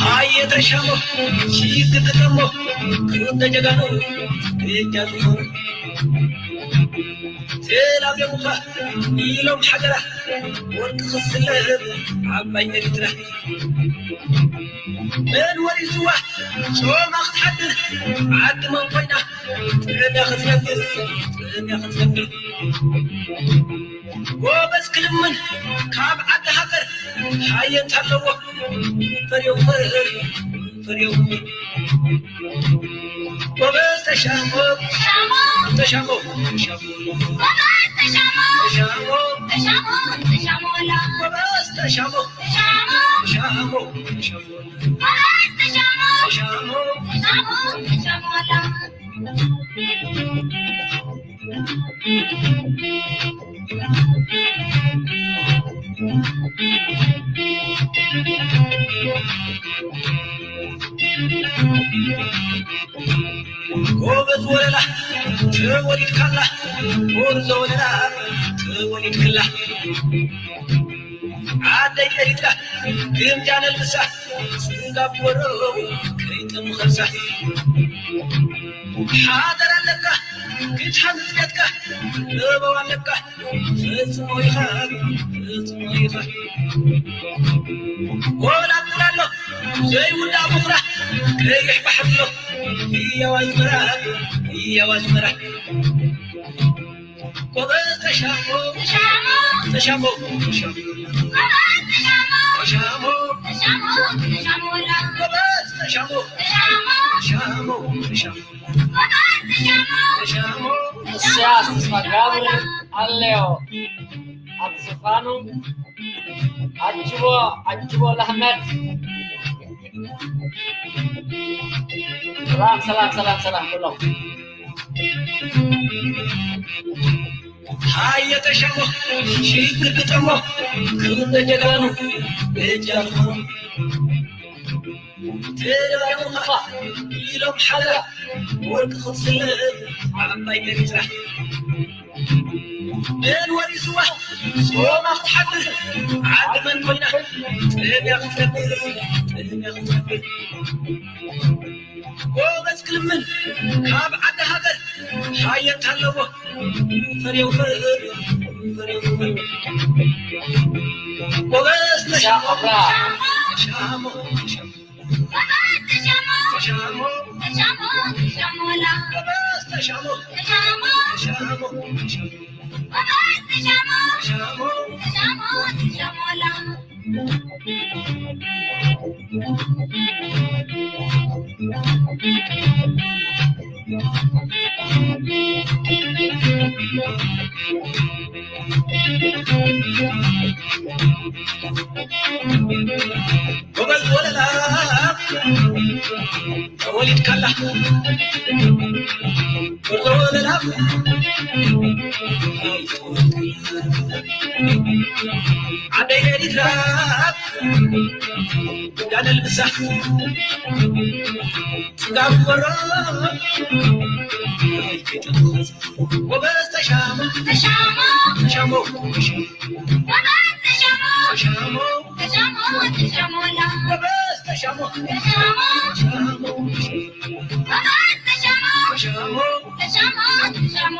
ሃየ ተሻሞ፣ ሺ ክትጠሞ፣ ክልተ ጀጋኑ እጃ ዝኾኑ። ተላብዮምኻ ኢሎም ሓደራ፣ ወርቂ ክስለብ ዓባይ ኤርትራ። መን ወሪስዋ ጾማ ክትሓድር፣ ዓዲ መን ኮይና ጥዕና ክትነብር፣ ጥዕና ክትነብር። ጎበዝ ክልምን ካብ ዓዲ ሃገር፣ ሃየ እንተለዎ፣ ፈርዮም ፈር፣ ፈርዮም ፈር። ጎበዝ ተሻሞ፣ ተሻሞ፣ ተሻሞ። ጎበዝ ተሻሞ፣ ተሻሞ፣ ተሻሞ። ጎበዝ ተሻሞ፣ ተሻሞ፣ ተሻሞ፣ ተሻሞ። ጎበዝ ተሻሞ፣ ተሻሞ፣ ተሻሞ፣ ተሻሞ። ጎበዝ ወለላ ተወሊድካላ፣ ጎበዝ ወለላ ተወሊድክላ። ዓደይ ኤሪትራ ግምጃ ነልብሳ፣ ስጋብ ጎረው ከይጥም ኸርሳ። ሓደር ኣለካ ክትሓንጽ ቤትካ፣ ለበው ኣለካ ፈጽሞ ኢኻ፣ ፈጽሞ ኢኻ። ጎላጉል ኣሎ ዘይውዳእ ቡኽራ፣ ቀይሕ ባሕሪ ኣሎ ህያው ኣዝመራ፣ ህያው ኣዝመራ። ጎበዝ ተሻሞ፣ ተሻሞ፣ ተሻሞ፣ ተሻሞ። ጎበዝ ተሻሞ፣ ተሻሞ፣ ተሻሞ። ጎበዝ ተሻሞ፣ ተሻሞ፣ ተሻሞ፣ ተሻሞ። ጎበዝ ተሻሞ፣ ተሻሞ። ኢሳያስ ተስፋጋብር ኣለዮ ኣብ ዝፋኑ። ዓጅቦ፣ ዓጅቦ ለህመት። ሰላም፣ ሰላም፣ ሰላም፣ ሰላም ኩሎም። ሃየ ተሻሞ፣ ሽግር ግጠሞ፣ ክብሪ ጀጋኑ፣ እጃልኩም። ተደራሪኹም ኢኻ ኢሎም ሓደራ፣ ወርቂ ክትስልብ ዓባይ ኤርትራ። መን ወሪስዋ ጾማ ክትሓድር፣ ዓዲ መን ኮይና ጥምያ ክትነብር፣ ጥምያ ክትነብር። ጎበዝ ክልምን ካብ ዓዲ ሃገር፣ ሓየት ኣለዎ ፈርየው ፈር፣ ፈርየው ፈር። ጎበዝ ተሻሞ፣ ተሻሞ፣ ተሻሞ። ጎበዝ ወለላ ተወሊድካላ፣ ጎበዝ ወለላ ዓደይ ኤሪትራ፣ ጋደል ብሳ ጽጋብ በሮ። ጎበዝ ተሻሞ፣ ተሻሞ፣ ተሻሞ። ጎበዝ ተሻሞ፣ ተሻሞ፣ ተሻሞ። ጎበዝ ተሻሞ፣ ተሻሞ፣ ተሻሞ። ጎበዝ ተሻሞ፣ ተሻሞ፣ ተሻሞ፣ ተሻሞ።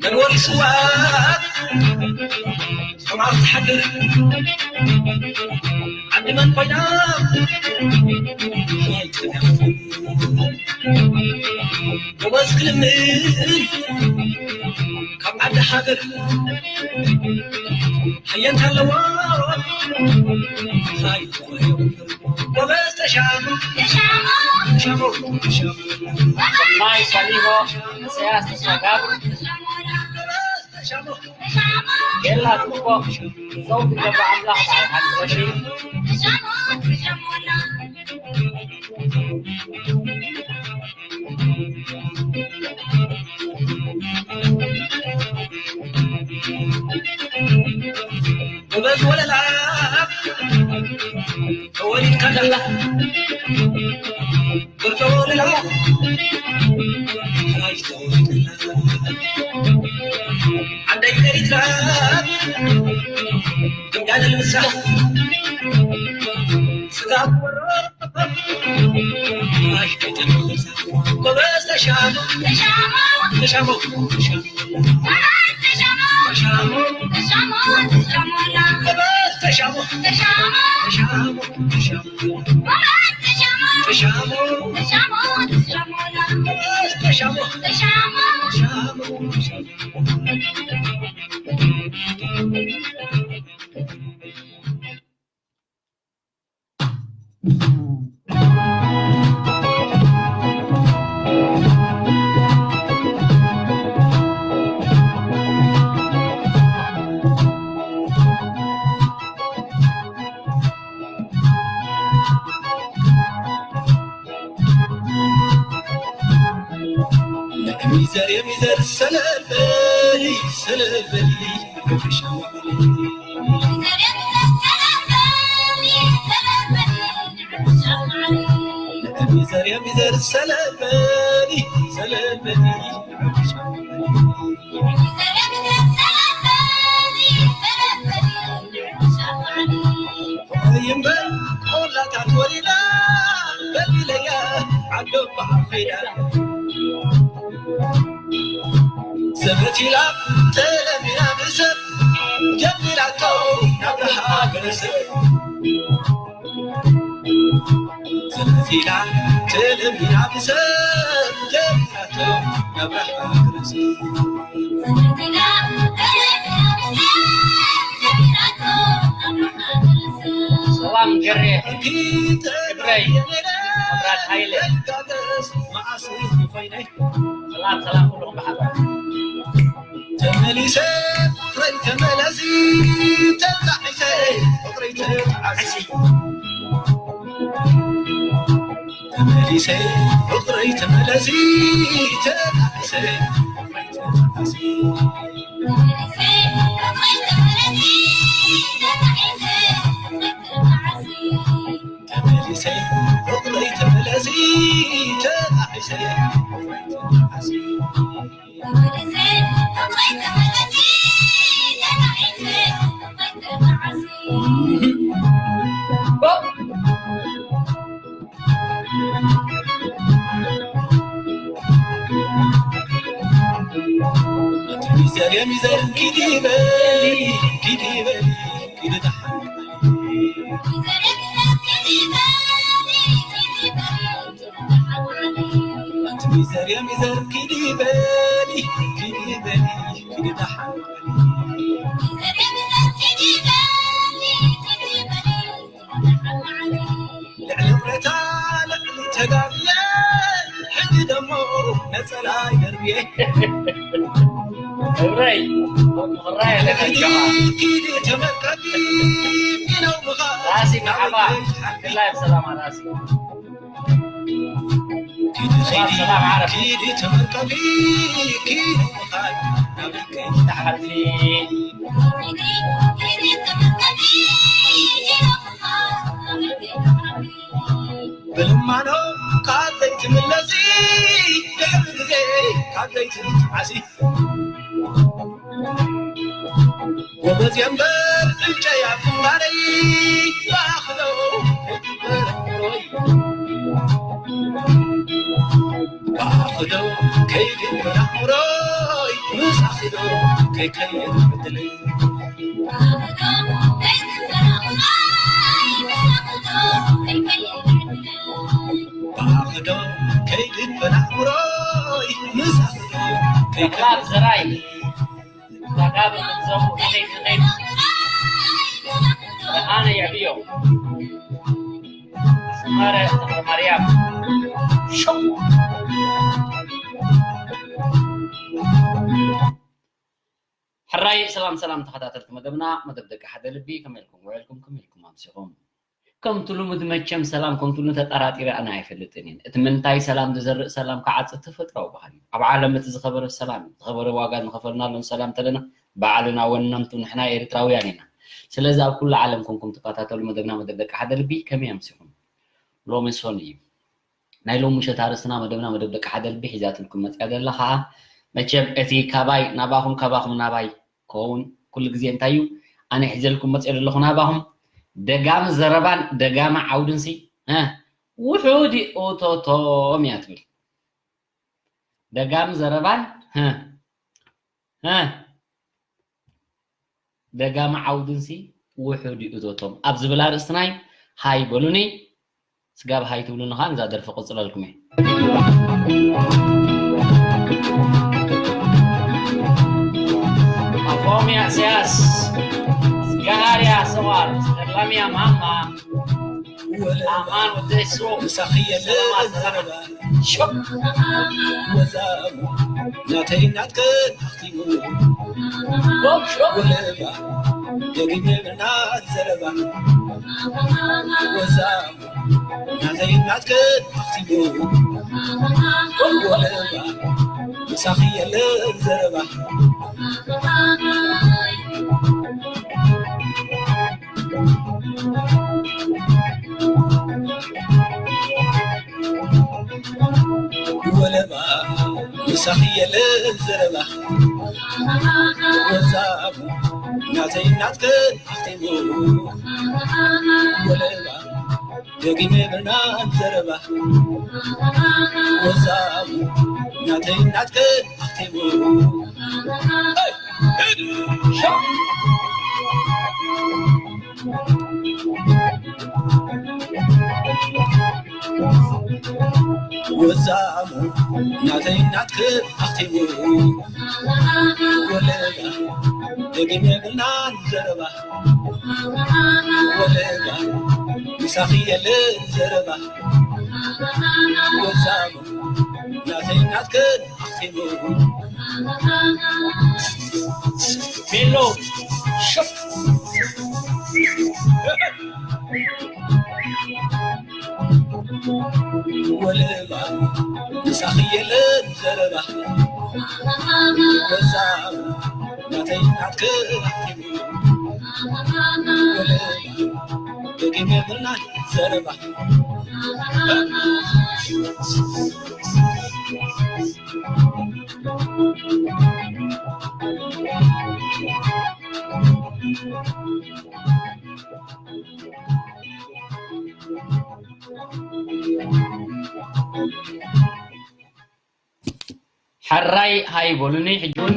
መንበሪ ስዋ ሰማር ትሓድር ዓዲ መን ኮይና? ጎበዝ ክልምን ካብ ዓዲ ሃገር ሓየንታ ኣለዋ። ጎበዝ ተሻሞ፣ ተሻሞ፣ ተሻሞ፣ ተሻሞ። ሰናይ ካሊቦ፣ ኢሳያስ ተስፋጋብር። የላ ጽቡቕ። ሰው ዝገባ ኣምላኽ በዓል ሓቂ ወሺ። ጎበዝ ወለላ ተወሊድካ ዘላ ብርቶ ወለላ ዓደይ ኤሪትራ እንዳለ ልብሳ ስጋ ጎበዝ ተሻሙ ተሻሙ ተሻሙ ተሻሙ ሚዘር የሚዘር ሰለበሊ ሰለበሊ ሚዘር የሚዘር ሰለበሊ ሰለበሊ ይምበር ቆላታት ወሪዳ በሊለያ ዓዶ በዓል ኸይዳ ሰበቲላ ተለሚና ብሰብ ጀሚራቶ ናብራ ሃገረሰብ ሰበቲላ ተለሚና ብሰብ ጀሚራቶ ናብራ ሃገረሰብ ሰላም ገሬ ክብረይ መብራት ሃይለ ሰላም ሰላም ኩልኹም ብሓባር ተመሊሰ ፍቕረይ ተመለሲ ተጣዒሰ ፍቕረይ ተጣዓሲ ተመሊሰ ፍቕረይ ተመለሲ ተጣዒሰ ፍቕረይ ተጣዓሲ ተመሊሰ ፍቕረይ ተመለሲ ተጣዒሰ ፍቕረይ ተጣዓሲ ሚዘር የሚዘር ኪዲ በሊ ኪዲ በሊ ኪዲ ደሓን ሚዘር የሚዘር ኪዲ በሊ ኪዲ በሊ ኪዲ ደሓን ልዕሊ ብረታ ልዕሊ ተጋግየ ሕጂ ደሞ ነጸላይ ደርብየ እብረይ ምኽራይ ኣለካ ኪዲ ኪዲ ተመልከቲ ኪነው ምኻ ራሲ መሓባ ክላይ ሰላማ ራሲ ኪዲ ኪዲ ኪዲ ተመልከቲ ኪነው ምኻ ናበይ ከይትሓልፊ ብልማኖ ካብ ዘይትምለሲ ድሕሪ ግዜ ካብ ዘይትምዓሲ ጎበዝ እየ እምበር ዕጨያ ግንባረይ ብኣኽዶ ከይግበር ኣእምሮይ ብኣኽዶ ከይግበር ኣእምሮይ ምስ ኣኽዶ ከይከይድ ዕድለይ ብኣኽዶ ከይግበር ኣእምሮይ ምስ ኣኽዶ ከይከይድ ዘራይ ዳጋብ ገንዘቡ ከመይ ከመይ ኣነ የዕብዮ ሰመረ ተኽለ ማርያም ሸው ሰላም ሰላም ተኸታተልቲ መደብና፣ መደብ ደቂ ሓደ ልቢ፣ ከመይ ኢልኩም ውዒልኩም፣ ከመይ ኢልኩም ኣምሲኹም? ከምቲ ልሙድ መቸም ሰላም ከምቲ ልሙድ ተጠራጢረ ኣነ ኣይፈልጥን እየ። እቲ ምንታይ ሰላም ዝዘርእ ሰላም ክዓጽድ ተፈጥሮኣዊ ባህሪ እዩ። ኣብ ዓለም እቲ ዝኸበረ ሰላም እዩ። ዝኸበረ ዋጋ ዝኸፈልናሉን ሰላም ተለና ባዕልና ወነንቱ ንሕና ኤርትራውያን ኢና። ስለዚ ኣብ ኩሉ ዓለም ኮንኩም ትከታተሉ መደብና መደብ ደቂ ሓደ ልቢ ከመይ ኣምሲኹም? ሎሚ ሶኒ እዩ። ናይ ሎሚ ምሸት ኣርእስትና መደብና መደብ ደቂ ሓደ ልቢ ሒዛትልኩም መጽያ ዘላ ኸዓ መቸም እቲ ካባይ ናባኹም ካባኹም ናባይ ክኸውን ኩሉ ግዜ እንታይ እዩ ኣነ ሒዘልኩም መጽየ ዘለኹ ናባኹም ደጋሚ ዘረባን ደጋሚ ዓውድንሲ እ፣ ውሑድ እዩ እቶቶም እያ ትብል። ደጋሚ ዘረባን እ፣ እ፣ ደጋሚ ዓውድንሲ ውሑድ እዩ እቶቶም ኣብ ዝብል ኣርእስትና እዩ። ሃይ በሉኒ። ስጋብ ሃይ ትብሉኒ ኸዓ ነዛ ደርፊ ቅጽለልኩም እየ። ኣፎምያ ኢሳያስ፣ ስጋሃርያ ሰዋር፣ ሰላምያ ማማ፣ ኣማን ወደሱ፣ ሰላማት፣ ሰላማት። ሾክ። ወዛሙ ናተይ ናትክን ኣኽቲሙ። ሾክ፣ ሾክ። ወለባ ደጊመ ምናን ዘረባ። ወዛሙ ናተይ ናትክን ኣኽቲሙ። ወለባ ምሳኺ የለን ዘረባ። ወለባ ምሳኺ የለን ዘረባ። ወዛሙ ናተይ ናትክን ኣኽቲሙ። ወለባ ደጊመ ምናን ዘረባ። ወዛሙ ናተይ ናትክን ኣኽቲሙ። ወዛሙ ናተይ ናትክን ኣኽቲሙ። ወለባ ደጊመ ምናን ዘረባ። ወለባ ምሳኺ የለን ዘረባ። ወዛሙ ናተይ ናትክን ኣኽቲሙ። ሜሎ ሸፍ። ወለባ ምሳኺ የለን ዘረባ። ወዛሙ ናተይ ናትክን ኣኽቲሙ። ወለባ ደጊመ ምናን ዘረባ። ሕራይ ሃይ በሉኒ ሕጂ እውን።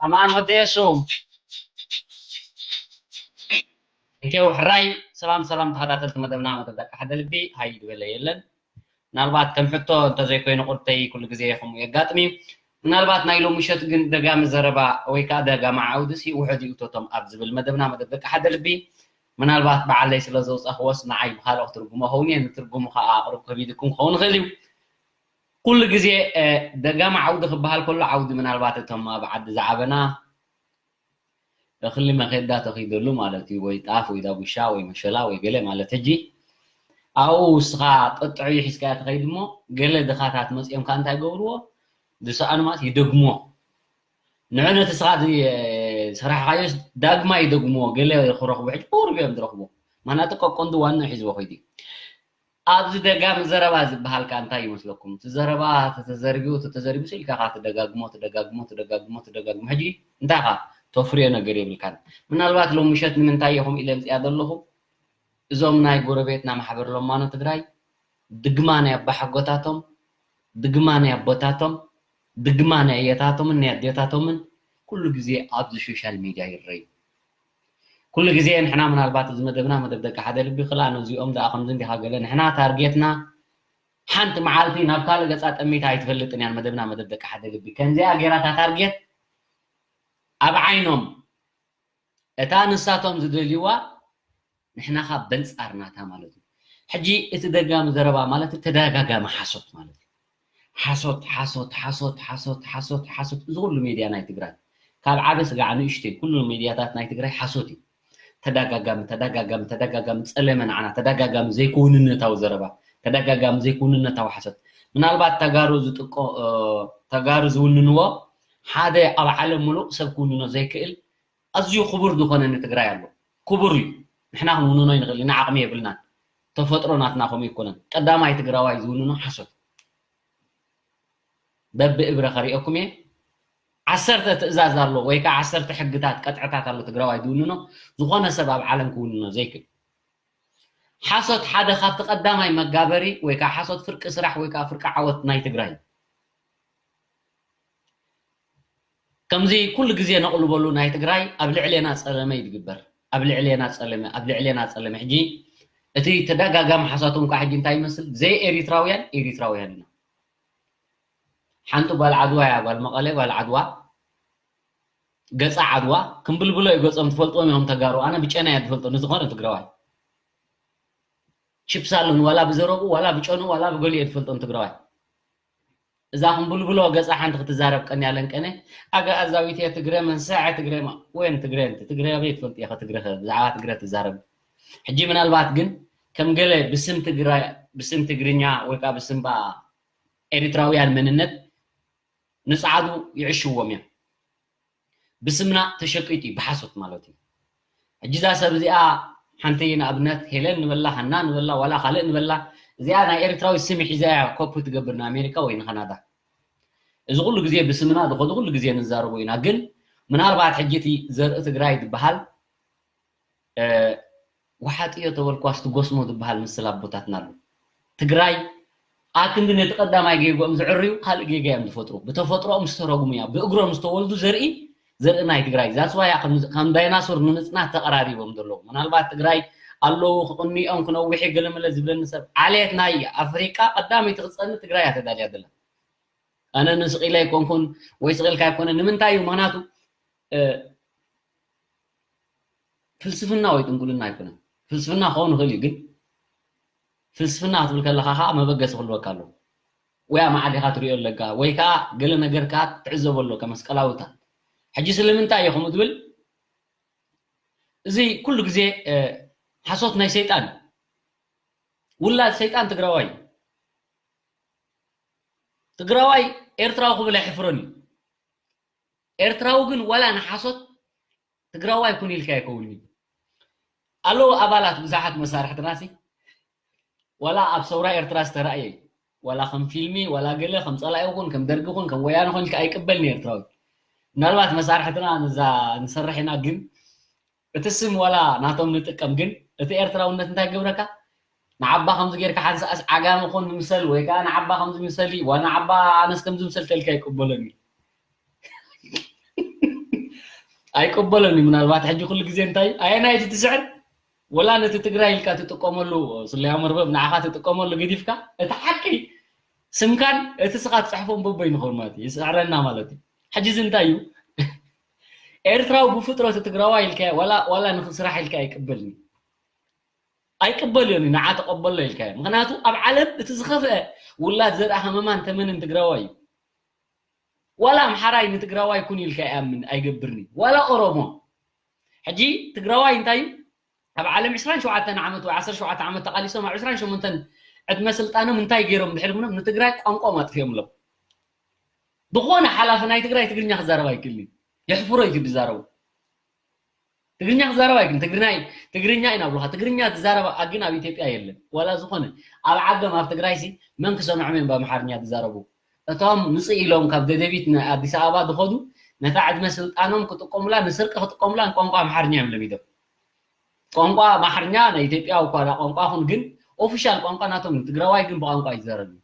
ኣማን ወዲ የሱ። እንኬው ሕራይ ሰላም ሰላም ተኸታተልቲ መደብና መደብ ደቂ ሓደ ልቢ ሃይ ዝበለ የለን። ምናልባት ከም ሕቶ እንተዘይኮይኑ ቁርተይ ኩሉ ግዜ ከምኡ የጋጥም እዩ። ምናልባት ናይ ሎሚ ምሸት ግን ደጋሚ ዘረባ ወይ ከዓ ደጋሚ ዓውዲ ሲ ውሕድ እዩ እቶቶም ኣብ ዝብል መደብና መደብ ደቂ ሓደ ልቢ ምናልባት በዓለይ ስለ ዘውፃኽዎስ ንዓይ ብካልኦ ክትርጉሞ ኸውን እየ። ንትርጉሙ ከዓ ኣቕርብ ከቢድኩም ክኸውን ይኽእል እዩ። ኩሉ ግዜ ደጋሚ ዓውዲ ክበሃል ከሎ ዓውዲ ምናልባት እቶም ኣብ ዓዲ ዝዓበና እኽሊ መኼዳ ተኺደሉ ማለት እዩ። ወይ ጣፍ ወይ ዳጉሻ ወይ መሸላ ወይ ገለ ማለት ሕጂ ኣብኡ ውስኻ ጠጥዑ ሒዝካያ ትኸይድ እሞ ገለ ድኻታት መፂኦም ከዓ እንታይ ይገብርዎ? ዝሰኣኑ ማለት ይደግሞ ንዑ ነቲ ስኻ ዝሰራሕካዮ ዳግማ ይደግሞ ገለ ክረኽቡ ሕጂ ቁሩብ እዮም ዝረኽቡ። ማናቱ ቀቆንዱ ዋና ሒዝዎ ከይዱ ኣብዚ ደጋሚ ዘረባ ዝበሃል ከ እንታይ ይመስለኩም? እቲ ዘረባ ተተዘርቢቡ ተተዘርቢቡ ኢልካ ከ ትደጋግሞ ትደጋግሞ ትደጋግሞ ትደጋግሞ ሕጂ እንታይ ከ ተፍርዮ ነገር የብልካን። ምናልባት ሎም ምሸት ንምንታይ ኢኹም ኢለ ምፅያ ዘለኹ እዞም ናይ ጎረቤትና ማሕበር ሎማኖ ትግራይ ድግማ ናይ ኣባሓጎታቶም ድግማ ናይ ኣቦታቶም ድግማ ናይ ኣየታቶምን ናይ ኣዴታቶምን ኩሉ ግዜ ኣብዚ ሶሻል ሚድያ ይረዩ። ኩሉ ግዜ ንሕና ምናልባት እዚ መደብና መደብ ደቂ ሓደ ልቢ ክላ ነዚኦም ደኣ ከምዚ እንዲኻ ገለ ንሕና ታርጌትና ሓንቲ መዓልቲ ናብ ካልእ ገፃ ጠሚታ ኣይትፈልጥን እያን መደብና መደብ ደቂ ሓደ ልቢ ከምዚኣ ገይራታ ታርጌት ኣብ ዓይኖም እታ ንሳቶም ዝደልይዋ ንሕናኻ በንፃር ናታ ማለት እዩ። ሕጂ እቲ ደጋሚ ዘረባ ማለት ተደጋጋሚ ሓሶት ማለት እዩ። ሓሶት ሓሶት ሓሶት ሓሶት ሓሶት ሓሶት እዚ ኩሉ ሜድያ ናይ ትግራይ ካብ ዓበ ስጋዕ ንእሽተይ ኩሉ ሜድያታት ናይ ትግራይ ሓሶት እዩ። ተደጋጋሚ ተደጋጋሚ ተደጋጋሚ ፀለመ ንዓና ተደጋጋሚ ዘይክውንነታዊ ዘረባ ተደጋጋሚ ዘይክውንነታዊ ሓሶት ምናልባት ተጋሩ ዝጥቆ ተጋሩ ዝውንንዎ ሓደ ኣብ ዓለም ሙሉእ ሰብ ክውንኖ ዘይክእል ኣዝዩ ክቡር ዝኾነ ንትግራይ ኣሎ። ክቡር እዩ። ንሕና ክንውንኖ ይንኽእል ኢና፣ ዓቕሚ የብልናን። ተፈጥሮ ናትና ከምኡ ኣይኮነን። ቀዳማይ ትግራዋይ ዝውንኖ ሓሶት። በብእብረ ከሪኦኩም እየ። ዓሰርተ ትእዛዝ ኣሎ ወይ ከዓ ዓሰርተ ሕግታት፣ ቀጥዕታት ኣሎ ትግራዋይ ዝውንኖ። ዝኾነ ሰብ ኣብ ዓለም ክውንኖ ዘይክእል። ሓሶት ሓደ ካብቲ ቀዳማይ መጋበሪ ወይ ከዓ ሓሶት ፍርቂ ስራሕ ወይ ከዓ ፍርቂ ዓወት ናይ ትግራይ እዩ። ከምዚ ኩሉ ግዜ ነቕልበሉ ናይ ትግራይ ኣብ ልዕሌና ፀለመ እዩ ዝግበር ኣብ ልዕሌና ፀለመ ኣብ ልዕሌና ፀለመ ሕጂ እቲ ተደጋጋሚ ሓሳቶም ከዓ ሕጂ እንታይ ይመስል ዘይ ኤሪትራውያን ኤሪትራውያን ኢና ሓንቲ ጓል ዓድዋ እያ ጓል መቐለ ጓል ዓድዋ ገፃ ዓድዋ ክምብልብሎ እዩ ገፆም ትፈልጥዎም እዮም ተጋሩ ኣነ ብጨና እያ ዝፈልጦ ንዝኾነ ትግራዋይ ችፕስ ኣለን ዋላ ብዘረብኡ ዋላ ብጨኑ ዋላ ብገሊኡ እየ ዝፈልጦም ትግራዋይ እዛ ክምብልብሎ ገፃ ሓንቲ ክትዛረብ ቀንያ ለንቀነ ኣጋኣዛዊት እየ ትግረ መንሰዐ ትግረ ወይን ትግረ እንቲ ትግረ ኣበይ ትፈልጥ ኢኸ ትግረ ብዛዕባ ትግረ ትዛረብ ሕጂ ምናልባት ግን ከም ገለ ብስም ትግረ ብስም ትግርኛ ወይ ከዓ ብስም በኣ ኤሪትራውያን መንነት ንፃዓዱ ይዕሽዎም እዮም ብስምና ተሸቂጡ እዩ ብሓሶት ማለት እዩ ሕጂ እዛ ሰብ እዚኣ ሓንቲ ንኣብነት ሄለን ንበላ ሃና ንበላ ዋላ ካልእ ንበላ እዚኣ ናይ ኤርትራዊ ስም ሒዛ እያ ኮፒ ትገብር ንኣሜሪካ ወይ ንካናዳ እዚ ኩሉ ግዜ ብስምና ዝኸዱ ኩሉ ግዜ ንዛረቦ ኢና ግን ምናልባት ሕጂ እቲ ዘርኢ ትግራይ ዝበሃል ወሓጥዮ ተበልኳስ ትጎስሞ ዝበሃል ምስል ኣቦታትና ኣሎ ትግራይ ኣክንዲ ነቲ ቀዳማይ ጌግኦም ዝዕርዩ ካልእ ጌጋ እዮም ዝፈጥሩ ብተፈጥሮኦም ዝተረጉሙ እያ ብእግሮም ዝተወልዱ ዘርኢ ዘርኢ ናይ ትግራይ that's why ከም ዳይናሶር ንምፅናት ተቐራሪቦም ዘለዉ ምናልባት ትግራይ ኣለዉ ክቕንኦም ክነውሕ ገለመለ ዝብለኒ ሰብ ዓሌት ናይ ኣፍሪቃ ቀዳመይቲ ክፀኒ ትግራይ እያ ተዳልያ ዘላ ኣነ ንስቕ ኢለ ኣይኮንኩን ወይ ስቕ ኢልካ ኣይኮነ ንምንታይ እዩ ምክንያቱ ፍልስፍና ወይ ጥንቁልና ኣይኮነን ፍልስፍና ክኸውን ይኽእል እዩ ግን ፍልስፍና ክትብል ከለኻ ከዓ መበገሲ ክህልወካ ኣለዎ ወይ ኣማዓዲኻ ትሪኦ ኣለካ ወይ ከዓ ገለ ነገር ከዓ ትዕዘቦ ኣለካ መስቀላዊታት ሕጂ ስለምንታይ እዩ ከምኡ ትብል እዚ ኩሉ ግዜ ሓሶት ናይ ሰይጣን ውላድ ሰይጣን ትግራዋይ ትግራዋይ ኤርትራዊ ክብል ኣይሕፍሮን እዩ ኤርትራዊ ግን ዋላ ንሓሶት ትግራዋይ ኩን ኢልካ ኣይከውንን ኣለዉ ኣባላት ብዙሓት መሳርሕትና ሲ ዋላ ኣብ ሰውራ ኤርትራ ዝተራእየ ዋላ ከም ፊልሚ ዋላ ገለ ከም ፀላኢ ኩን ከም ደርጊ ኩን ከም ወያነ ኮን ኢልካ ኣይቅበልን ኤርትራዊ ምናልባት መሳርሕትና ንዛ ንሰርሕ ኢና ግን እቲ ስም ዋላ ናቶም ንጥቀም ግን እቲ ኤርትራውነት እንታይ ገብረካ ንዓባ ከምዚ ጌርካ ሓንሳእስ ዓጋመ ኮን ምምሰል ወይ ከዓ ንዓባ ከምዚ ምሰሊ ዋ ንዓባ ኣነስ ከምዚ ምሰል ተልካ ይቅበሎን እዩ ኣይቅበሎን እዩ። ምናልባት ሕጂ ኩሉ ግዜ እንታይ ኣየናይ እቲ ትስዕር? ወላ ነቲ ትግራይ ኢልካ ትጥቀመሉ ስለያ መርበብ ንዓኻ ትጥቀመሉ ገዲፍካ፣ እቲ ሓቂ ስምካን እቲ ስኻ ትፅሕፎን በቦይ ንኸውን ማለት እዩ። ይስዕረና ማለት እዩ። ሕጂ እዚ እንታይ እዩ? ኤርትራዊ ብፍጥረቱ ትግራዋይ ኢልካ ዋላ ዋላ ንክስራሕ ኢልካ ኣይቅበልን እዩ። ኣይቅበልዮን እዩ። ንዓ ተቐበሎ ኢልካ እዩ። ምክንያቱ ኣብ ዓለም እቲ ዝኸፍአ ውላድ ዘርኣ ሃመማን ተመንን ትግራዋይ እዩ። ዋላ ኣምሓራይ ንትግራዋይ ኩን ኢልካ ይኣምን ኣይገብርኒ። ዋላ ኦሮሞ ሕጂ ትግራዋይ እንታይ እዩ? ኣብ ዓለም ዕስራን ሸውዓተን ዓመት ወይ ዓሰርተ ሸውዓተ ዓመት ተቓሊሶም ኣብ ዕስራን ሸሞንተን ዕድመ ስልጣኖም እንታይ ገይሮም ድሕሪ ምኖም ንትግራይ ቋንቋ ማጥፊኦም ሎም። ዝኾነ ሓላፊ ናይ ትግራይ ትግርኛ ክዛረብ ኣይክእልን። የሕፍሮ እዩ ዝዛረቡ። ትግርኛ ክዛረብ ኣይክእልን። ትግርኛ ትግርኛ ኢና ብሉካ። ትግርኛ ዝዛረብ ኣግን ኣብ ኢትዮጵያ የለን። ዋላ ዝኾነ ኣብ ዓዶም ኣብ ትግራይ ሲ መን ክሰምዖም እዮም ብኣምሓርኛ ዝዛረቡ? እቶም ምጽእ ኢሎም ካብ ደደቢት ንኣዲስ ኣበባ ዝኸዱ ነታ ዕድመ ስልጣኖም ክጥቀሙላ ንስርቂ ክጥቀሙላ ንቋንቋ ኣምሓርኛ እዮም ለሚዶም። ቋንቋ ኣምሓርኛ ናይ ኢትዮጵያ እኳ ዳ ቋንቋ ኹን ግን ኦፊሻል ቋንቋ ናቶም እዩ። ትግራዋይ ግን ብቋንቋ ይዛረብ እዩ።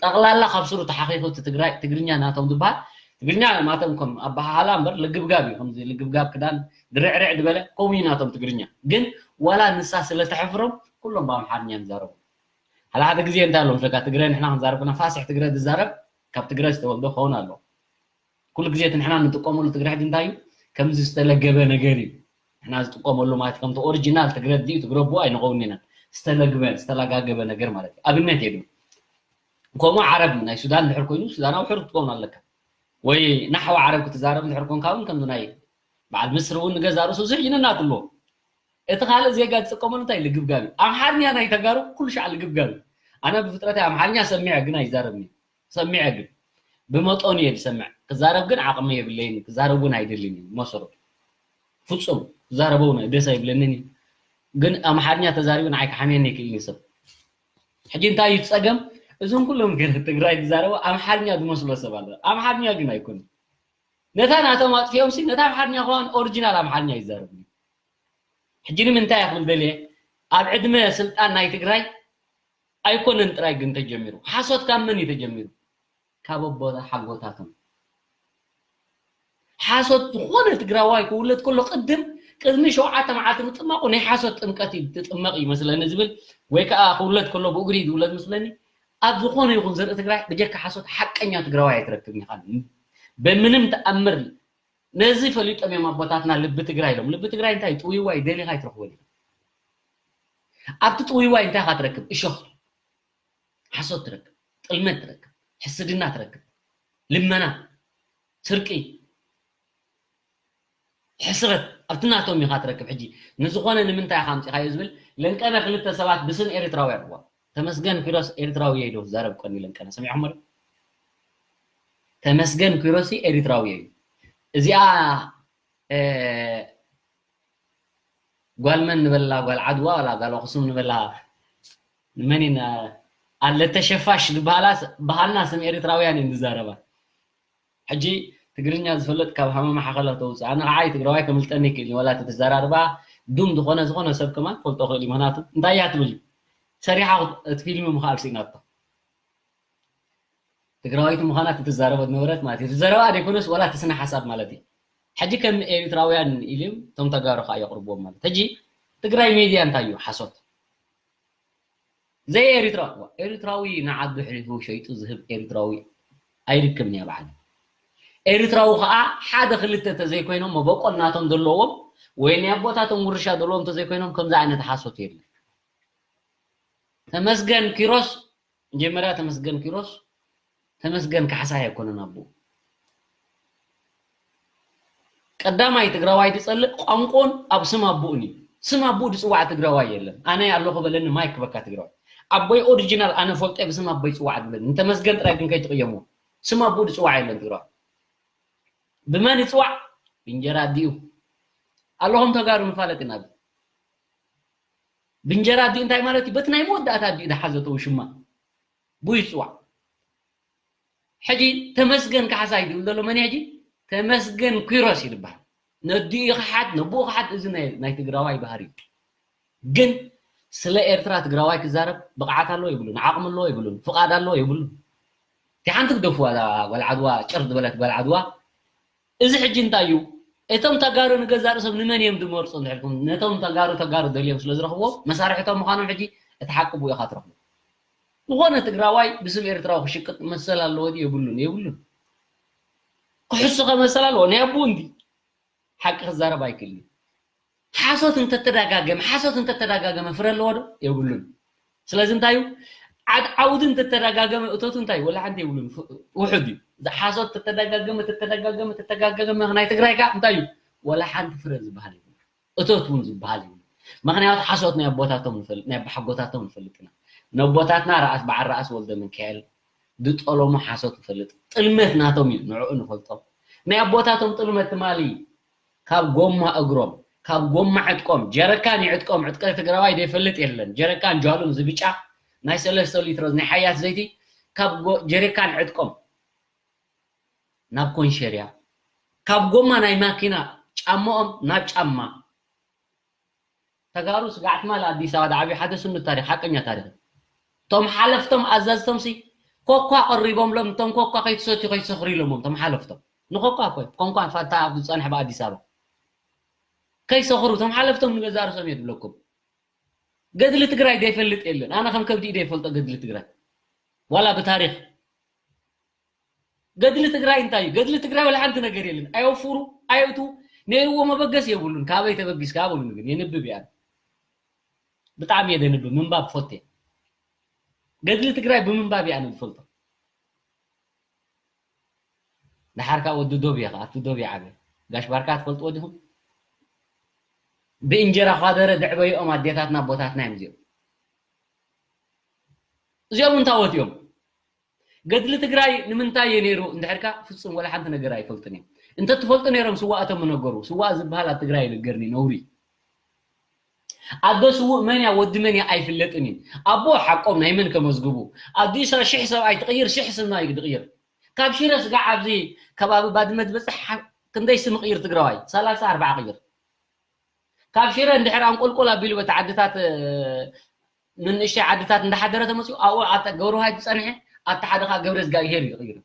ጠቕላላ ካብ ስሩ ተሓኺኹ እቲ ትግራይ ትግርኛ ናቶም ዝበሃል ትግርኛ ማቶም ከም ኣበሃህላ እምበር ልግብጋብ እዩ። ከምዚ ልግብጋብ ክዳን ድርዕርዕ ዝበለ ከምኡ እዩ ናቶም ትግርኛ። ግን ዋላ ንሳ ስለ ተሕፍሮም ኩሎም ብኣምሓርኛ ይዛረቡ። ሓደ ሓደ ግዜ እንታይ ኣሎ መስለካ ትግረ ንሕና ክንዛረብ ከለና ፋስሕ ትግረ ዝዛረብ ካብ ትግረ ዝተወልደ ክኸውን ኣሎ። ኩሉ ግዜ እቲ ንሕና ንጥቀመሉ ትግረ ሕጂ እንታይ እዩ ከምዚ ዝተለገበ ነገር እዩ ንሕና ዝጥቀመሉ ማለት ከምቲ ኦሪጂናል ትግረ ድዩ ትግረ ብኡ ኣይንኸውን ኢና ዝተለግበ ዝተለጋገበ ነገር ማለት እዩ ኣብነት የድም ከምኡ ዓረብ ናይ ሱዳን ድሕር ኮይኑ ሱዳናዊ ሕር ክትከውን ኣለካ ወይ ናሕዊ ዓረብ ክትዛረብ ድሕር ኮንካ እውን ከምዚ ናይ በዓል ምስሪ እውን ንገዛ ርእሱ ዝሕጅንና ትሎ እቲ ካልእ ዜጋ ዝጥቀመሉ እንታይ ልግብጋብ እዩ ኣምሓርኛ ናይ ተጋሩ ኩሉ ሻዕ ልግብጋብ እዩ ኣነ ብፍጥረተይ ኣምሓርኛ ሰሚዐ ግን ኣይዛረብኒ ሰሚዐ ግን ብመጠኑ እየ ዝሰምዕ ክዛረብ ግን ዓቕሚ የብለይን ክዛረብ እውን ኣይደልን እዩ መሰረቱ ፍፁም ክዛረበው ደስ ኣይብለንን እዩ ግን ኣምሓርኛ ተዛሪቡ ንዓይ ክሓምየኒ ይክእል እዩ ሰብ ሕጂ እንታይ እዩ ፀገም እዞም ኩሎም ገለ ትግራይ ዝዛረቡ ኣምሓርኛ ዝመስሎ ሰብ ኣሎ ኣምሓርኛ ግን ኣይኮነ ነታ ናቶም ኣጥፊኦም ሲ ነታ ኣምሓርኛ ከዋን ኦሪጂናል ኣምሓርኛ ይዛረብ ሕጂ ንምንታይ ክብል ደልየ ኣብ ዕድመ ስልጣን ናይ ትግራይ ኣይኮነን ጥራይ ግን ተጀሚሩ ሓሶት ካብ መን እዩ ተጀሚሩ ካብ ኣቦታ ሓጎታቶም ሓሶት ዝኾነ ትግራዋይ ክውለድ ከሎ ቅድም ቅድሚ ሸውዓተ መዓልቲ ምጥማቁ ናይ ሓሶት ጥምቀት እዩ ትጥመቕ እዩ መስለኒ ዝብል ወይ ከዓ ክውለድ ከሎ ብእግሪ ዝውለድ መስለኒ ኣብ ዝኾነ ይኹን ዘርኢ ትግራይ ብጀካ ሓሶት ሓቀኛ ትግራዋይ ኣይትረክብን ኢኻ ብምንም ተኣምር ነዚ ፈሊጦም እዮም ኣቦታትና ልቢ ትግራይ ኢሎም ልቢ ትግራይ እንታይ ጥውይዋይ ደሊኻ ኣይትረክቦን ኢኻ ኣብቲ ጥውይዋይ እንታይ ኢኻ ትረክብ እሾኽ ሓሶት ትረክብ ጥልመት ትረክብ ሕስድና ትረክብ ልመና ስርቂ ሕስረት ኣብቲ ናቶም ኢኻ ትረክብ ሕጂ ንዝኾነ ንምንታይ ኢኻ ኣምፂኻዮ ዝብል ለንቀነ ክልተ ሰባት ብስም ኤርትራውያን እዋ ተመስገን ኪሮስ ኤርትራዊ እየ ኢሉ ክዛረብ ቀኒ ለንቀነ ሰሚዕኹም ዶ ተመስገን ኪሮስ ኤርትራዊ እዩ እዚኣ ጓል መን ንበላ ጓል ዓድዋ ዋላ ጓል ኣኽሱም ንበላ ንመን ኣለተ ሸፋሽ ዝበሃላ በሃልና ስም ኤርትራውያን እየን ዝዛረባ ሕጂ ትግርኛ ዝፈልጥ ካብ ሃመማ ሓኸላ ተውፅእ ኣነ ከዓ ትግራዋይ ከምልጠኒ ይክእል ዋላ እቲ ተዘራርባ ዱም ዝኾነ ዝኾነ ሰብ ከማን ፈልጦ ክእል ምክንያቱ እንታይ እያ ትብል ሰሪሓ እቲ ፊልሚ ምክኣል ስኢናቶ ትግራዋይቲ ምዃና እቲ ትዛረቦ ዝነበረት ማለት እዩ። እቲ ዘረባ ዘይኮነስ ዋላ እቲ ስነ ሓሳብ ማለት እዩ። ሕጂ ከም ኤሪትራውያን ኢልም እቶም ተጋሩ ከዓ የቕርብዎም ማለት ሕጂ ትግራይ ሜድያ እንታይ እዩ ሓሶት ዘይ ኤሪትራ ኤሪትራዊ ንዓዱ ሕሊፉ ሸይጡ ዝህብ ኤሪትራዊ ኣይርክብን እያ በዓል ኤሪትራዊ ከዓ ሓደ ክልተ ተዘይኮይኖም መበቆል ናቶም ዘለዎም ወይ ናይ ኣቦታቶም ውርሻ ዘለዎም ተዘይኮይኖም ከምዚ ዓይነት ሓሶት የለን ተመስገን ኪሮስ መጀመርያ ተመስገን ኪሮስ ተመስገን ካሕሳይ ኣይኮነን ኣቦኡ ቀዳማይ ትግራዋይ ዝፀልእ ቋንቆን ኣብ ስም ኣቦኡን እዩ ስም ኣቦኡ ዝፅዋዕ ትግራዋይ የለን ኣነ ኣለኹ በለኒ ማይክ በካ ትግራዋይ ኣቦይ ኦሪጂናል ኣነ ፈልጠ ብስም ኣቦይ ፅዋዕ ዝብለኒ ንተመስገን ጥራይ ግን ከይትቅየሙ ስም ኣቦኡ ዝፅዋዕ የለን ትግራዋይ ብመን ይፅዋዕ ብእንጀራ ኣዲኡ ኣለኹም ተጋሩ ንፋለጥ ኢና ብእንጀራ ኣዲኡ እንታይ ማለት እዩ በቲ ናይ መወዳእታ ኣዲኡ ዝሓዘቶ ውሽማ ብኡ ይፅዋዕ ሕጂ ተመስገን ካሕሳይ ዝብል ዘሎ መን ሕጂ ተመስገን ኪሮስ እዩ ዝበሃል ነዲኡ ክሓት ነብኡ ክሓት እዚ ናይ ትግራዋይ ባህሪ እዩ ግን ስለ ኤርትራ ትግራዋይ ክዛረብ ብቕዓት ኣለዎ የብሉን ዓቕሚ ኣለዎ የብሉን ፍቓድ ኣለዎ የብሉን እቲ ሓንቲ ግደፍዋ ጓል ዓድዋ ጭር ዝበለት ጓል ዓድዋ እዚ ሕጂ እንታይ እዩ እቶም ተጋሩ ንገዛእ ርእሶም ንመን እዮም ዝመርፁ እንድሕልኩም፣ ነቶም ተጋሩ ተጋሩ ደልዮም ስለ ዝረኽብዎ መሳርሕቶም ምዃኖም ሕጂ እቲ ሓቂ ብኡ ኢኻ ትረኽቦ። ዝኾነ ትግራዋይ ብስም ኤርትራዊ ክሽቅጥ መሰል ኣለዎ ድዩ? የብሉን፣ የብሉን። ክሕሱ ከ መሰል ኣለዎ? ናይ ኣቦኡ እንዲ ሓቂ ክዛረብ ኣይክእልን። ሓሶት እንተተዳጋገመ፣ ሓሶት እንተተዳጋገመ ፍረ ኣለዎ ዶ? የብሉን። ስለዚ እንታይ እዩ? ዓድ ዓውዲ እንተተዳጋገመ እቶቱ እንታይ እዩ? ወላ ሓንቲ የብሉን። ፍ-፣ ውሑድ እዩ። እዚ ሓሶት ተተዳጋገመ፣ ተተዳጋገመ፣ ተተጋገመ ናይ ትግራይ ከ እንታይ እዩ? ወላ ሓንቲ ፍረ ዝበሃል የብሉን። እቶት እውን ዝበሃል የብሉን። ምኽንያቱ ሓሶት ናይ ኣቦታቶም ንፈልጥ፣ ናይ ኣቦሓጎታቶም ንፈልጥ ኢና። ነቦታትና ርኣስ በዓል ርኣስ ወልደ ሚካኤል ዝጠለሙ ሓሶት ንፈልጥ። ጥልመት ናቶም እዩ፣ ንዕኡ ንፈልጦ። ናይ ኣቦታቶም ጥልመት ትማሊ ካብ ጎማ እግሮም፣ ካብ ጎማ ዕጥቆም፣ ጀረካን ይዕጥቆም፣ ዕጥቂ ትግራዋይ ዘይፈልጥ የለን። ጀረካን ጃሉም ዝብጫ ናይ ሰለስተ ሊትሮ ናይ ሓያት ዘይቲ ካብ ጎ-፣ ጀረካን ዕጥቆም ናብ ኮንሸርያ፣ ካብ ጎማ ናይ ማኪና ጫማኦም ናብ ጫማ። ተጋሩ ስጋዕ ትማል ኣዲስ ኣበባ ዝዓብዩ ሓደ ስኑድ ታሪኽ፣ ሓቀኛ ታሪኽ። እቶም ሓለፍቶም ኣዘዝቶም ሲ ኮኳ ቀሪቦምሎም፣ እቶም ኮኳ ከይትሰትዩ ከይትሰኽሩ ኢሎሞም፣ እቶም ሓለፍቶም። ንኮኳ እኮ፣ ኮንኳ ፋታ ኣብ ዝጸንሕ ብኣዲስ ኣበባ። ከይሰኽሩ፣ እቶም ሓለፍቶም ንገዛእ ርእሶም እየ ዝብለኩም። ገድሊ ትግራይ ዘይፈልጥ የለን። ኣነ ከም ከብዲ ኢደ ይፈልጦ ገድሊ ትግራይ። ዋላ ብታሪኽ። ገድሊ ትግራይ እንታይ እዩ? ገድሊ ትግራይ ዋላ ሓንቲ ነገር የለን። ኣየውፍሩ፣ ኣየእቱ፣ ነይርዎ መበገስ የብሉን። ካበይ ተበጊስካ በሉኒ ግን፣ የንብብ እየ ኣነ። ብጣዕሚ እየ ዘንብብ፣ ምንባብ ፈቴ። ገድሊ ትግራይ ብምንባብ እየ ኣነ ዝፈልጦ። ደሓር ከዓ ወዲ ዶብ እየ ከዓ፣ ኣብቲ ዶብ እየ ዓብየ። ጋሽ ባርካ ትፈልጥዎ ዲኹም? ብእንጀራ ኳደረ ዘዕበይኦም ኣዴታትና ኣቦታትና እዮም እዚኦም። እዚኦም እንታይ ወት እዮም? ገድሊ ትግራይ ንምንታይ እየ ነይሩ እንድሕርካ ፍጹም ወላ ሓንቲ ነገር ኣይፈልጡን እዮም። እንተትፈልጡ ነይሮም ስዋ እቶም ምነገሩ። ስዋ ዝበሃል ኣብ ትግራይ ይነገርኒ ነውሪ። ኣዶ ስዉእ መን እያ ወዲ መን እያ ኣይፍለጥን እዩ። ኣቦ ሓቆም ናይ መን ከመዝግቡ? ኣዲስ ሽሕ ሰብኣይ ትቕይር ሽሕ ስም ናይ ትቕይር። ካብ ሽረ ስጋዕ ኣብዚ ከባቢ ባድመ ዝበፅሕ ሓ-፣ ክንደይ ስም ቅይር ትግራዋይ? ሰላሳ ኣርባዓ ቅይር። ካብ ሽረ እንድሕር ኣንቆልቆል ኣቢሉ በቲ ዓድታት፣ እ፣ ንንእሽተይ ዓድታት እንዳሓደረ ተመፅኡ ኣብኡ ኣታ ገብረ ዋህድ ዝፀንሐ ኣታ ሓደ ከዓ ገብረ እግዚኣብሄር እዩ ቅይሩ።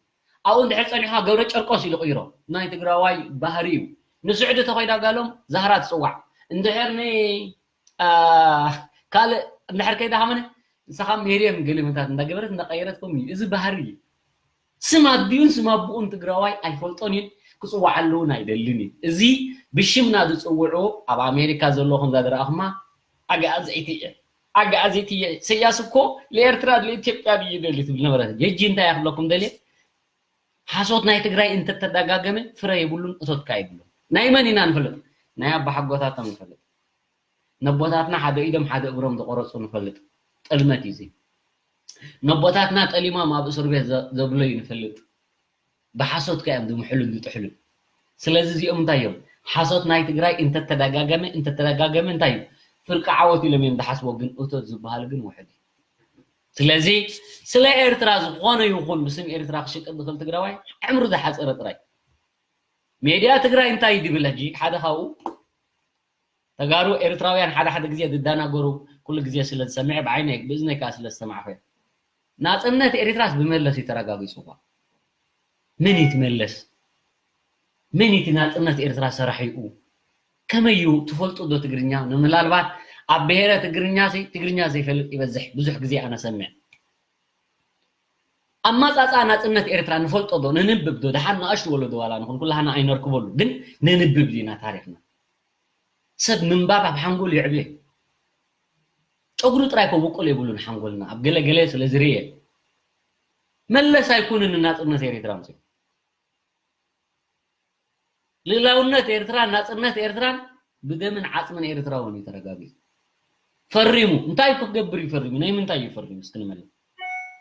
ኣብኡ እንድሕር ፀኒሕካ ገብረ ጨርቆስ ኢሉ ቅይሮ። ናይ ትግራዋይ ባህሪ እዩ። ንስዑዲ ተኸይዳ ጋሎም ዛህራ ትፅዋዕ። እንድሕር ን-፣ አ፣ ካልእ እንድሕር ከይዳ ከመነ ንስኻ ሜርየም ገሊመታት እንዳገበረት እንዳቀየረት ከምኡ እዩ። እዚ ባህሪ እዩ። ስም ኣዲኡን ስም ኣቦኡን ትግራዋይ ኣይፈልጦን እዩን፣ ክፅዋዓሉ እውን ኣይደልን እዩ። እዚ ብሽምና ዝፅውዑ ኣብ ኣሜሪካ ዘለዎ ከምዛ ዝረኣኹማ ኣግኣዝዒቲ እየ። ኣግኣዝዒቲ እየ። ኢሰያስ እኮ ለኤርትራ ለኢትዮጵያ ድዩ ይደሊ ትብል ነበረት። የጂ እንታይ እያ ክብለኩም ደልየ? ሓሶት ናይ ትግራይ እንተተደጋገመ ፍረ የብሉን፣ እቶትካ የብሉን። ናይ መን ኢና ንፈልጥ? ናይ ኣባሓጎታቶም ንፈልጥ። ነቦታትና ሓደ ኢዶም ሓደ እግሮም ዝቆረፁ ንፈልጥ። ጥልመት እዩ እዚ። ነቦታትና ጠሊሞም ኣብ እስር ቤት ዘ-፣ ዘብለዩ ንፈልጥ። ብሓሶት ከ እዮም ዝምሕሉን ዝጥሕሉን። ስለዚ እዚኦም እንታይ እዮም? ሓሶት ናይ ትግራይ እንተተደጋገመ፣ እንተተደጋገመ እንታይ እዩ? ፍርቂ ዓወት ኢሎም እዮም ዝሓስቦ፣ ግን እቶት ዝበሃል ግን ውሕድ እዩ። ስለዚ ስለ ኤርትራ ዝኾነ ይኹን ብስም ኤርትራ ክሽቅጥ ዝኽእል ትግራዋይ ዕምሩ ዝሓፀረ ጥራይ። ሜድያ ትግራይ እንታይ እዩ ዝብል ሕጂ? ሓደ ካብኡ ተጋሩ ኤርትራውያን ሓደ ሓደ ግዜ ዝደናገሩ ኩሉ ግዜ ስለ ዝሰምዐ ብዓይነይ ብእዝነይ ከዓ ስለ ዝሰማዕኹ እየ። ናጽነት ኤርትራስ ብመለስ እዩ ተረጋጊጹ እኳ። መን እዩ እቲ መለስ? መን እዩ እቲ ናጽነት ኤርትራ ሰራሒኡ? ከመይ እዩ ትፈልጡ ዶ ትግርኛ? ንምናልባት ኣብ ብሄረ ትግርኛ ሲ-፣ ትግርኛ ዘይፈልጥ ይበዝሕ፣ ብዙሕ ግዜ ኣነ ሰምዕ። ኣማጻጽኣ ናጽነት ኤርትራ ንፈልጦ ዶ? ነንብብ ዶ? ደሓን ንኣሽቱ ወለዶ ዋላ ንኹን ኩላህና ኣይነርክበሉ፣ ግን ነንብብ ዲና ታሪኽና? ሰብ ምንባብ ኣብ ሓንጎል የዕብየ። ጨጉሪ ጥራይ ከብቁል የብሉን ሓንጎልና፣ ኣብ ገለ ገለ ስለ ዝርየ። መለስ ኣይኮነን ንናጽነት ኤርትራ ኣምጺኡ። ልእላውነት ኤርትራን ናጽነት ኤርትራን ብደምን ዓጽምን ኤርትራውን እዩ ተረጋጊጹ። ፈሪሙ። እንታይ ክገብር እዩ ፈሪሙ? ናይ ምንታይ እዩ ፈሪሙ? እስኪ ንመልስ።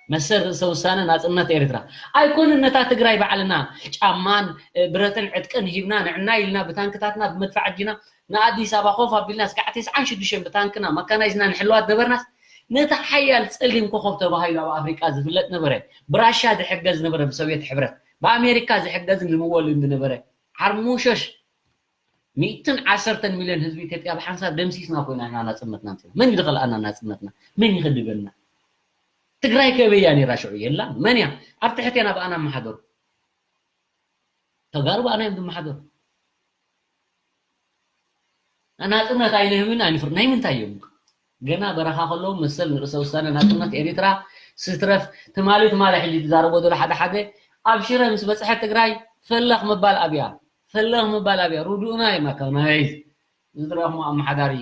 መሰል ርእሰ ውሳነ ናጽነት ኤርትራ። ኣይኮነን ነታ ትግራይ ባዕልና ጫማን፣ እ፣ ብረትን ዕጥቅን ሂብና ንዕና ኢልና ብታንክታትና ብመድፍዕ ኣጂና ንኣዲስ ኣበባ ኮፍ ኣቢልና ስጋዕ ተስዓን ሽዱሽተን ብታንክና መካናይዝና ንሕልዋ ዝነበርናስ ነቲ ሓያል ጸሊም ኮኾብ ተባሂሉ ኣብ ኣፍሪቃ ዝፍለጥ ነበረ። ብራሻ ዝሕገዝ ነበረ ብሶቪየት ሕብረት፣ ብኣሜሪካ ዝሕገዝን ዝምወልን ዝነበረ ዓርሞሸሽ ሚእትን ዓሰርተን ሚልዮን ህዝቢ ኢትዮጵያ ብሓንሳብ ደምሲስና ኮይና ኢና ናጽነትና ኣምጺእና። መን እዩ ዝኸልኣና ናጽነትና? መን ይኸድበና? ትግራይ ከበይ እያ ነይራ ሽዑ? የላን። መን እያ? ኣብ ትሕት እያ ብኣና ኣመሓደሩ። ተጋሩ ብኣና እዮም ዝመሓደሩ። ናጽነት ኣይንህብን ኣይንፍር ናይ ምንታይ እዮም? ገና በረኻ ከለዉ መሰል ንርእሰ ውሳነ ናጽነት ኤሪትራ ስትረፍ ትማሊ ትማሊ ሕጂ ዝዛረቦ ዘሎ ሓደ ሓደ ኣብ ሽረ ምስ በጽሐት ትግራይ ፈለኽ ምባል ኣብያ ፈለኽ ምባል ኣብያ ርዱእና እዩ ማካናይዝ ዝድረኹም ኣመሓዳሪ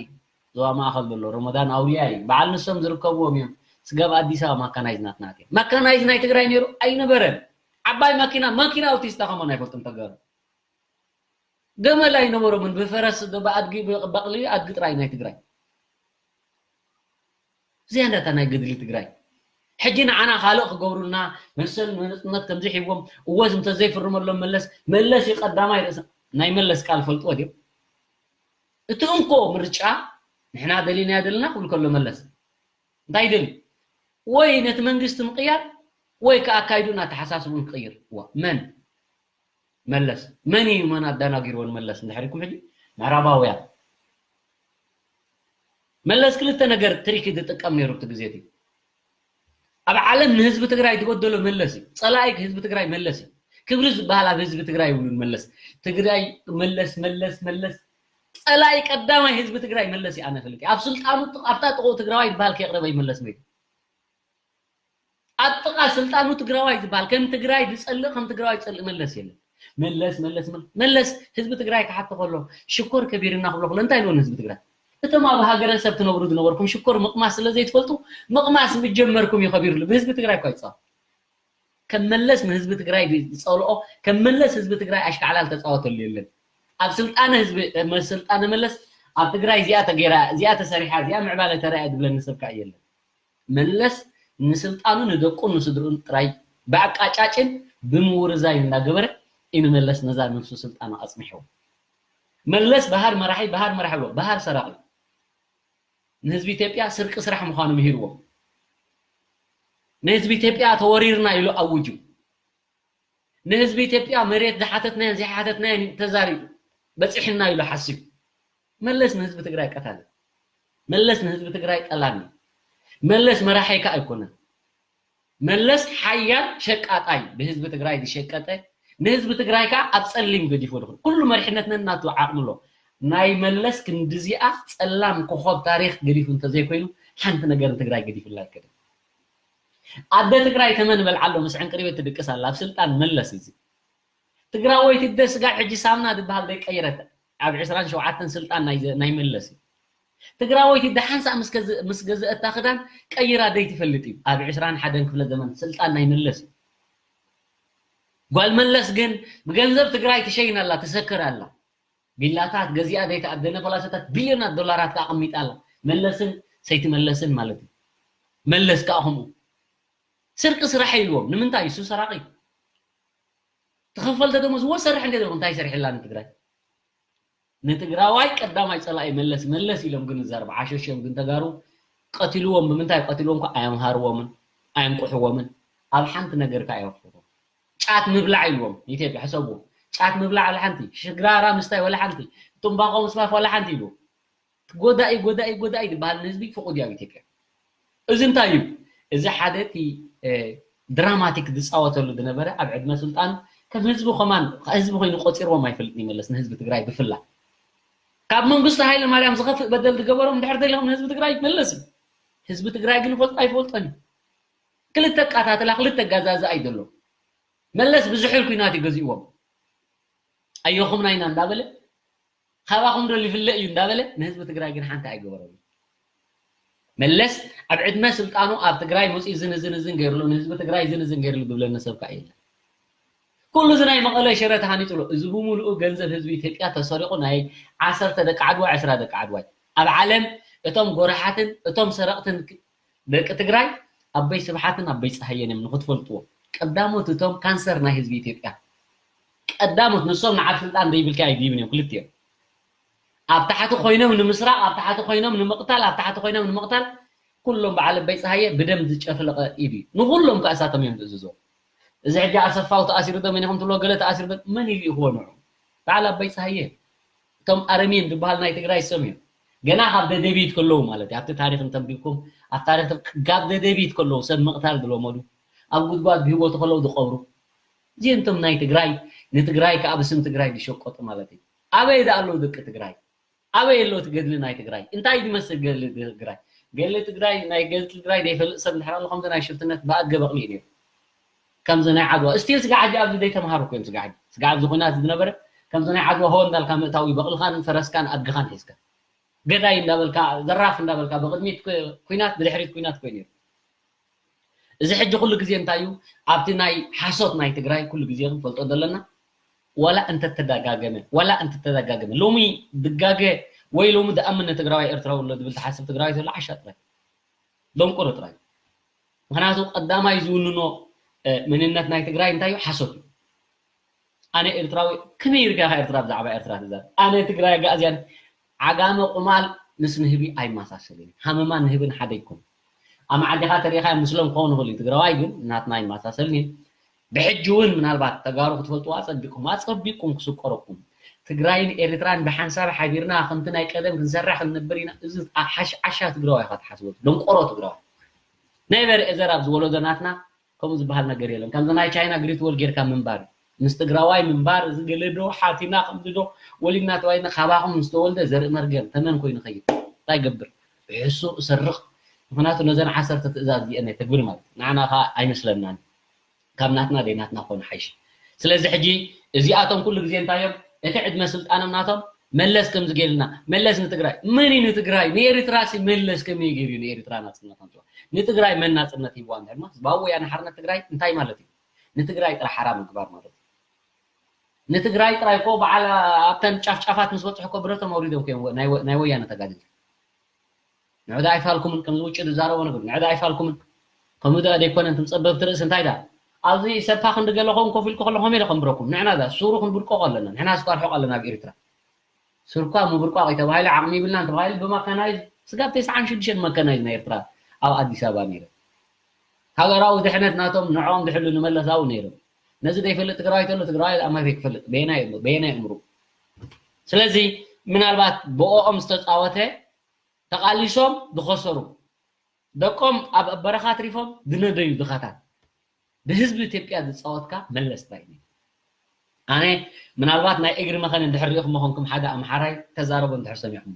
ዞባ ማእኸል ዘሎ ረመዳን ኣውልያ እዩ በዓል ንሶም ዝርከብዎም እዮም ስጋብ ኣዲስ ኣበባ ማካናይዝ ናትናት እዮም ማካናይዝ ናይ ትግራይ ነይሩ ኣይነበረን ዓባይ ማኪና ማኪና ኣውቲስታ ከማን ኣይፈልጡም ተጋሩ ገመል ኣይነበሮምን ብፈረስ ብኣድጊ በቕሊ ኣድጊ ጥራይ ናይ ትግራይ እዚኣ እንዳታ ናይ ገድሊ ትግራይ ሕጂ ንዓና ካልእ ክገብሩልና መሰል ንነፅነት ከምዚ ሒዎም እወ እንተዘይፍርመሎም መለስ መለስ እዩ ቀዳማይ ርእሲ ናይ መለስ ቃል ፈልጥዎ ድዮም እቲ እንኮ ምርጫ ንሕና ደሊናዮ ዘለና ክብል ከሎ መለስ እንታይ ይደሊ ወይ ነቲ መንግስቲ ምቅያር ወይ ከዓ ኣካይዱን ኣተሓሳስቡን ክቅይር ዋ መን መለስ መን እዩ መን ኣዳናጊርዎ ንመለስ እንድሕር ኢልኩም ሕጂ ምዕራባውያን መለስ ክልተ ነገር ትሪክ ዝጥቀም ነይሩ እቲ ግዜ እቲ ኣብ ዓለም ንህዝቢ ትግራይ ዝበደሎ መለስ እዩ ፀላኢ ህዝቢ ትግራይ መለስ እዩ ክብሪ ዝበሃል ኣብ ህዝቢ ትግራይ ይብሉን መለስ ትግራይ መለስ መለስ መለስ ፀላኢ ቀዳማይ ህዝቢ ትግራይ መለስ እዩ ኣነ ፈልጥ ኣብ ስልጣኑ ኣብታ ጥቕኡ ትግራዋይ ዝበሃል ከየቅረበ ይመለስ መይቱ ኣብ ጥቓ ስልጣኑ ትግራዋይ ዝበሃል ከም ትግራይ ዝፀልእ ከም ትግራዋይ ዝፀልእ መለስ የለን መለስ መለስ መለስ ህዝቢ ትግራይ ክሓቶ ከሎ ሽኮር ከቢርና ክብሎ ከሎ እንታይ ኢልዎ ንህዝቢ ትግራይ እቶም ኣብ ሃገረ ሰብ ትነብሩ ዝነበርኩም ሽኮር ምቕማስ ስለ ዘይትፈልጡ ምቕማስ ምጀመርኩም እዩ ከቢርሉ ብህዝቢ ትግራይ እኳ ይፃወት ከም መለስ ንህዝቢ ትግራይ ዝፀልኦ ከም መለስ ህዝቢ ትግራይ ኣሽካዕላል ተፃወተሉ የለን ኣብ ስልጣነ ህዝቢ ስልጣነ መለስ ኣብ ትግራይ እዚኣ ተገይራ እዚኣ ተሰሪሓ እዚኣ ምዕባለ ተረኣየ ዝብለኒ ሰብ ከዓ የለን መለስ ንስልጣኑ ንደቁን ንስድርኡን ጥራይ ብኣቃጫጭን ብምውርዛይ እንዳገበረ ኢንመለስ ነዛ ነፍሱ ስልጣኑ ኣፅኒሕዎ መለስ ባህር መራሒ ባህር መራሒ ኣለዎ ባህር ሰራቂ ንህዝቢ ኢትዮጵያ ስርቂ ስራሕ ምዃኑ ምሂርዎም ንህዝቢ ኢትዮጵያ ተወሪርና ኢሉ ኣውጁ ንህዝቢ ኢትዮጵያ መሬት ዝሓተትናዮን ዘይሓተትናዮን ተዛሪቡ በፂሕና ኢሉ ሓሲቡ መለስ ንህዝቢ ትግራይ ቀታሊ መለስ ንህዝቢ ትግራይ ጠላሚ መለስ መራሒካ ኣይኮነን መለስ ሓያል ሸቃጣይ ብህዝቢ ትግራይ ዝሸቀጠ ንህዝቢ ትግራይ ከዓ ኣብ ፀሊም ገዲፎ ድኽል ኩሉ መሪሕነት ነናቱ ዓቕሚ ኣሎ ናይ መለስ ክንድዚኣ ፀላም ኮኾብ ታሪክ ገዲፉ እንተዘይኮይኑ ሓንቲ ነገር ንትግራይ ገዲፉላ ኣይከድን ኣደ ትግራይ ተመን በልዓሎ ምስ ዕንቅሪበት ትድቅስ ኣላ ኣብ ስልጣን መለስ እዚ ትግራወይቲ ደ ስጋብ ሕጂ ሳምና ዝበሃል ዘይቀይረት ኣብ ዕስራን ሸውዓተን ስልጣን ናይ መለስ እዩ ትግራወይቲ ደሓንሳ ምስ ገዝአታ ክዳን ቀይራ ደይትፈልጥ እዩ ኣብ ዕስራን ሓደን ክፍለ ዘመን ስልጣን ናይ መለስ እዩ ጓል መለስ ግን ብገንዘብ ትግራይ ትሸይን ኣላ ትሰክር ኣላ ቢላታት ገዚኣ ዘይተኣደነ ፖላሶታት ቢልዮናት ዶላራት ከዓ ኣቐሚጣ ኣላ መለስን ሰይቲ መለስን ማለት እዩ መለስ ከዓ ከምኡ ስርቂ ስራሕ ኢልዎም ንምንታይ እሱ ሰራቂ ተኸፈልተ ደሞዝ ወሰርሕ እንደ እንታይ ሰሪሕላ ንትግራይ ንትግራዋይ ቀዳማይ ፀላኢ መለስ መለስ ኢሎም ግን ዘርብ ዓሸሽዮም ግን ተጋሩ ቀትልዎም ብምንታይ ቀትልዎም ኣየምሃርዎምን ኣየንቁሕዎምን ኣብ ሓንቲ ነገር ከዓ የወፍርዎም ጫት ምብላዕ ኢልዎም ኢትዮጵያ ሕሰብዎ ጫት ምብላዕ ወላ ሓንቲ ሽግራራ ምስታይ ወላ ሓንቲ ትንባቆ ምስፋፍ ወላ ሓንቲ ኢልዎም ጎዳኢ ጎዳኢ ጎዳኢ ዝበሃል ንህዝቢ ፍቑድ እዩ ኣብ ኢትዮጵያ እዚ እንታይ እዩ እዚ ሓደ እቲ ድራማቲክ ዝፃወተሉ ዝነበረ ኣብ ዕድመ ስልጣኑ ከም ህዝቢ ከማን ህዝቢ ኮይኑ ቆፂርዎም ኣይፈልጥን ይመለስ ንህዝቢ ትግራይ ብፍላ ካብ መንግስቱ ሃይለ ማርያም ዝኸፍእ በደል ዝገበሮም ድሕር ደሊኹም ንህዝቢ ትግራይ ይመለስ እዩ ህዝቢ ትግራይ ግን ይፈልጦ ኣይፈልጦን እዩ ክልተ ኣቃታትላ ክልተ ኣጋዛዝኣ እዩ ዘሎ መለስ ብዝሕል ኩናት እዩ ገዚእዎም ኣየኹምና ኢና እንዳበለ ካባኹም ዶ ይፍለ እዩ እንዳበለ ንህዝቢ ትግራይ ግን ሓንቲ ኣይገበረሉ መለስ ኣብ ዕድመ ስልጣኑ ኣብ ትግራይ መፅኡ ዝን ዝን ዝን ገይርሉ ንህዝቢ ትግራይ ዝን ዝን ገይርሉ ዝብለኒ ሰብ ከዓ የለን ኩሉ እዚ ናይ መቐለ ሽረ ተሃኒፅሉ እዚ ብምሉኡ ገንዘብ ህዝቢ ኢትዮጵያ ተሰሪቑ ናይ ዓሰርተ ደቂ ዓድዋ ዕስራ ደቂ ዓድዋይ ኣብ ዓለም እቶም ጎራሓትን እቶም ሰረቕትን ደቂ ትግራይ ኣቦይ ስብሓትን ኣቦይ ፀሃየን እዮም ንክትፈልጥዎ ቀዳሞት እቶም ካንሰር ናይ ህዝቢ ኢትዮጵያ ቀዳሞት ንሶም ንዓብ ስልጣን ዘይብልካ ኣይድይብን እዮም ክልቲኦም ኣብ ታሕቲ ኮይኖም ንምስራቕ ኣብ ታሕቲ ኮይኖም ንምቕታል ኣብ ታሕቲ ኮይኖም ንምቕታል ኩሎም በዓል ኣቦይ ፀሃየ ብደም ዝጨፍለቐ ኢድ እዩ ንኩሎም ከዓ እሳቶም እዮም ዝእዝዞ እዚ ሕጂ ኣሰፋው ተኣሲሩ ዶ መን ኢኹም ትብሎ ገለ ተኣሲሩ ዶ መን ኢሉ ይኽዎ ንዑ በዓል ኣቦይ ፀሃየ እቶም ኣረሜን ዝበሃል ናይ ትግራይ ስም እዩ ገና ካብ ደደቢት ከለዉ ማለት እዩ ኣብቲ ታሪክ እንተንቢብኩም ኣብ ታሪክ ካብ ደደቢት ከለዉ ሰብ ምቕታል ዝለመዱ ኣብ ጉድጓድ ብህይወቱ ከለዉ ዝቀብሩ እዚኦም እቶም ናይ ትግራይ ንትግራይ ከዓ ብስም ትግራይ ዝሸቀጡ ማለት እዩ ኣበይ ዳ ኣለዉ ደቂ ትግራይ ኣበይ ኣሎ እቲ ገድሊ ናይ ትግራይ? እንታይ ዝመስል ገድሊ ትግራይ? ገድሊ ትግራይ፣ ናይ ገድሊ ትግራይ ዘይፈልጥ ሰብ እንድሕር ኣሎ፣ ከምዚ ናይ ሽፍትነት ብኣገ በቕሊ እዩ ነይሩ። ከምዚ ናይ ዓድዋ፣ ስቲል ስጋዕ ሕጂ ኣብዚ ዘይተምሃሩ እኮ እዮም። ስጋዕ ሕጂ፣ ስጋዕ ኣብዚ ኩናት ዝነበረ፣ ከምዚ ናይ ዓድዋ ሆ እንዳልካ ምእታው እዩ፣ በቕልኻን ፈረስካን ኣድግኻን ሒዝካ። ገዳይ እንዳበልካ፣ ዘራፍ እንዳበልካ፣ ብቕድሚት ኩ-፣ ኩናት፣ ብድሕሪት ኩናት ኮይኑ ነይሩ። እዚ ሕጂ ኩሉ ግዜ እንታይ እዩ? ኣብቲ ናይ ሓሶት ናይ ትግራይ ኩሉ ግዜ ክንፈልጦ ዘለና፣ ዋላ እንተተደጋገመ፣ ዋላ እንተተደጋገመ፣ ሎሚ ድጋገ ወይ ሎሚ ድኣምን ትግራዋይ ኤርትራዊ ኣሎ ዝብል ትሓስብ ትግራዋይ ዘሎ ዓሻ ጥራይ፣ ደንቆሮ ጥራይ። ምኽንያቱ ቀዳማይ ዝውንኖ፣ እ፣ መንነት ናይ ትግራይ እንታይ እዩ? ሓሶት እዩ። ኣነ ኤርትራዊ፣ ከመይ ኢልካ ኢኻ ኤርትራ ብዛዕባ ኤርትራ ትዛረብ? ኣነ ትግራይ ኣጋእዝያን፣ ዓጋመ ቁማል ምስ ንህቢ ኣይመሳሰልን። ሃመማን ንህብን ሓደ ኣይኮኑን። ኣብ መዓልቲ ኢኻ ተሪኢኻ ምስሎም ክኸውን ይኽእል እዩ። ትግራዋይ ግን ናትና ኣይመሳሰልን እዩ። ብሕጂ እውን ምናልባት ተጋሩ ክትፈልጥዎ ኣጸቢቕኩም፣ ኣጸቢቕኩም ክስቆረኩም። ትግራይን ኤርትራን ብሓንሳብ ሓቢርና ከምቲ ናይ ቀደም ክንሰርሕ ክንነብር ኢና። እዚ ዓሽ-፣ ዓሻ ትግራዋይ ኢኻ ትሓስቦ፣ ደንቆሮ ትግራዋይ። ነበር ኤዘር ኣብዚ ወለዶ ናትና ከምኡ ዝበሃል ነገር የለን። ከምዚ ናይ ቻይና ግሪት ዎል ጌርካ ምንባር፣ ምስ ትግራዋይ ምንባር፣ እዚ ገለ ዶ ሓቲና ከምዚ ዶ ወሊድና ተባሂልና ካባኹም ምስ ተወልደ ዘርኢ መርገም ተመን ኮይኑ ይኸይድ። እንታይ ይገብር? ብሕሱር እሰርቕ። ምኽንያቱ ነዘን ዓሰርተ ትእዛዝ እዚአን የተግብር ማለት እዩ። ንዓና ኸዓ ኣይመስለናን። ካብ ናትና ደይ ናትና ክኾኑ ሓይሽ። ስለዚ ሕጂ እዚኣቶም ኩሉ ግዜ እንታይ እዮም? እቲ ዕድመ ስልጣኖም ናቶም መለስ ከምዚ ገይርልና፣ መለስ ንትግራይ። መን እዩ ንትግራይ? ንኤርትራ ሲ መለስ ከመይ ገይሩ እዩ ንኤርትራ ናጽነት ኣምጽዋ? ንትግራይ መን ናጽነት ሂብዋ እንድሕር ድማ ህዝባዊ ወያነ ሓርነት ትግራይ እንታይ ማለት እዩ? ንትግራይ ጥራሕ ሓራ ምግባር ማለት እዩ። ንትግራይ ጥራይ እኮ በዓል ኣብተን ጫፍጫፋት ምስ በጽሑ እኮ ብረቶም ኣውሪዶም እኮ እዮም ናይ ወ-፣ ናይ ወያነ ተጋደልቲ። ንዕዳ ኣይፋልኩምን፣ ከምዚ ውጭ ዝዛረቦ ነገር፣ ንዕዳ ኣይፋልኩምን። ከምኡ ደኣ ደይኮነ፣ እንትን ጸበብቲ ርእሲ እንታይ ደኣ? ኣብዚ ሰብካ ክንዲ ገለ ኸውን ኮፍ ኢልኩ ከለኹም ኢለ ከንብረኩም። ንሕና ደኣ ሱሩ ክንብርቆ ኣለና። ንሕና ስኳ ርሑቕ ኣለና ኣብ ኤርትራ። ሱርኳ ምብርቋቕ እዩ ተባሂሉ፣ ዓቕሚ ይብልናን ተባሂሉ ብመካናይዝ፣ ስጋብ ተስዓን ሽዱሽተን መካናይዝ ናይ ኤርትራ ኣብ ኣዲስ ኣበባ ነይረ። ሃገራዊ ድሕነት ናቶም ንዕኦም ዝሕሉ ንመለስ ኣብኡ ነይሮም። ነዚ ዘይፈልጥ ትግራዋይ ተሎ ትግራዋይ ኣብ መሬት ክፈልጥ በየናይ፣ በየናይ እምሩ? ስለዚ ምናልባት ብኦኦም ዝተጻወተ ተቓሊሶም ዝኸሰሩ፣ ደቆም ኣብ በረኻ ኣትሪፎም ዝነደዩ ድኻታት፣ ብህዝቢ ኢትዮጵያ ዝጻወትካ መለስ ጥራይ እዩ። ኣነ ምናልባት ናይ እግሪ መኸን እንድሕር ሪኢኹም መኸንኩም ሓደ ኣምሓራይ ተዛረቦ እንድሕር ሰሚዕኹም፣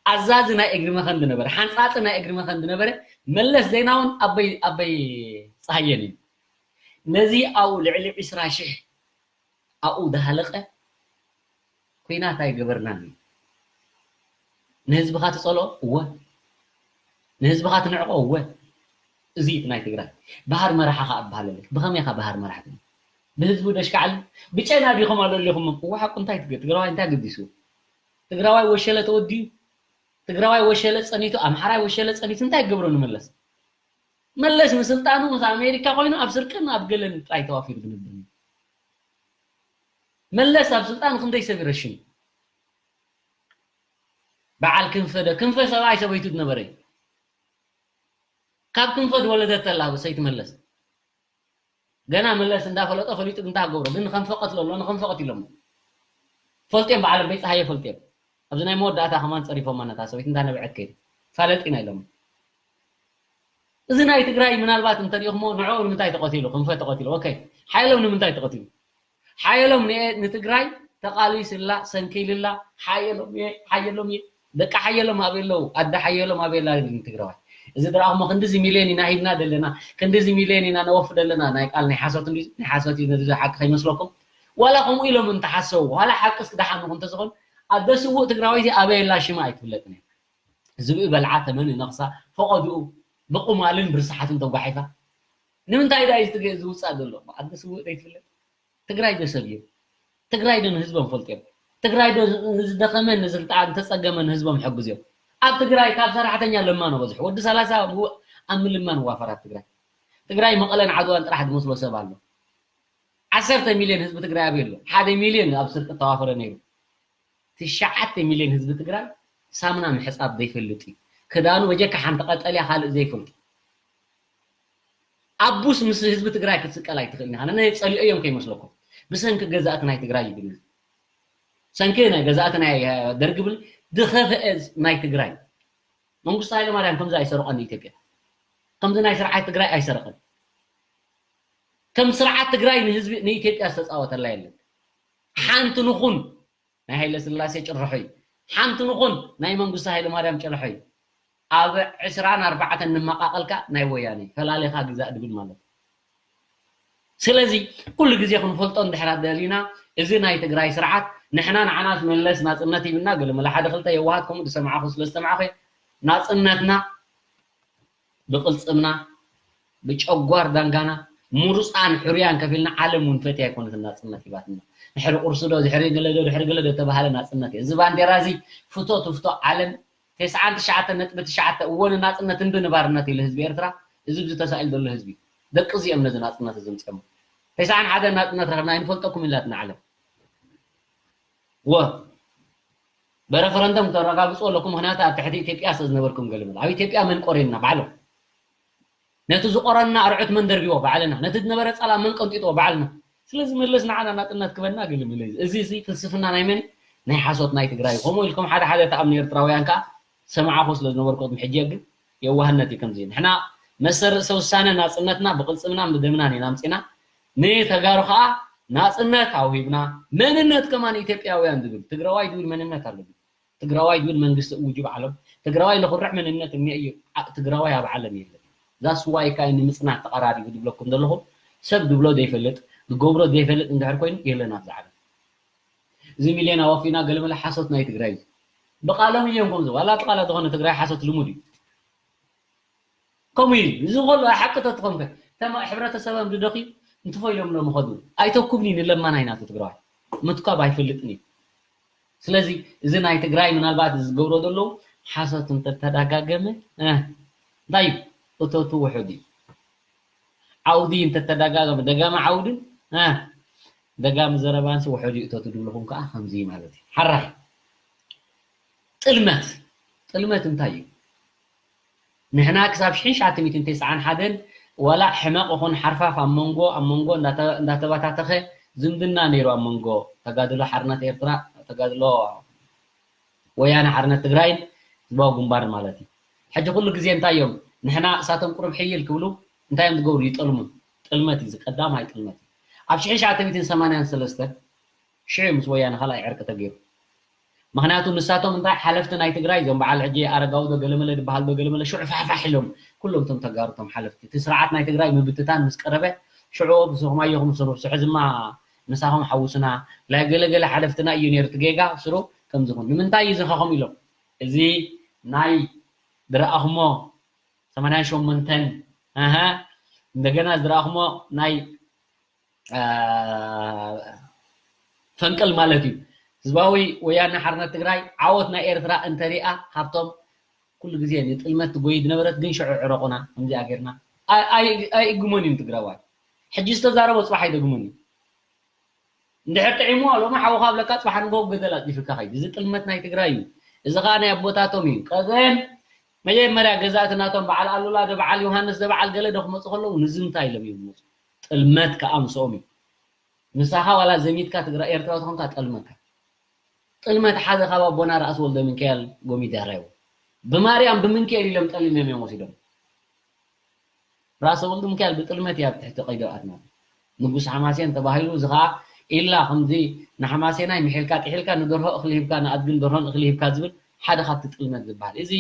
ኣዛዚ ናይ እግሪ መኸን ዝነበረ፣ ሓንጻጺ ናይ እግሪ መኸን ዝነበረ መለስ ዜናውን ኣበይ፣ ኣበይ ጸሃየን እዩ። ነዚ ኣብኡ ልዕሊ ዕስራ ሽሕ ኣብኡ ዝሃለቐ ኲናት ኣይገበርናን እዩ። ንህዝብኻ ትጸልኦ? እወ። ንህዝብኻ ትንዕቆ? እወ። እዚ እዩ እቲ ናይ ትግራይ። ባህር መራሓ ኸዓ እበሃል ኣለኹ። ብኸመይ ኢኻ ባህር መራሒ ትብል? ብህዝቡ ደሽካዕሊ? ብጨና ዲኹም ኣለሊኹም? እወ፣ ሓቁ እንታይ ትገ-፣ ትግራዋይ እንታይ ገዲሱ? ትግራዋይ ወሸለ ተወዲኡ? ትግራዋይ ወሸለ ጸኒቱ? ኣምሓራይ ወሸለ ጸኒቱ? እንታይ ክገብሮ ንመለስ? መለስ ንስልጣኑ ምስ ኣሜሪካ ኮይኑ ኣብ ስርቅን ኣብ ገለን ጥራይ ተዋፊሩ ዝነብር እዩ። መለስ ኣብ ስልጣን ክንደይ ሰብ ይረሽን? በዓል ክንፈ ዶ? ክንፈ ሰብኣይ ሰበይቱ ዝነበረ እዩ። ካብ ክንፈ ዝወለደት ተላ ሰይቲ መለስ። ገና መለስ እንዳፈለጦ ፈሊጡ ግን እንታይ ክገብሮ? ግን ንከንፈ ቀትሎ ኣሎ፣ ንከንፈ ቀቲሎሞ። ፈልጥዮም በዓል ኣበይ ፀሃየ ፈልጥዮም። ኣብዚ ናይ መወዳእታ ከማን ፀሪፎማ ነታ ሰበይቲ እንዳነብዐት ከይዱ። ፋለጥ ኢና ኢሎሞ። እዚ ናይ ትግራይ ምናልባት እንተሪእኹሞ ንዕኡ ንምንታይ ተቐቲሉ? ክንፈ ተቐቲሉ። ኦኬ። ሓየሎም ንምንታይ ተቐቲሉ? ሓየሎም ንኤ-፣ ንትግራይ ተቓሊስላ፣ ሰንኪልላ፣ ሓየሎም እየ፣ ሓየሎም እየ። ደቂ ሓየሎም ኣበይ ኣለዉ? ኣደ ሓየሎም ኣበይ ኣላ ንትግራዋይ? እዚ ዝረኣኹሞ ክንድዚ ሚልዮን ኢና ሂብና ዘለና፣ ክንድዚ ሚልዮን ኢና ነወፊ ዘለና፣ ናይ ቃል ናይ ሓሶት እንድዩ፣ ናይ ሓሶት እዩ፣ ነዚ ሓቂ ከይመስለኩም። ዋላ ከምኡ ኢሎም እንተሓሰቡ፣ ዋላ ሓቂ እስኪ ደሓንኹም እንተዝኾን፣ ኣደ ስዉእ ትግራወይቲ ኣበይ ኣላ ሽማ ኣይትፍለጥን እያ። ዝብኢ በልዓ ተመን ነኽሳ፣ ፈቐድኡ ብቑማልን ብርስሓትን ተጓሒፋ። ንምንታይ ደኣ እዩ ዝውጻእ ዘሎ? ኣደ ስዉእ ዘይትፍለጥ? ትግራይ ዶ ሰብ እዮም? ትግራይ ዶ ንህዝቦም ፈልጥዮም? ትግራይ ዶ ንዝደኸመን ንዝልጣ-፣ ዝተጸገመን ህዝቦም ሕግዝዮም? ኣብ ትግራይ ካብ ሰራሕተኛ ለማኖ በዝሑ። ወዲ ሰላሳ ኣብ ምልማን ዋፈራት ትግራይ። ትግራይ መቐለን ዓድዋን ጥራሕ ዝመስሎ ሰብ ኣሎ። ዓሰርተ ሚልዮን ህዝቢ ትግራይ ኣበይ ኣሎ? ሓደ ሚልዮን ኣብ ስርቂ ተዋፈረ ነይሩ። ትሽዓተ ሚልዮን ህዝቢ ትግራይ ሳምና ምሕጻብ ዘይፈልጥ እዩ። ክዳኑ በጀካ ሓንቲ ቀጠልያ ካልእ ዘይፈልጡ። ኣቡስ ምስ ህዝቢ ትግራይ ክትስቀል ኣይትኽእልን ኢኻ። ነነ ጸሊኦዮም ከይመስለኩም። ብሰንኪ ገዛእቲ ናይ ትግራይ ይብል። ሰንኪ ናይ ገዛእቲ ናይ፣ እ፣ ደርጊ ብል ዝኸፍአ ናይ ትግራይ። መንግስቱ ሃይለማርያም ከምዚ ኣይሰርቐን ንኢትዮጵያ። ከምዚ ናይ ስርዓት ትግራይ ኣይሰርቐን። ከም ስርዓት ትግራይ ንህዝቢ፣ ንኢትዮጵያ ዝተጻወተላ የለን። ሓንቲ ንኹን ናይ ሃይለ ስላሴ ጭርሖ እዩ። ሓንቲ ንኹን ናይ መንግስቱ ሃይለማርያም ጨለሖ እዩ። ኣብ ዕስራን ኣርባዕተን ንመቓቐልካ ናይ ወያነ ፈላሊኻ ግዛእ ድብል ማለት እዩ። ስለዚ ኩሉ ግዜ ክንፈልጦ እንድሕር ደሊና፣ እዚ ናይ ትግራይ ስርዓት ንሕና ንዓና መለስ ናፅነት ይብልና፣ ገለ መለ ሓደ ክልተ የዋሃት ከምኡ ዝሰማዕኹ ስለ ዝሰማዕኹ ናፅነትና ብቕልፅምና ብጨጓር ዳንጋና ምሩፃን ሕሩያን ከፊልና ዓለም እውን ፈትያ ኣይኮነትን ናፅነት ሂባትና። ድሕሪ ቁርሲ ዶ ድሕሪ ገለ ዶ ድሕሪ ገለ ዶ ተባሃለ ናፅነት እዩ። እዚ ባንዴራ እዚ ፍቶ ትፍቶ ዓለም ተስዓን ትሽዓተ ነጥቢ ትሽዓተ እዎ ንናፅነት እንቢ ንባርነት ኢሉ ህዝቢ ኤርትራ፣ እዚ ብዚ ተሳኢሉ ዘሎ ህዝቢ ደቂ እዚኦም ነዚ ናፅነት እዚ ምፅኦም ተስዓን ሓደ ናፅነት ረኸብና ኣይንፈልጠኩም ኢላትና ዓለም። ወ በረፈረንደም ተረጋግፁ ኣለኩም። ምክንያቱ ኣብ ትሕቲ ኢትዮጵያ ስለ ዝነበርኩም ገልምል ኣብ ኢትዮጵያ መን ቆሬና ባዕሎም ነቲ ዝቆረና ኣርዑት መን ደርቢዎ ባዕልና፣ ነቲ ዝነበረ ጸላ መን ቀንጢጥዎ ባዕልና። ስለዚ መለስ ንዓና ናጽነት ክበና ግልምል እዩ። እዚ እዚ ፍልስፍና ናይ መን ናይ ሓሶት ናይ ትግራይ። ከምኡ ኢልኩም ሓደ ሓደ ተኣምኑ ኤርትራውያን ከኣ ሰማዕኹ ስለ ዝነበርኩ ቅድሚ ሕጂ ግን የዋህነት እዩ ከምዚ። ንሕና መሰል ርእሰ ውሳነ ናጽነትና ብቅልጽምናን ብደምናን ኢና ኣምጺና። ንተጋሩ ከኣ ናጽነት ኣውሂብና። መንነት ከማን ኢትዮጵያውያን ዝብል ትግራዋይ ዝብል መንነት ኣለዎ። ትግራዋይ ዝብል መንግስቲ እውጅ ባዕሎም ትግራዋይ ለኩርዕ መንነት እኒአ እዩ። ትግራዋይ ኣብ ዓለም የለን። ዛስዋይ ካይ ንምፅናት ተቐራሪቡ ዝብለኩም ዘለኹ ሰብ ዝብሎ ዘይፈልጥ ዝገብሮ ዘይፈልጥ እንድሕር ኮይኑ የለን ኣብዚ ዓለም። እዚ ሚልዮን ኣወፊና ገለመለ ሓሶት ናይ ትግራይ እዩ። ብቃሎም እዮም ከምዚ ዋላ እቲ ቃላት ዝኾነ ትግራይ ሓሶት ልሙድ እዩ። ከምኡ እዩ እዚ ከሎ ሓቂ ተትኾንከ ተማ ሕብረተሰቦም ዝደኺ እንትፎ ኢሎም ሎም ኸዱ ኣይተኩብኒ ንለማናይ ናቱ ትግራዋይ ምትኳብ ኣይፈልጥን እዩ። ስለዚ እዚ ናይ ትግራይ ምናልባት ዝገብሮ ዘለዉ ሓሶት እንተተዳጋገመ እንታይ እዩ እቶቱ ውሑድ እዩ። ዓውዲ እንተተዳጋገመ ደጋሚ ዓውድን ደጋሚ ዘረባንሲ ውሑድ እዩ እቶቱ ድብልኹም ከዓ ከምዚ ማለት እዩ። ሓራይ ጥልመት ጥልመት እንታይ እዩ? ንሕና ክሳብ ሽሕን ትሽዓተ ሚእትን ተስዓን ሓደን ዋላ ሕመቕ ይኹን ሓርፋፍ ኣብ መንጎ ኣብ መንጎ እንዳተበታተኸ ዝምድና ነይሩ ኣብ መንጎ ተጋድሎ ሓርነት ኤርትራ ተጋድሎ ወያነ ሓርነት ትግራይን ህዝባዊ ግንባር ማለት እዩ። ሕጂ ኩሉ ግዜ እንታይ እዮም ንሕና እሳቶም ቁሩብ ሕይል ክብሉ እንታይ እዮም ዝገብሩ ይጠልሙ። ጥልመት እዩ ዝቀዳማይ ጥልመት እዩ። ኣብ ሽሕን ትሽዓተ ሚእትን ሰማንያን ሰለስተን ሽዑ ምስ ወያነ ካልኣይ ዕርቂ ተገይሩ። ምክንያቱ ንሳቶም እንታይ ሓለፍቲ ናይ ትግራይ እዞም በዓል ሕጂ ኣረጋዊ ዶ ገለመለ ዝበሃል ዶ ገለመለ ሽዑ ፋሕፋሕ ኢሎም ኩሎም እቶም ተጋሩ እቶም ሓለፍቲ እቲ ስርዓት ናይ ትግራይ ምብትታን ምስ ቀረበ ሽዑ ብስኹም ኣየኹም ስሩ ስሕዝማ ምሳኹም ሓውስና ናይ ገለገለ ሓለፍትና እዩ ነይሩ እቲ ጌጋ ስሩ ከምዝኹን ንምንታይ እዩ ዝኸኹም ኢሎም እዚ ናይ ዝረኣኹሞ ሰማንያን ሸሞንተን ኣሃ እንደገና ዝረኣኹሞ ናይ ፈንቅል ማለት እዩ። ህዝባዊ ወያነ ሓርነት ትግራይ ዓወት ናይ ኤርትራ እንተሪኣ ካብቶም ኩሉ ግዜ ንጥልመት ትጎይ ዝነበረት ግን ሽዑ ዕረቑና ከምዚኣ ጌርና ኣይእግሞን እዩ ትግራዋይ። ሕጂ ዝተዛረቦ ፅባሕ ኣይደግሞን እዩ። እንድሕር ጥዒምዎ ሎሚ ሓውኻ ብለካ ፅባሕ ንጎ ገደል ኣፅዲፍካ ከይድ። እዚ ጥልመት ናይ ትግራይ እዩ። እዚ ከዓ ናይ ኣቦታቶም እዩ። ቀደም መጀመርያ ገዛእቲ ናቶም በዓል ኣሉላ ዶ በዓል ዮሃንስ ዶ በዓል ገለ ዶ ክመፁ ከለዉ ንዝምታ ኢሎም እዮም ዝመፁ። ጥልመት ከዓ ምስኦም እዩ። ምሳኻ ዋላ ዘሚትካ ትግራይ ኤርትራዊ ተኾንካ ጠልመካ። ጥልመት ሓደ ካብ ኣቦና ራእሲ ወልደ ሚካኤል ጎሚዳራዩ ብማርያም ብምንካኤል ኢሎም ጠሊሎም እዮም ወሲዶም። ራእሲ ወልደ ሚካኤል ብጥልመት እያ ኣብ ትሕቲ ቀይዲ ኣትናት ንጉስ ሓማሴን ተባሂሉ እዚ ከዓ ኢላ ከምዚ ንሓማሴናይ ምሒልካ ጥሒልካ ንደርሆ እኽሊ ሂብካ ንኣድግን ደርሆን እኽሊ ሂብካ ዝብል ሓደ ካብቲ ጥልመት ዝበሃል እዚ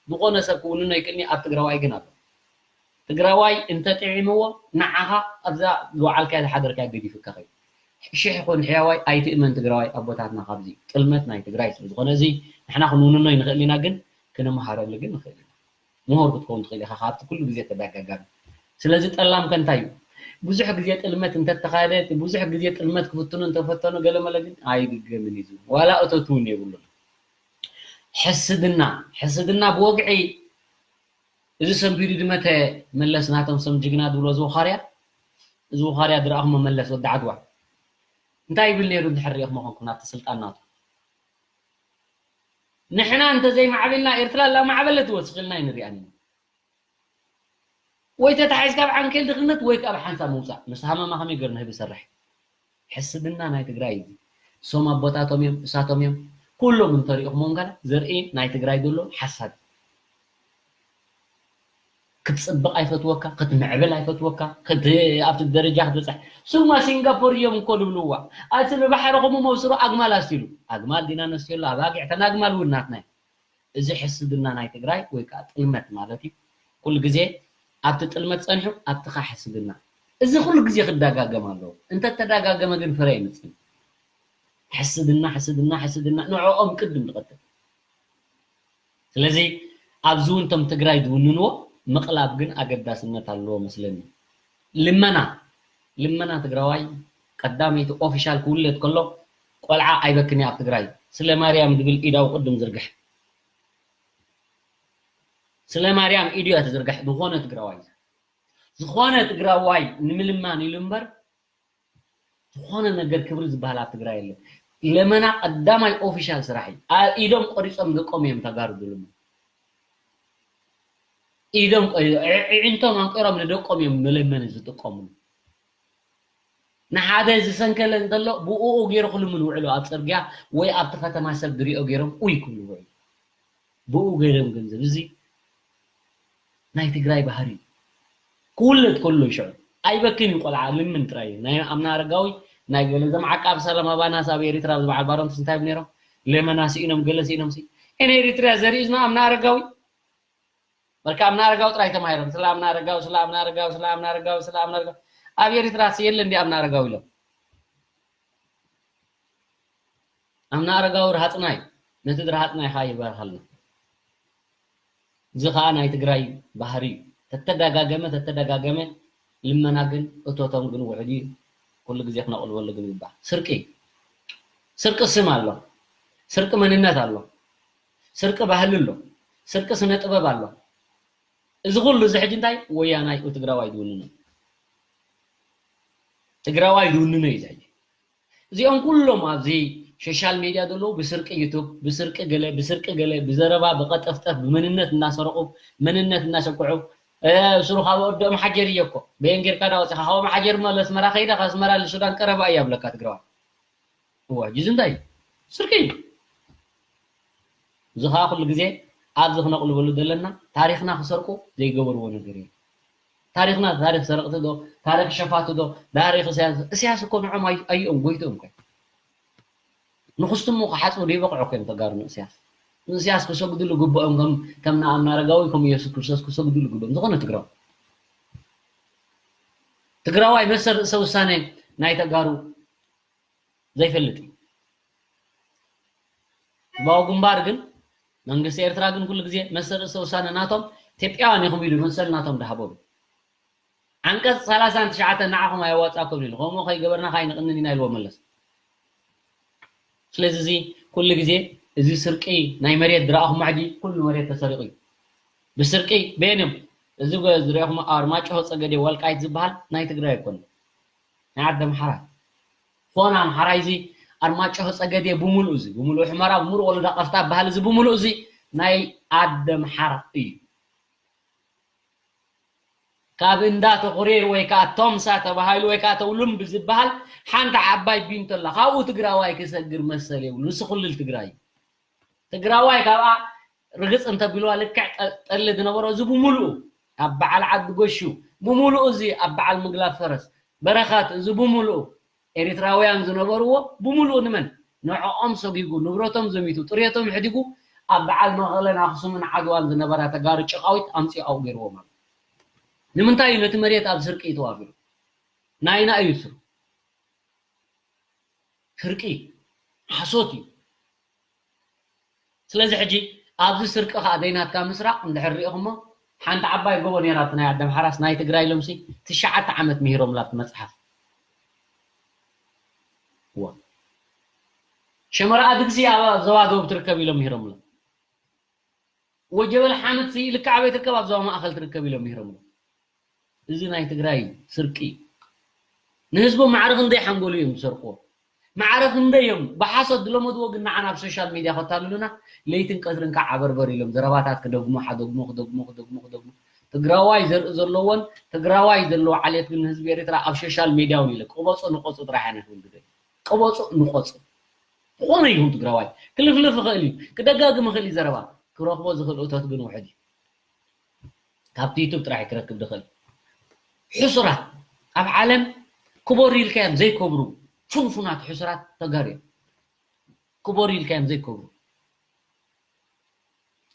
ዝኾነ ሰብ ክውንኖ ይክእልኒ ኣብ ትግራዋይ ግን ኣሎ። ትግራዋይ እንተጥዒምዎ ንዓኻ ኣብዛ ዝወዓልካያ ዝሓደርካያ ገዲፉካ ከይዱ። ሽሕ ይኹን ሕያዋይ ኣይትእመን ትግራዋይ ኣቦታትና ካብዚ ጥልመት ናይ ትግራይ ስለ ዝኾነ እዚ ንሕና ክንውንኖ ይንኽእል ኢና ግን ክንመሃረሉ ግን ንኽእል ኢና። ምሁር ክትከውን ትኽእል ኢኻ ካብቲ ኩሉ ግዜ ተደጋጋሚ። ስለዚ ጠላም ከ እንታይ እዩ? ብዙሕ ግዜ ጥልመት እንተተኻየደ ብዙሕ ግዜ ጥልመት ክፍትኑ እንተፈተኑ ገለመለ ግን ኣይድገምን እዩ ዝብል ዋላ እቶት እውን የብሉን። ሕስድና ሕስድና ብወግዒ እዚ ሰንቢዱ ድመተ መለስ ናቶም ሰም ጅግና ድብሎ እዚ ውኻርያ እዚ ውኻርያ ድረኣኹሞ መለስ ወዲ ዓድዋ እንታይ ይብል ነይሩ እንድሕር ሪኢኹሞ ኮንኩም ናብቲ ስልጣን ናቱ ንሕና እንተዘይማዕቢልና ኤርትራ ላማዕበለት ወስኽልና ይንሪኣን ኢና ወይ ተታሒዝካ ኣብ ዓንኬል ድኽነት ወይ ኣብ ሓንሳብ ምውፃእ ምስ ሃመማ ከመይ ገር ንህብ ይሰርሕ ሕስድና ናይ ትግራይ እዩ። እሶም ኣቦታቶም እዮም፣ እሳቶም እዮም። ኩሎም እንተሪእኹሞም ገና ዘርኢ ናይ ትግራይ ዘሎ ሓሳድ። ክትፅብቕ ኣይፈትወካ፣ ክትምዕብል ኣይፈትወካ፣ ክት ኣብቲ ደረጃ ክትበፅሕ። ስማ ሲንጋፖር እዮም እኮ ዝብልዋ። ኣቲ ንባሕርኹም መብስሩ ኣግማል ኣስቲሉ። ኣግማል ዲና ነስቲሉ፣ ኣባጊዕ ተን ኣግማል እውን ናትና እዩ። እዚ ሕስድና ናይ ትግራይ ወይ ከዓ ጥልመት ማለት እዩ። ኩሉ ግዜ ኣብቲ ጥልመት ፀኒሑ ኣብቲ ኸዓ ሕስድና። እዚ ኩሉ ግዜ ክደጋገም ኣለዎ። እንተተደጋገመ ግን ፍረ የምፅእ። ሕስድና ሕስድና ሕስድና ንዕኦም ቅድም ዝቐትል። ስለዚ ኣብዚ እውን እቶም ትግራይ ዝውንንዎ ምቕላብ ግን ኣገዳስነት ኣለዎ መስለኒ። ልመና ልመና ትግራዋይ ቀዳመይቲ ኦፊሻል ክውለድ ከሎ ቆልዓ ኣይበክን እያ ኣብ ትግራይ። ስለ ማርያም ዝብል ኢዳው ቅድም ዝርግሕ። ስለ ማርያም ኢዱ እያ ትዝርግሕ። ዝኾነ ትግራዋይ ዝኾነ ትግራዋይ ንምልማን ኢሉ እምበር ዝኾነ ነገር ክብሪ ዝበሃል ኣብ ትግራይ የለን። ለመና ቀዳማይ ኦፊሻል ስራሕ እዩ። ኢዶም ቆሪፆም ደቆም እዮም ተጋሩ ዝልምኑ። ኢዶም ኣዕዒንቶም ኣንቂሮም ንደቆም እዮም መለመኒ ዝጥቀምሉ። ንሓደ ዝሰንከለ እንተሎ ብኡ ገይሩ ክልምን ውዕሉ ኣብ ፅርግያ ወይ ኣብቲ ከተማ ሰብ ዝሪኦ ገይሮም ኡይ ክብሉ ውዕሉ። ብኡ ገይሮም ገንዘብ እዚ ናይ ትግራይ ባህሪ ክውለድ ከሎ ይሽዑ ኣይበክን እዩ። ቆልዓ ልምን ጥራይ ናይ ኣምና ኣረጋዊ ናይ ገለ ዘም ዓቃብ ሰላም ኣባናስ ኣብ ኤሪትራ ዝበዓል ባሮንትስ እንታይ ነይሮም ለመና ስኢኖም ገለ ስኢኖም ሲ እኔ ኤሪትራ ዘሪእዝና ኣምና ኣረጋዊ በርካ ኣምና ኣረጋዊ ጥራይ ተማሂሮም ስለ ኣምና ኣረጋዊ ስለ ኣምና ኣረጋዊ ስለ ኣምና ኣረጋዊ ስለ ኣምና ኣረጋዊ ኣብ ኤሪትራ የለ እንዲ ኣምና ኣረጋዊ ኢሎም ኣምና ኣረጋዊ ርሃፅናይ ነቲ ድርሃፅናይ ከዓ ይበርሃልና። እዚ ከዓ ናይ ትግራይ ባህሪ እዩ። ተተደጋገመ ተተደጋገመ ልመና ግን እቶቶም ግን ውሕድ እዩ። ኩሉ ግዜ ክነቕልበሉ ግን ይግባእ። ስርቂ ስርቂ ስም ኣሎ፣ ስርቂ መንነት ኣሎ፣ ስርቂ ባህሊ ኣሎ፣ ስርቂ ስነ ጥበብ ኣሎ። እዚ ኩሉ እዚ ሕጂ እንታይ ወያናይ ትግራዋይ ዝውንኖ ትግራዋይ ዝውንኖ እዩ እዚ ሕጂ። እዚኦም ኩሎም ኣብዚ ሶሻል ሜድያ ዘለዉ ብስርቂ ዩቱብ ብስርቂ ገለ ብስርቂ ገለ ብዘረባ ብቐጠፍጠፍ ብመንነት እናሰረቑ መንነት እናሰኩዑ ስሩ ካብ ወዲ ኣምሓጀር እየ እኮ በየን ጌርካ ዳ ወፂኻ ካብ ኣምሓጀር ሞ ለስመራ ከይዳ ካብ ኣስመራ ልሱዳን ቀረባ እያ ብለካ ትግራዋይ እዋ ጅዝ እንታይ ስርቂ እዩ እዚ ከዓ ኩሉ ግዜ ኣብዚ ክነቕልበሉ ዘለና ታሪክና ክሰርቁ ዘይገበርዎ ነገር እዩ ታሪክና ታሪክ ሰረቅቲ ዶ ታሪክ ሸፋቱ ዶ ታሪክ እስያስ እስያስ እኮ ንዖም ኣይኦም ጎይትኦም ኮ ንክስትሞ ክሓፅቡ ዘይበቅዑ ኮ እዮም ተጋሩ ንእስያስ ንእስያስ ክሰግድሉ ግብኦም ከም ከም ንኣምና ኣረጋዊ ከም ኢየሱስ ክርስቶስ ክሰግድሉ ግብኦም ዝኾነ ትግራው ትግራዋይ መሰል ርእሰ ውሳነ ናይ ተጋሩ ዘይፈልጥ እዩ ህዝባዊ ግንባር ግን መንግስቲ ኤርትራ ግን ኩሉ ግዜ መሰል ርእሰ ውሳነ ናቶም ኢትዮጵያውያን ኢኹም ኢሉ መሰል ናቶም ዝሃቦም እዩ ዓንቀፅ ሰላሳን ትሽዓተን ንዓኹም ኣየዋፃኩም ኢሉ ከምኡ ከይገበርና ካይንቕንን ኢና ኢልዎ መለስ ስለዚ እዚ ኩሉ ግዜ እዚ ስርቂ ናይ መሬት ዝረኣኹም ሕጂ ኩሉ መሬት ተሰሪቑ እዩ ብስርቂ በየን እዮም እዚ ዝረኹም ኣርማጭሆ ፀገዴ ወልቃይት ዝበሃል ናይ ትግራይ ኣይኮነ ናይ ዓዲ ኣምሓራ ኾን ኣምሓራ እዚ ኣርማጭሆ ፀገዴ ብምሉእ እዚ ብምሉእ ሕመራ ብምሉእ ወለዳ ቀፍታ በሃል እዚ ብምሉእ እዚ ናይ ዓዲ ኣምሓራ እዩ ካብ እንዳ ተኹሬር ወይ ከዓ ቶምሳ ተባሂሉ ወይ ከዓ ተውልምቢ ዝበሃል ሓንቲ ዓባይ ቢንቶ ኣላ ካብኡ ትግራዋይ ክሰግር መሰል የብሉ ንሱ ክልል ትግራይ እዩ ትግራዋይ ካብኣ ርግፅ እንተቢልዋ ልክዕ ጠሊ ዝነበሮ እዚ ብምሉኡ ኣብ በዓል ዓዲ ጎሹ ብምሉኡ እዚ ኣብ በዓል ምግላብ ፈረስ በረኻት እዚ ብምሉኡ ኤሪትራውያን ዝነበርዎ ብምሉኡ ንመን ንዕኦም ሰጊጉ ንብረቶም ዘሚቱ ጥርየቶም ሕዲጉ ኣብ በዓል መቐለን ኣክሱምን ዓድዋን ዝነበራ ተጋሩ ጭቓዊት ኣምፂኡ ኣብኡ ገይርዎም ኣሎ ንምንታይ እዩ ነቲ መሬት ኣብ ስርቂ እዩ ተዋፊሩ ናይና እዩ ስሩ ስርቂ ሓሶት እዩ ስለዚ ሕጂ ኣብዚ ስርቂ ከዓ ዘይናትካ ምስራቅ እንድሕር ሪኢኹሞ ሓንቲ ዓባይ ጎቦ ነይራ ኣብቲ ናይ ኣደም ሓራስ ናይ ትግራይ ኢሎምሲ ትሽዓተ ዓመት ምሂሮምላ ኣብቲ መፅሓፍ ሸመራ ኣድግሲ ኣብ ዞባ ደቡብ ትርከብ ኢሎም ምሂሮምላ ወጀበል ሓመድሲ ልክዕ ኣበይ ትርከብ ኣብ ዞባ ማእኸል ትርከብ ኢሎም ምሂሮምላ እዚ ናይ ትግራይ ስርቂ ንህዝቦም ማዕረ ክንደይ ሓንጎሉ እዮም ዝሰርቅዎ ማዕረ ክንደይ እዮም ብሓሶት ዝለመድዎ ግን ንዓና ኣብ ሶሻል ሚድያ ከታልሉና ለይትን ቀትርን ከዓ ዓበርበር ኢሎም ዘረባታት ክደግሙ ሓደግሙ ክደግሙ ክደግሙ ክደግሙ ትግራዋይ ዘርኢ ዘለዎን ትግራዋይ ዘለዎ ዓሌት ግን ህዝቢ ኤርትራ ኣብ ሶሻል ሚድያ እውን ኢለ ቅበፁ ንቆፁ ጥራሕ ኢና ክብል ግደ ቅበፁ ንቆፁ ዝኾነ ይኹን ትግራዋይ ክልፍልፍ ይኽእል እዩ ክደጋግም ይኽእል እዩ ዘረባ ክረኽቦ ዝኽእል እቶት ግን ውሕድ እዩ ካብቲ ዩቱብ ጥራሕ ክረክብ ድኽእል። ሕሱራት ኣብ ዓለም ክበሩ ኢልካዮም ዘይከብሩ ፍንፉናት ሕሱራት ተጋሩ እዮም። ክበሩ ኢልካዮም ዘይከብሩ።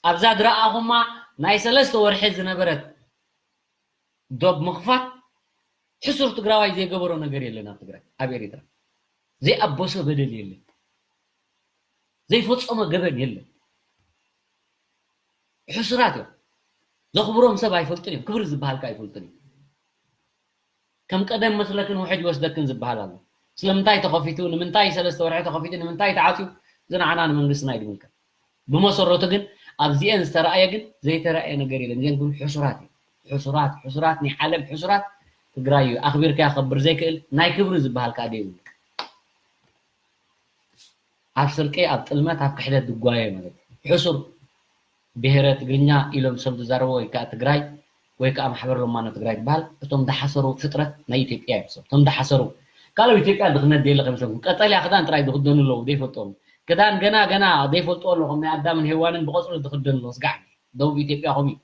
ኣብዛ ድረኣኹማ ናይ ሰለስተ ወርሒ ዝነበረት ዶብ ምኽፋት ሕሱር ትግራዋይ ዘይገበሮ ነገር የለን። ኣብ ትግራይ፣ ኣብ ኤሪትራ ዘይኣበሶ በደል የለን። ዘይፈጸሞ ገበን የለን። ሕሱራት እዮም። ዘኽብሮም ሰብ ኣይፈልጡን እዮም። ክብሪ ዝበሃል ከኣ ኣይፈልጡን እዮም። ከም ቀደም መስለክን ውሕጅ ወስደክን ዝበሃል ኣሎ። ስለምንታይ ተኸፊቱ፣ ንምንታይ ሰለስተ ወርሒ ተኸፊቱ፣ ንምንታይ ተዓፅዩ፣ እዚ ንዓና ንመንግስትና ኣይድምልከት። ብመሰረቱ ግን ኣብዚኤን ዝተረኣየ ግን ዘይተረኣየ ነገር የለን። እዚኤን ግን ሕሱራት እዩ። ሕሱራት፣ ሕሱራት፣ ናይ ዓለም ሕሱራት ትግራይ እዩ። ኣኽቢርካ ከብር ዘይክእል ናይ ክብሪ ዝበሃል ከዓ ደይብሉ። ኣብ ስርቂ፣ ኣብ ጥልመት፣ ኣብ ክሕደት ዝጓየ ማለት እዩ። ሕሱር ብሄረ ትግርኛ ኢሎም ሰብ ዝዛረቡ ወይ ከዓ ትግራይ ወይ ከዓ ማሕበር ሎማኖ ትግራይ ዝበሃል እቶም ዝሓሰሩ ፍጥረት ናይ ኢትዮጵያ እዮም። ሰብ እቶም ዝሓሰሩ ካልእ ኢትዮጵያ ድኽነት ደየለ ከይመስለኩም። ቀጠልያ ክዳን ጥራይ ዝኽደኑ ኣለዉ ዘይፈልጥዎም። ክዳን ገና ገና ዘይፈልጥዎ ኣለኹም ናይ ኣዳምን ሄዋንን ብቆፅሊ ዝኽደኑ ኣለዉ። ስጋዕ ደቡብ ኢትዮጵያ ከምኡ እዩ።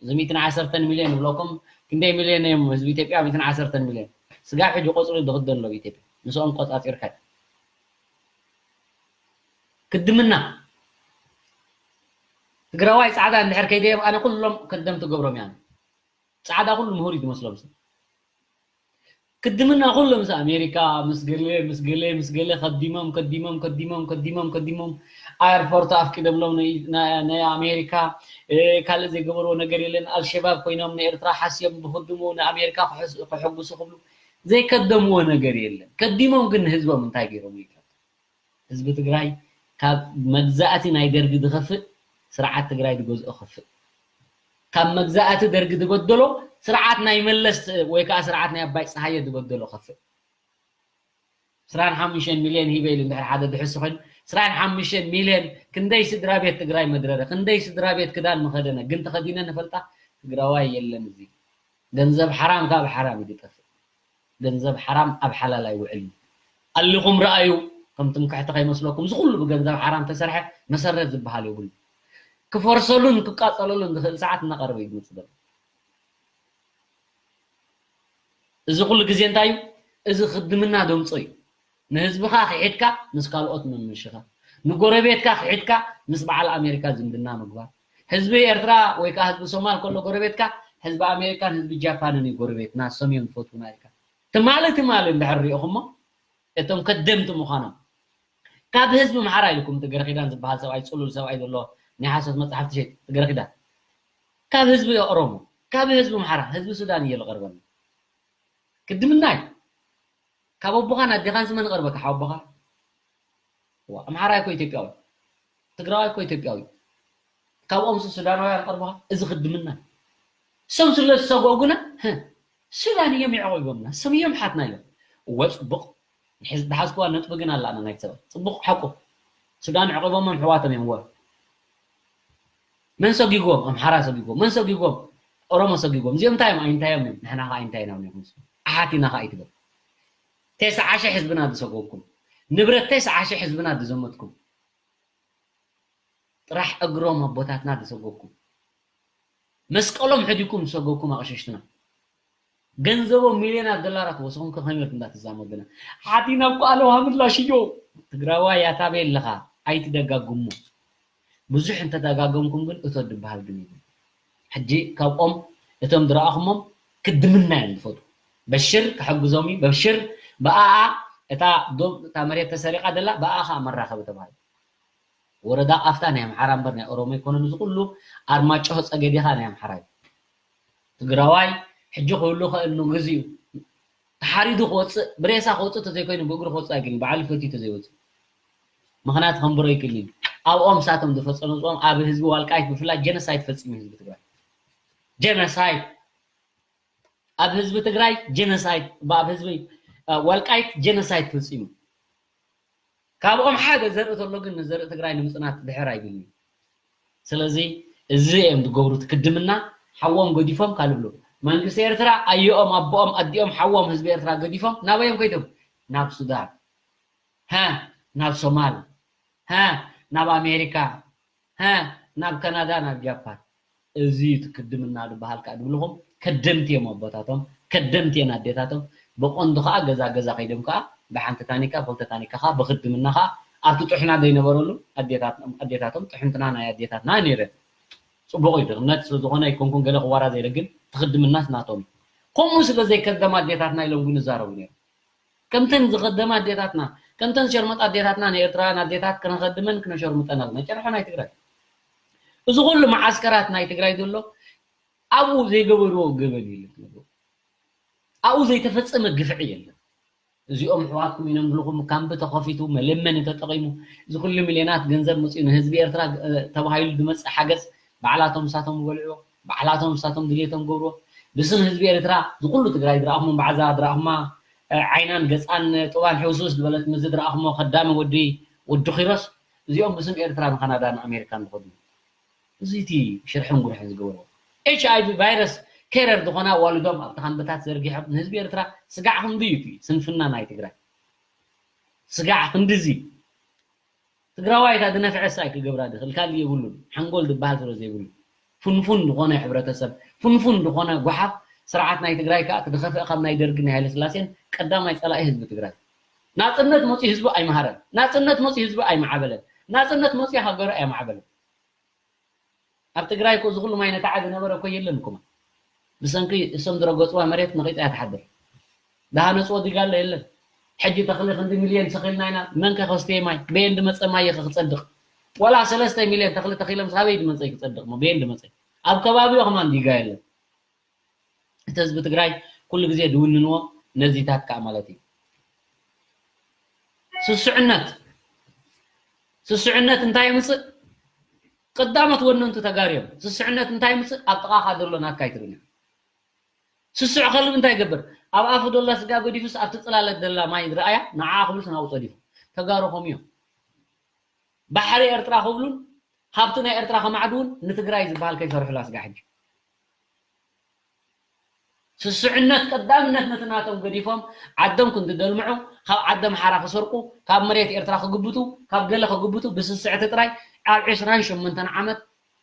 እዚ ሚእትን ዓሰርተን ሚልዮን ይብለኩም። ክንደይ ሚልዮን እዮም ህዝቢ ኢትዮጵያ? ሚእትን ዓሰርተን ሚልዮን። ስጋብ ሕጂ ቆፅሊ ዝኽደን ኣሎ ኣብ ኢትዮጵያ። ንስኦም ቆፃፂርካ ክድምና ትግራዋይ ፃዕዳ እንድሕር ከይደዮም ኣነ ኩሎም ከደም ትገብሮም እያ። ፃዕዳ ኩሉ ምሁር እዩ ዝመስሎም ሰብ። ክድምና ኩሎም ምስ ኣሜሪካ ምስ ገለ ምስ ገለ ምስ ገለ ከዲሞም ከዲሞም ከዲሞም ከዲሞም ከዲሞም ኣየርፖርት ኣፍቂደምሎም ናይ ኣሜሪካ ካልእ ዘይገበርዎ ነገር የለን። ኣልሸባብ ኮይኖም ንኤርትራ ሓስዮም ብክድሙ ንኣሜሪካ ክሕጉሱ ክብሉ ዘይከደምዎ ነገር የለን። ከዲሞም ግን ንህዝቦም እንታይ ገይሮም ይብለካ? ህዝቢ ትግራይ ካብ መግዛእቲ ናይ ደርጊ ዝኸፍእ ስርዓት ትግራይ ዝገዝኦ ከፍእ ካብ መግዛእቲ ደርጊ ዝበደሎ ስርዓት ናይ መለስ ወይ ከዓ ስርዓት ናይ ኣባይ ፀሃየ ዝበደሎ ከፍእ። ዕስራን ሓሙሽተን ሚልዮን ሂበ ኢሉ እንድሕር ሓደ ድሕሱ ኮይኑ ዕስራን ሓሙሽተን ሚልዮን ክንደይ ስድራ ቤት ትግራይ መድረረ ክንደይ ስድራ ቤት ክዳን መኸደነ ግን ተኸዲነ ንፈልጣ ትግራዋይ የለን። እዚ ገንዘብ ሓራም ካብ ሓራም እዩ ዝጠፍእ። ገንዘብ ሓራም ኣብ ሓላል ኣይውዕልን። ኣሊኹም ረኣዩ ከም ትምክሕቲ ከይመስለኩም እዚ ኩሉ ብገንዘብ ሓራም ተሰርሐ መሰረት ዝበሃል የብሉ። ክፈርሰሉን ክቃፀለሉን ዝኽእል ሰዓት እናቐረበ እዩ ዝመፅእ ዘሎ። እዚ ኩሉ ግዜ እንታይ እዩ? እዚ ክድምና ደምፆ እዩ። ንህዝብኻ ክሒድካ ምስ ካልኦት ምምሽኻ ንጎረቤትካ ክሒድካ ምስ በዓል ኣሜሪካ ዝምድና ምግባር። ህዝቢ ኤርትራ ወይ ከዓ ህዝቢ ሶማል ከሎ ጎረቤትካ ህዝቢ ኣሜሪካን ህዝቢ ጃፓንን እዩ ጎረቤትና እሶም እዮም ዝፈትውና ኢልካ ትማሊ ትማሊ እንድሕር ሪእኹሞ እቶም ከደምቲ ምዃኖም ካብ ህዝቢ ምሓራ ኢልኩም እቲ ገረኺዳን ዝበሃል ሰብኣይ ፅሉል ሰብኣይ ዘሎ ናይ ሓሶት መፅሓፍ ትሸይጥ እቲ ገረኺዳን ካብ ህዝቢ ኦሮሞ ካብ ህዝቢ ምሓራ ህዝቢ ሱዳን እየ ዝቐርበና ክድምናይ ካብ ኣቦኻን ኣዴኻን ስመን ይቐርበካ ሓወቦኻ ኣምሓራይ እኮ ኢትዮጵያዊ ትግራዋይ እኮ ኢትዮጵያዊ ካብኦም ሱዳናውያን ቀርቦኻ እዚ ክድምና እሶም ስለ ዝሰጎጉና ሱዳን እዮም የዕቂቦምና እሶም እዮም ሓትና እዮም እወ ፅቡቕ ዝሓዝክዋ ነጥቢ ግን ኣላ ናይቲ ሰብኣይ ፅቡቕ ሓቁ ሱዳን ኣዕቂቦሞም ኣሕዋቶም እዮም እወ መን ሰጊጎም ኣምሓራ ሰጊጎም መን ሰጊጎም ኦሮሞ ሰጊጎም እዚኦም እንታይ እዮም ኣይንታዮም እዮም ንሕና ከዓ ኣይንታይና እዮም ኣሓት ኢና ከዓ ኣይትበል ተስዓ ሺሕ ህዝብና ዝሰጎግኩም ንብረት ተስዓ ሺሕ ህዝብና ዝዘመትኩም ጥራሕ እግሮም ኣቦታትና ዝሰጎግኩም መስቀሎም ሕዲኩም ዝሰጎግኩም ኣቕሽሽትና ገንዘቦም ሚልዮናት ዶላራት ወስኹም ከኸመይ ኢልኩም እንዳትዛመዱና ሓቲና እኮ ኣለዋ ምላሽ እዮ ትግራዋይ ያታበይ ኣለኻ ኣይትደጋግሙ ብዙሕ እንተደጋገምኩም ግን እቶ ዝበሃል ግን ይብል ሕጂ ካብኦም እቶም ዝረኣኹሞም ክድምና እዮም ዝፈቱ በሽር ክሕግዞም እዩ በሽር ብኣኣ እታ ዶብ እታ መሬት ተሰሪቃ ደላ ብኣኣ ከዓ መራኸቢ ተባሂሉ ወረዳ ቃፍታ ናይ ኣምሓራ እምበር ናይ ኦሮሞ ኣይኮነን እዚ ኩሉ ኣርማጭሆ ፀገዴኻ ናይ ኣምሓራ እዩ ትግራዋይ ሕጂ ክህሉ ኸእል ንግዚኡ ተሓሪዱ ክወፅእ ብሬሳ ክወፅእ ተዘይኮይኑ ብእግሩ ክወፅእ ኣይግን በዓሉ ፈትዩ ተዘይወፅእ ምኽንያት ከንብሮ ይክእል ኣብኦም ሳቶም ዝፈፀመፅኦም ኣብ ህዝቢ ዋልቃይት ብፍላይ ጀነሳይት ፈፂሙ ህዝቢ ትግራይ ጀነሳይት ኣብ ህዝቢ ትግራይ ጀነሳይት ኣብ ህዝቢ ዋልቃይት ጀነሳይት ፈፂሙ ካብኦም ሓደ ዘርኢ ተሎ ግን ንዘርኢ ትግራይ ንምፅናት ድሕር ኣይብልን እዩ ስለዚ እዚ እዮም ዝገብሩ ትክድምና ሓዎም ገዲፎም ካልብሉ መንግስቲ ኤርትራ ኣየኦም ኣቦኦም ኣዲኦም ሓዎም ህዝቢ ኤርትራ ገዲፎም ናበዮም ከይዶም ናብ ሱዳን ሃ ናብ ሶማል ሃ ናብ ኣሜሪካ ሃ ናብ ካናዳ ናብ ጃፓን እዚ እዩ እቲ ክድምና ዝበሃል ከዓ ዝብልኹም። ከደምቲ እዮም ኣቦታቶም፣ ከደምቲ እየን ኣዴታቶም። ብቐንዱ ከዓ ገዛ ገዛ ከይዶም ከዓ ብሓንቲ ታኒካ፣ ብክልተ ታኒካ ከዓ ብክድምና ከዓ ኣብቲ ጥሕና ዘይነበረሉ ኣዴታት-፣ ኣዴታቶም ጥሕንትና ናይ ኣዴታትና ነይረን። ፅቡቕ እዩ፣ ድኽነት ስለዝኾነ ኣይኮንኩን ገለ ክዋራ ዘይለ፣ ግን እቲ ክድምናስ ናቶም እዩ። ከምኡ ስለ ዘይከደማ ኣዴታትና ኢሎም ግን ይዛረቡ ነይሮም። ከምተን ዝኸደማ ኣዴታትና፣ ከምተን ሸርመጣ ኣዴታትና ንኤርትራውያን ኣዴታት ክነኸድመን ክነሸርምጠን ኣለና። ጨርሖ ናይ ትግራይ። እዚ ኩሉ መዓስከራት ናይ ትግራይ ዘሎ ኣብኡ ዘይገበርዎ ገበን የለን ትነግሩ። ኣብኡ ዘይተፈጸመ ግፍዒ የለን። እዚኦም ኣሕዋትኩም ኢኖም ብልኹም ካምቢ ተኸፊቱ መለመኒ ተጠቒሙ እዚ ኩሉ ሚልዮናት ገንዘብ መፅኡ ንህዝቢ ኤርትራ እ፣ ተባሂሉ ዝመፅእ ሓገዝ ባዕላቶም ንሳቶም ዝበልዕዎ፣ ባዕላቶም ንሳቶም ድልየቶም ገብርዎ። ብስም ህዝቢ ኤርትራ ዝኩሉ ትግራይ ዝረኣኹሞ ባዕዛ ዝረኣኹማ እ፣ ዓይናን ገፃን ጡባን ሕውስውስ ዝበለት ምዚ ዝረኣኹሞ ከዳሚ ወዲ ወዲ ኪሮስ እዚኦም ብስም ኤርትራ ንካናዳ ንኣሜሪካን ዝኸዱ። እዚ እቲ ሽርሕን ጉርሕን ዝገበርዎ ኤች ኣይ ቪ ቫይረስ ኬረር ዝኾና ኣዋልዶም ኣብቲ ካምብታት ዘርጊሖም ንህዝቢ ኤርትራ ስጋዕ ክንዲ እዩ እቲ ስንፍና ናይ ትግራይ። ስጋዕ ክንዲ እዚ ትግራዋይ እታ ዝነፍዐ ሳይ ክገብራ ድኽእል ካልእ የብሉን። ሓንጎል ዝበሃል ስለ ዘይብሉ ፍንፉን ዝኾነ ሕብረተሰብ ፍንፉን ዝኾነ ጓሓፍ ስርዓት ናይ ትግራይ ከዓ እቲ ዝኸፍአ ካብ ናይ ደርግን ናይ ሃይለስላሴን ቀዳማይ ፀላኢ ህዝቢ ትግራይ። ናፅነት መፅኡ ህዝቢ ኣይመሃረን። ናፅነት መፅኡ ህዝቢ ኣይመዓበለን። ናፅነት መፅኡ ሃገሩ ኣይመዓበለን። ኣብ ትግራይ እኮ እዚ ኩሉ ማይ ነታዓ ዝነበረ እኮ የለን እኮ። ብሰንኪ እሶም ዝረገፅዋ መሬት ነቒፃ እያ ትሓድር። ዝሃነፅዎ ዲጋ ኣሎ የለን። ሕጂ ተኽሊ ክንዲ ሚልዮን ተኺልና ኢና። መን ከ ከስትየ ማይ? በየን ዝመፀ ማይ ከ ክፀድቕ? ዋላ ሰለስተ ሚልዮን ተኽሊ ተኺሎም ሳበይ ዝመፀ ክፀድቕ? ሞ በየን ዝመፀ? ኣብ ከባቢኡ ከማን ዲጋ የለን። እቲ ህዝቢ ትግራይ ኩሉ ግዜ ድውንንዎ ነዚታት ከዓ ማለት እዩ። ስስዕነት፣ ስስዕነት እንታይ የምፅእ? ቀዳሞት ወነንቱ ተጋሩ እዮም። ስስዕነት እንታይ የምፅእ? ኣብ ጥቓኻ ዘሎ ናትካ ኣይትርእን። ስስዕ ከልቢ እንታይ ይገብር? ኣብ ኣፉ ደላ ስጋ ገዲፉስ ኣብቲ ፅላለት ደላ ማይ ዝረኣያ ንዓኣ ክብልስ ናብኡ ፀዲፉ። ተጋሩ ከምኡ እዮም። ባሕሪ ኤርትራ ክብሉን ሃብቲ ናይ ኤርትራ ከማዕድውን ንትግራይ ዝበሃል ከይሰርሑላ ስጋ ሕጂ። ስስዕነት ቀዳምነት ነቲ ናቶም ገዲፎም ዓዶም ክንዲ ደልምዑ፣ ካብ ዓዶም ሓራ ክሰርቁ፣ ካብ መሬት ኤርትራ ክግብቱ፣ ካብ ገለ ክግብቱ ብስስዕቲ ጥራይ ኣብ ዕስራን ሸሞንተን ዓመት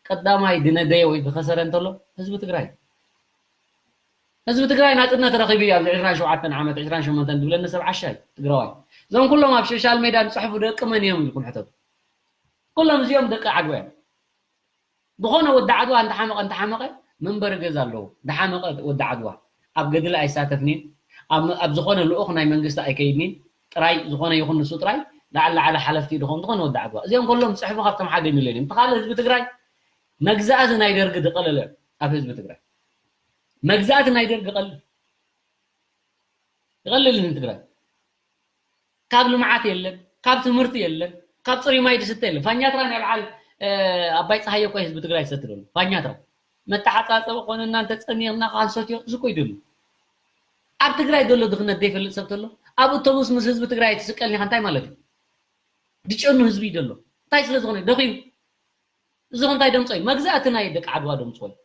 ቀዳማይ ዝነደየ ወይ ዝኸሰረ እንተሎ ህዝቢ ትግራይ እዩ። ህዝቢ ትግራይ ናፅነት ረኺቡ እዩ ኣብዚ ዕስራን ሸውዓተን ዓመት ዕስራን ሸሞንተን ዝብለኒ ሰብ ዓሻ እዩ ትግራዋይ። እዞም ኩሎም ኣብ ሶሻል ሜድያ ዝፅሕፉ ደቂ መን እዮም ኢልኩም ሕተቱ። ኩሎም እዚኦም ደቂ ዓድዋ እዮም። ዝኾነ ወዲ ዓድዋ እንተሓመቐ እንተሓመቐ መንበሪ ገዛ ኣለዎ። ዝሓመቐ ወዲ ዓድዋ ኣብ ገድሊ ኣይሳተፍኒን፣ ኣብ ኣብ ዝኾነ ልኡኽ ናይ መንግስቲ ኣይከይድኒን። ጥራይ ዝኾነ ይኹን ንሱ ጥራይ ላዕሊ ላዕሊ ሓለፍቲ ድኾም ዝኾነ ወዲ ዓድዋ እዚኦም ከሎም ዝፅሕፉ ካብቶም ሓደ ሚልዮን እዮም። እቲ ካልእ ህዝቢ ትግራይ መግዛእቲ ናይ ደርጊ ዝቐለለ ኣብ ህዝቢ ትግራይ መግዛእቲ ናይ ደርጊ ቀልል ይቐልልን ትግራይ ካብ ልምዓት የለን፣ ካብ ትምህርቲ የለን፣ ካብ ፅሩይ ማይ ዝስተ የለን። ፋኛትራ ናይ በዓል ኣባይ ፀሃየ እኮ ህዝቢ ትግራይ ዝሰቲ ዘሎ ፋኛትራ መተሓፃፀቢ ኮነ እናንተ ፀኒቕና ካንሰትዮ እዚ እኮ ይደሉ ኣብ ትግራይ ዘሎ ድኽነት ዘይፈልጥ ሰብ ተሎ ኣብ ኣውቶቡስ ምስ ህዝቢ ትግራይ ትስቀል ኒኻ እንታይ ማለት እዩ? ድጨኑ ህዝቢ እዩ ዘሎ እንታይ ስለ ዝኾነ ደኺሙ እዚ እንታይ ደምፆ እዩ? መግዛእቲ ናይ ደቂ ዓድዋ ደምፅዎ እዩ።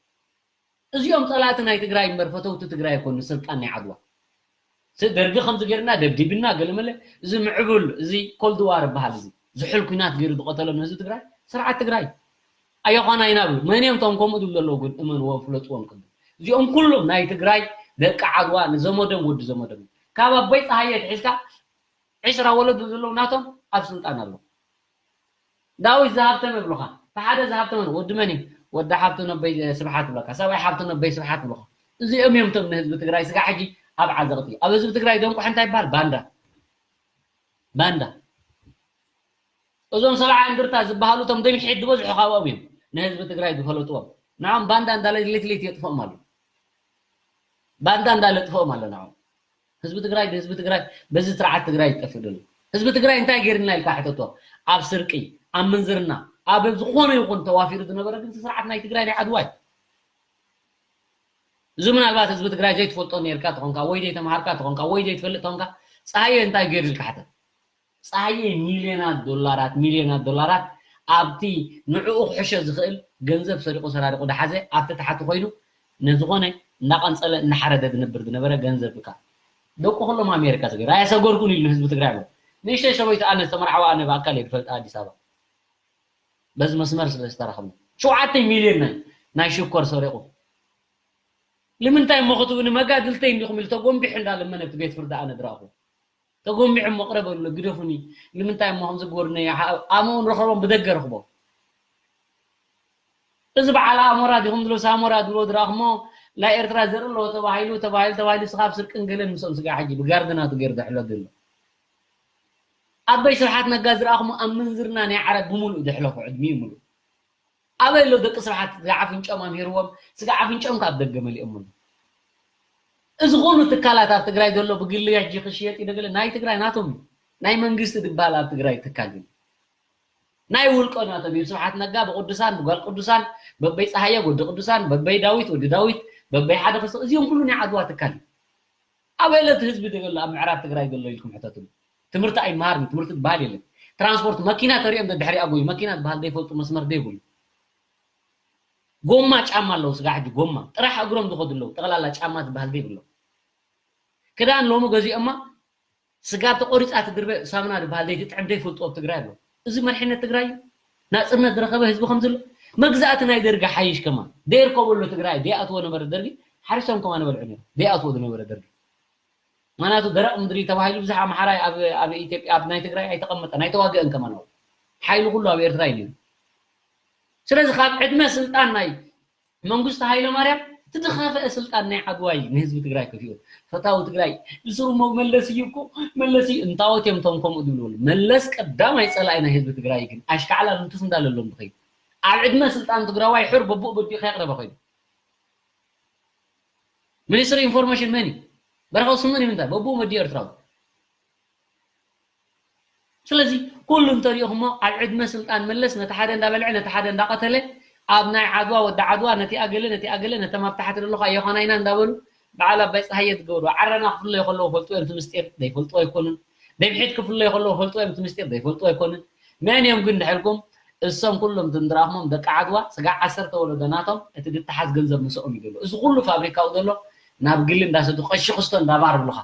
እዚኦም ፀላእቲ ናይ ትግራይ እምበር ፈተውቲ ትግራይ ኣይኮኑ። ስልጣን ናይ ዓድዋ ደርጊ ከምዚ ገይርና ደብዲብና ገለመለ እዚ ምዕቡል እዚ ኮልድ ዋር ይበሃል። እዚ ዝሑል ኩናት ገይሩ ዝቐተሎም ንህዝቢ ትግራይ ስርዓት ትግራይ ኣየኳና ኢና ብሉ። መን እዮም እቶም ከምኡ ዝብሉ ዘለዉ ግን እመንዎም ፍለጥዎም ቅድም። እዚኦም ኩሎም ናይ ትግራይ ደቂ ዓድዋ ንዘመዶም ወዲ ዘመዶም ካብ ኣቦይ ፀሃየ ትሒዝካ ዕስራ ወለዶ ዘለዉ ናቶም ኣብ ስልጣን ኣለዉ። ዳዊት ዝሃብተመ ይብሉኻ። እቲ ሓደ ዝሃብተመ ወዲ መን እዩ? ወዲ ሓብቱ ነበይ ስብሓት ይብለካ። ሰብኣይ ሓብቱ ነበይ ስብሓት ይብሉኻ። እዚኦም እዮም እቶም ንህዝቢ ትግራይ ስጋ ሕጂ ኣብ ዓዘቕቲ። ኣብ ህዝቢ ትግራይ ደንቁሕ እንታይ ይበሃል? ባንዳ። ባንዳ። እዞም ሰብዓ እንድርታ ዝበሃሉ እቶም ደምሒት ዝበዝሑ ካብኦም እዮም ንህዝቢ ትግራይ ዝፈለጥዎም። ንዖም ባንዳ እንዳለ ሌት ሌት የጥፍኦም ኣሎ። ባንዳ እንዳለ ጥፍኦም ኣሎ ንዖም። ህዝቢ ትግራይ ብህዝቢ ትግራይ በዚ ስርዓት ትግራይ ይጠፍእ ዘሎ። ህዝቢ ትግራይ እንታይ ገይርና ኢልካ ሕተቶ? ኣብ ስርቂ፣ ኣብ ምንዝርና፣ ኣብ ዝኾነ ይኹን ተዋፊሩ ዝነበረ ግን ስርዓት ናይ ትግራይ ናይ ዓድዋ እዩ። እዚ ምናልባት ህዝቢ ትግራይ ዘይትፈልጦ ነርካ ተኾንካ ወይ ዘይተምሃርካ ተኾንካ ወይ ዘይትፈልጥ ተኾንካ ፀሃየ እንታይ ገይሩ ኢልካ ሕተት። ፀሃየ ሚልዮናት ዶላራት ሚልዮናት ዶላራት ኣብቲ ንዕኡ ክሕሾ ዝኽእል ገንዘብ ሰሪቑ ሰራሪቑ ዝሓዘ ኣብቲ ታሕቲ ኮይኑ ነዝኾነ እናቐንፀለ እናሓረደ ዝነብር ዝነበረ ገንዘብ እካ ደቁ ኩሎም ኣሜሪካ ዝገይሩ ኣየሰገርኩን ኢሉ ንህዝቢ ትግራይ ኣሎ። ንእሽተይ ሰበይቱ ኣነ ዝተመርዓዋ ኣነ ብኣካል እየ ዝፈልጣ ኣዲስ ኣበባ በዚ መስመር ስለ ዝተረኸብና ሸውዓተ ሚልዮን ናይ ናይ ሽኮር ሰሪቑ። ንምንታይ እሞ ክትብሉ፣ መጋድልተይ እንዲኹም ኢሉ ተጎንቢሑ እንዳለመነ ኣብቲ ቤት ፍርዲ ኣነ ዝረኣኹ። ተጎንቢሑ እሞ ቅረ በሉ፣ ግደፉኒ። ንምንታይ እሞ ከምዚ ግበሩኒ? ኣምኡ ንረኸቦም ብደገ ረኽቦም። እዚ በዓል ኣሞራ ዲኹም ዝብሎ ሳሞራ ዝብሎ ድራኹሞ ናይ ኤርትራ ዘርኢ ኣለዎ ተባሂሉ ተባሂሉ ተባሂሉ ስኻብ ስርቅን ገለን ምስኦም ስጋ ሕጂ ብጋርድ ናቱ ገይሩ ዘሕሎ ዘሎ ኣበይ ስብሓት ነጋ ዝረኣኹሞ ኣብ ምንዝርና ናይ ዓረብ ብምሉእ ዘሕለፎ ዕድሚኡ ምሉእ ኣበይ ኣሎ ደቂ ስብሓት ስጋ ኣፍንጮም ኣምሂርዎም ስጋ ኣፍንጮም ካብ ደገ መሊኦም ኣሎ እዚ ኩሉ ትካላት ኣብ ትግራይ ዘሎ ብግሊ ሕጂ ክሽየጥ ይደገለ ናይ ትግራይ ናቶም ናይ መንግስቲ ዝበሃል ኣብ ትግራይ ትካል እዩ ናይ ውልቆ ናቶም እዩ። ስብሓት ነጋ ብቅዱሳን ብጓል ቅዱሳን በበይ ፀሃየ ወዲ ቅዱሳን በበይ ዳዊት ወዲ ዳዊት በበይ ሓደ ክስ እዚኦም ኩሉ ናይ ዓድዋ ትካል እዩ። ኣበይ ለቲ ህዝቢ ደገሎ ኣብ ምዕራብ ትግራይ ዘሎ ኢልኩም ሕተትሉ። ትምህርቲ ኣይመሃርን ትምህርቲ ዝበሃል የለን። ትራንስፖርት መኪና ተሪኦም ደድሕሪ ኣጎዩ መኪና ዝበሃል ዘይፈልጡ መስመር ዘይብሉ ጎማ ጫማ ኣለዉ ስጋ ሕጂ ጎማ ጥራሕ እግሮም ዝኸዱ ኣለዉ ጠቕላላ ጫማ ዝበሃል ዘይብሎም ክዳን ሎሚ ገዚኦማ ስጋብ ተቆሪፃ ትድርበ ሳምና ዝበሃል ዘይትጥዕም ዘይፈልጡ ኣብ ትግራይ ኣሎ። እዚ መርሕነት ትግራይ እዩ። ናፅነት ዝረኸበ ህዝቢ ከም ዘሎ መግዛእቲ ናይ ደርጊ ሓይሽ ከማ ደይርከበሉ ትግራይ ደይኣትዎ ነበረ ደርጊ ሓሪሶም ከማ ነበልዑ ነይሩ ደይኣትዎ ዝነበረ ደርጊ ምክንያቱ ደረቕ ምድሪ ተባሂሉ ብዙሕ ኣምሓራይ ኣብ ኢትዮጵያ ኣብ ናይ ትግራይ ኣይተቐመጠን ኣይተዋገአን ከማ ነው ሓይሉ ኩሉ ኣብ ኤርትራ እዩ ነይሩ። ስለዚ ካብ ዕድመ ስልጣን ናይ መንግስቱ ሃይለማርያም እቲ ዝኸፍአ ስልጣን ናይ ዓድዋ እዩ ንህዝቢ ትግራይ ከፊኡ። ፈታዊ ትግራይ ብስሩ መለስ እዩ እኮ መለስ እዩ እንታወት እዮም እቶም ከምኡ ዝብሉ መለስ ቀዳማይ ፀላኢ ናይ ህዝቢ ትግራይ ግን ኣሽካዕላል እንትፍ እንዳለሎም ዝኸይድ ኣብ ዕድመ ስልጣን ትግራዋይ ሕር በቡኡ በዲኡ ከየቅረበ ከይዱ ሚኒስትሪ ኢንፎርሜሽን መን እዩ? በረኸት ስምኦን እዩ ምንታይ በቡኡ መዲኡ ኤርትራዊ ስለዚ ኩሉ እንተሪእኹሞ ኣብ ዕድመ ስልጣን መለስ ነቲ ሓደ እንዳበልዐ ነቲ ሓደ እንዳቐተለ ኣብ ናይ ዓድዋ ወዲ ዓድዋ ነቲ ኣገለ ነቲ ኣገለ ነተም ኣብ ታሕቲ ዘለኹ ኣየኾና ኢና እንዳበሉ በዓል ኣባይ ፀሃየ ዝገብሩ ዓረና ክፍለዩ ከለዉ ፈልጡ እዮም እቲ ምስጢር ዘይፈልጡ ኣይኮኑን ደምሒት ክፍለዩ ከለዉ ፈልጡ እዮም እቲ ምስጢር ዘይፈልጡ ኣይኮኑን መን እዮም ግን ድሕልኩም እሶም ኩሎም ዝንድራኹሞም ደቂ ዓድዋ ስጋዕ ዓሰርተ ወለዶ ናቶም እቲ ድተሓዝ ገንዘብ ምስኦም እዩ ዘሎ እዚ ኩሉ ፋብሪካኡ ዘሎ ናብ ግሊ እንዳሰዱ ቀሺ ክስቶ እንዳባር ብሉኻ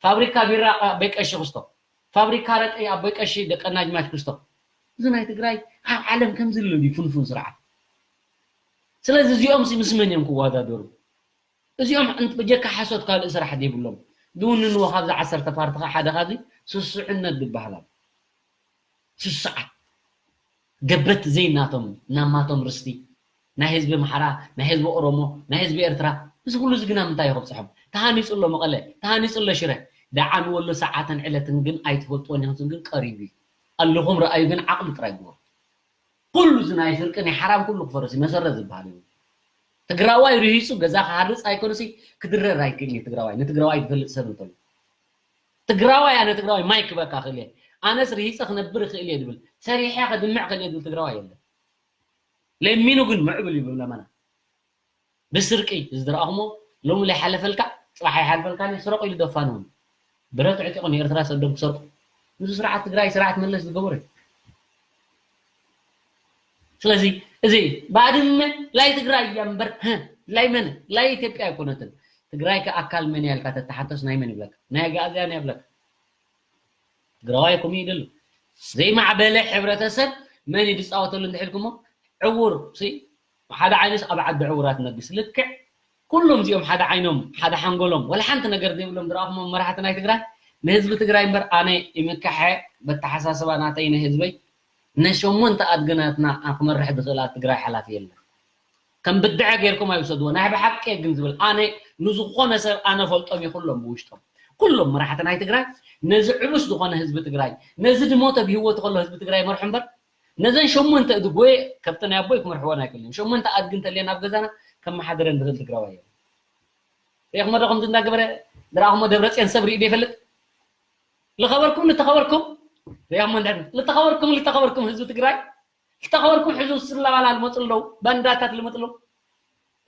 ፋብሪካ ቢራ ኣቦይ ቀሺ ክስቶ፣ ፋብሪካ ረቂ ኣቦይ ቀሺ ደቀናጅማች ክስቶ። እዚ ናይ ትግራይ ኣብ ዓለም ከምዚ ኣሎ ድዩ ፍንፉን ስርዓት? ስለዚ እዚኦም ሲ ምስ መን እዮም ክወዳደሩ? እዚኦም ብጀካ ሓሶት ካልእ ስራሕ ዘይብሎም ዝውንንዎ ካብዚ ዓሰርተ ፓርቲ ከዓ ሓደ ካብዚ ስስዕነት ዝበሃል ኣሎ። ስሱዓት ገበቲ ዘይናቶም ናማቶም ርስቲ ናይ ህዝቢ ኣምሓራ ናይ ህዝቢ ኦሮሞ ናይ ህዝቢ ኤርትራ እዚ ኩሉ እዚ ግና ምንታይ እዩ ከብፅሖም ተሃኒፁ ኣሎ መቐለ ተሃኒፁ ኣሎ ሽረ ደዓ ንወሎ ሰዓትን ዕለትን ግን ኣይትፈልጥዎን ኢኹም ግን ቀሪቡ እዩ ኣለኹም ረኣዩ ግን ዓቕሊ ጥራይ ግበሩ ኩሉ እዚ ናይ ስርቂ ናይ ሓራም ኩሉ ክፈርስ እዩ መሰረት ዝበሃል እዩ ትግራዋይ ርሂፁ ገዛ ክሃርፅ ኣይኮነሲ ክድረር ኣይክእል እዩ ትግራዋይ ንትግራዋይ ዝፈልጥ ሰብ እንተሎ ትግራዋይ ኣነ ትግራዋይ ማይ ክበካ ክእል እየ ኣነስ ርሂፀ ክነብር ይክእል እየ ዝብል ሰሪሐ ከድምዕ ክእል እየ ዝብል ትግራዋይ የለን ለሚኑ ግን ምዕብል ይብል ለመና ብስርቂ ዝዝረኣኹሞ ሎሚ ለይሓለፈልካ ፅባሕ ኣይሓልፈልካን እዩ ስረቁ ኢሉ ደፋንዎም ብረት ዕጢቑ ንኤርትራ ሰዶም ክሰርቁ እዚ ስርዓት ትግራይ ስርዓት መለስ ዝገበሩ እዩ ስለዚ እዚ ባድመ ላይ ትግራይ እያ እምበር ላይ መን ላይ ኢትዮጵያ ኣይኮነትን ትግራይ ከኣካል መን ያልካ ተተሓተስ ናይ መን ይብለካ ናይ ኣግኣዝያን እያ ብለካ ትግራዋይ ከምኡ ይደሉ ዘይማዕበለ ሕብረተሰብ መን እዩ ዝፃወተሉ እንድሕልኩሞ ዕውር ሓደ ዓይኑስ ኣብ ዓዲ ዕውራት ነግስ ልክዕ ኩሎም እዚኦም ሓደ ዓይኖም ሓደ ሓንጎሎም ወላ ሓንቲ ነገር ዘይብሎም ዝረኣኹሞ መራሕቲ ናይ ትግራይ ንህዝቢ ትግራይ እምበር ኣነ ይምካሐ በተሓሳስባ ናተይ ንህዝበይ ነሸሞንተ ኣድግናትና ክመርሕ ዝኽእል ኣብ ትግራይ ሓላፊ የለን ከም ብድዐ ጌርኩም ኣይውሰድዎ ናይ ብሓቂ ግን ዝብል ኣነ ንዝኾነ ሰብ ኣነ ፈልጦም ይኹሎም ብውሽጦም ኩሎም መራሕቲ ናይ ትግራይ ነዚ ዕቡስ ዝኾነ ህዝቢ ትግራይ ነዚ ድሞተ ብህይወቱ ከሎ ህዝቢ ትግራይ መርሑ እምበር ነዘን ሸሞንተ እድጎየ ከብቲ ናይ ኣቦይ ክመርሕወን ኣይክእልን ሸሞንተ ኣድጊ እንተልየን ኣብ ገዛና ከመሓደረን ዝኽእል ትግራዋይ እዮም ሪእኹሞ ዶ ከምዚ እንዳገበረ ዝረኣኹሞ ደብረፅዮን ሰብ ርኢ ዘይፈልጥ ልኸበርኩም ልተኸበርኩም ሪእኹሞ እንድሕር ልተኸበርኩም ልተኸበርኩም ህዝቢ ትግራይ ልተኸበርኩም ሕዙ ስላባላ ልመፁ ኣለዉ ባንዳታት ልመፁ ኣለዉ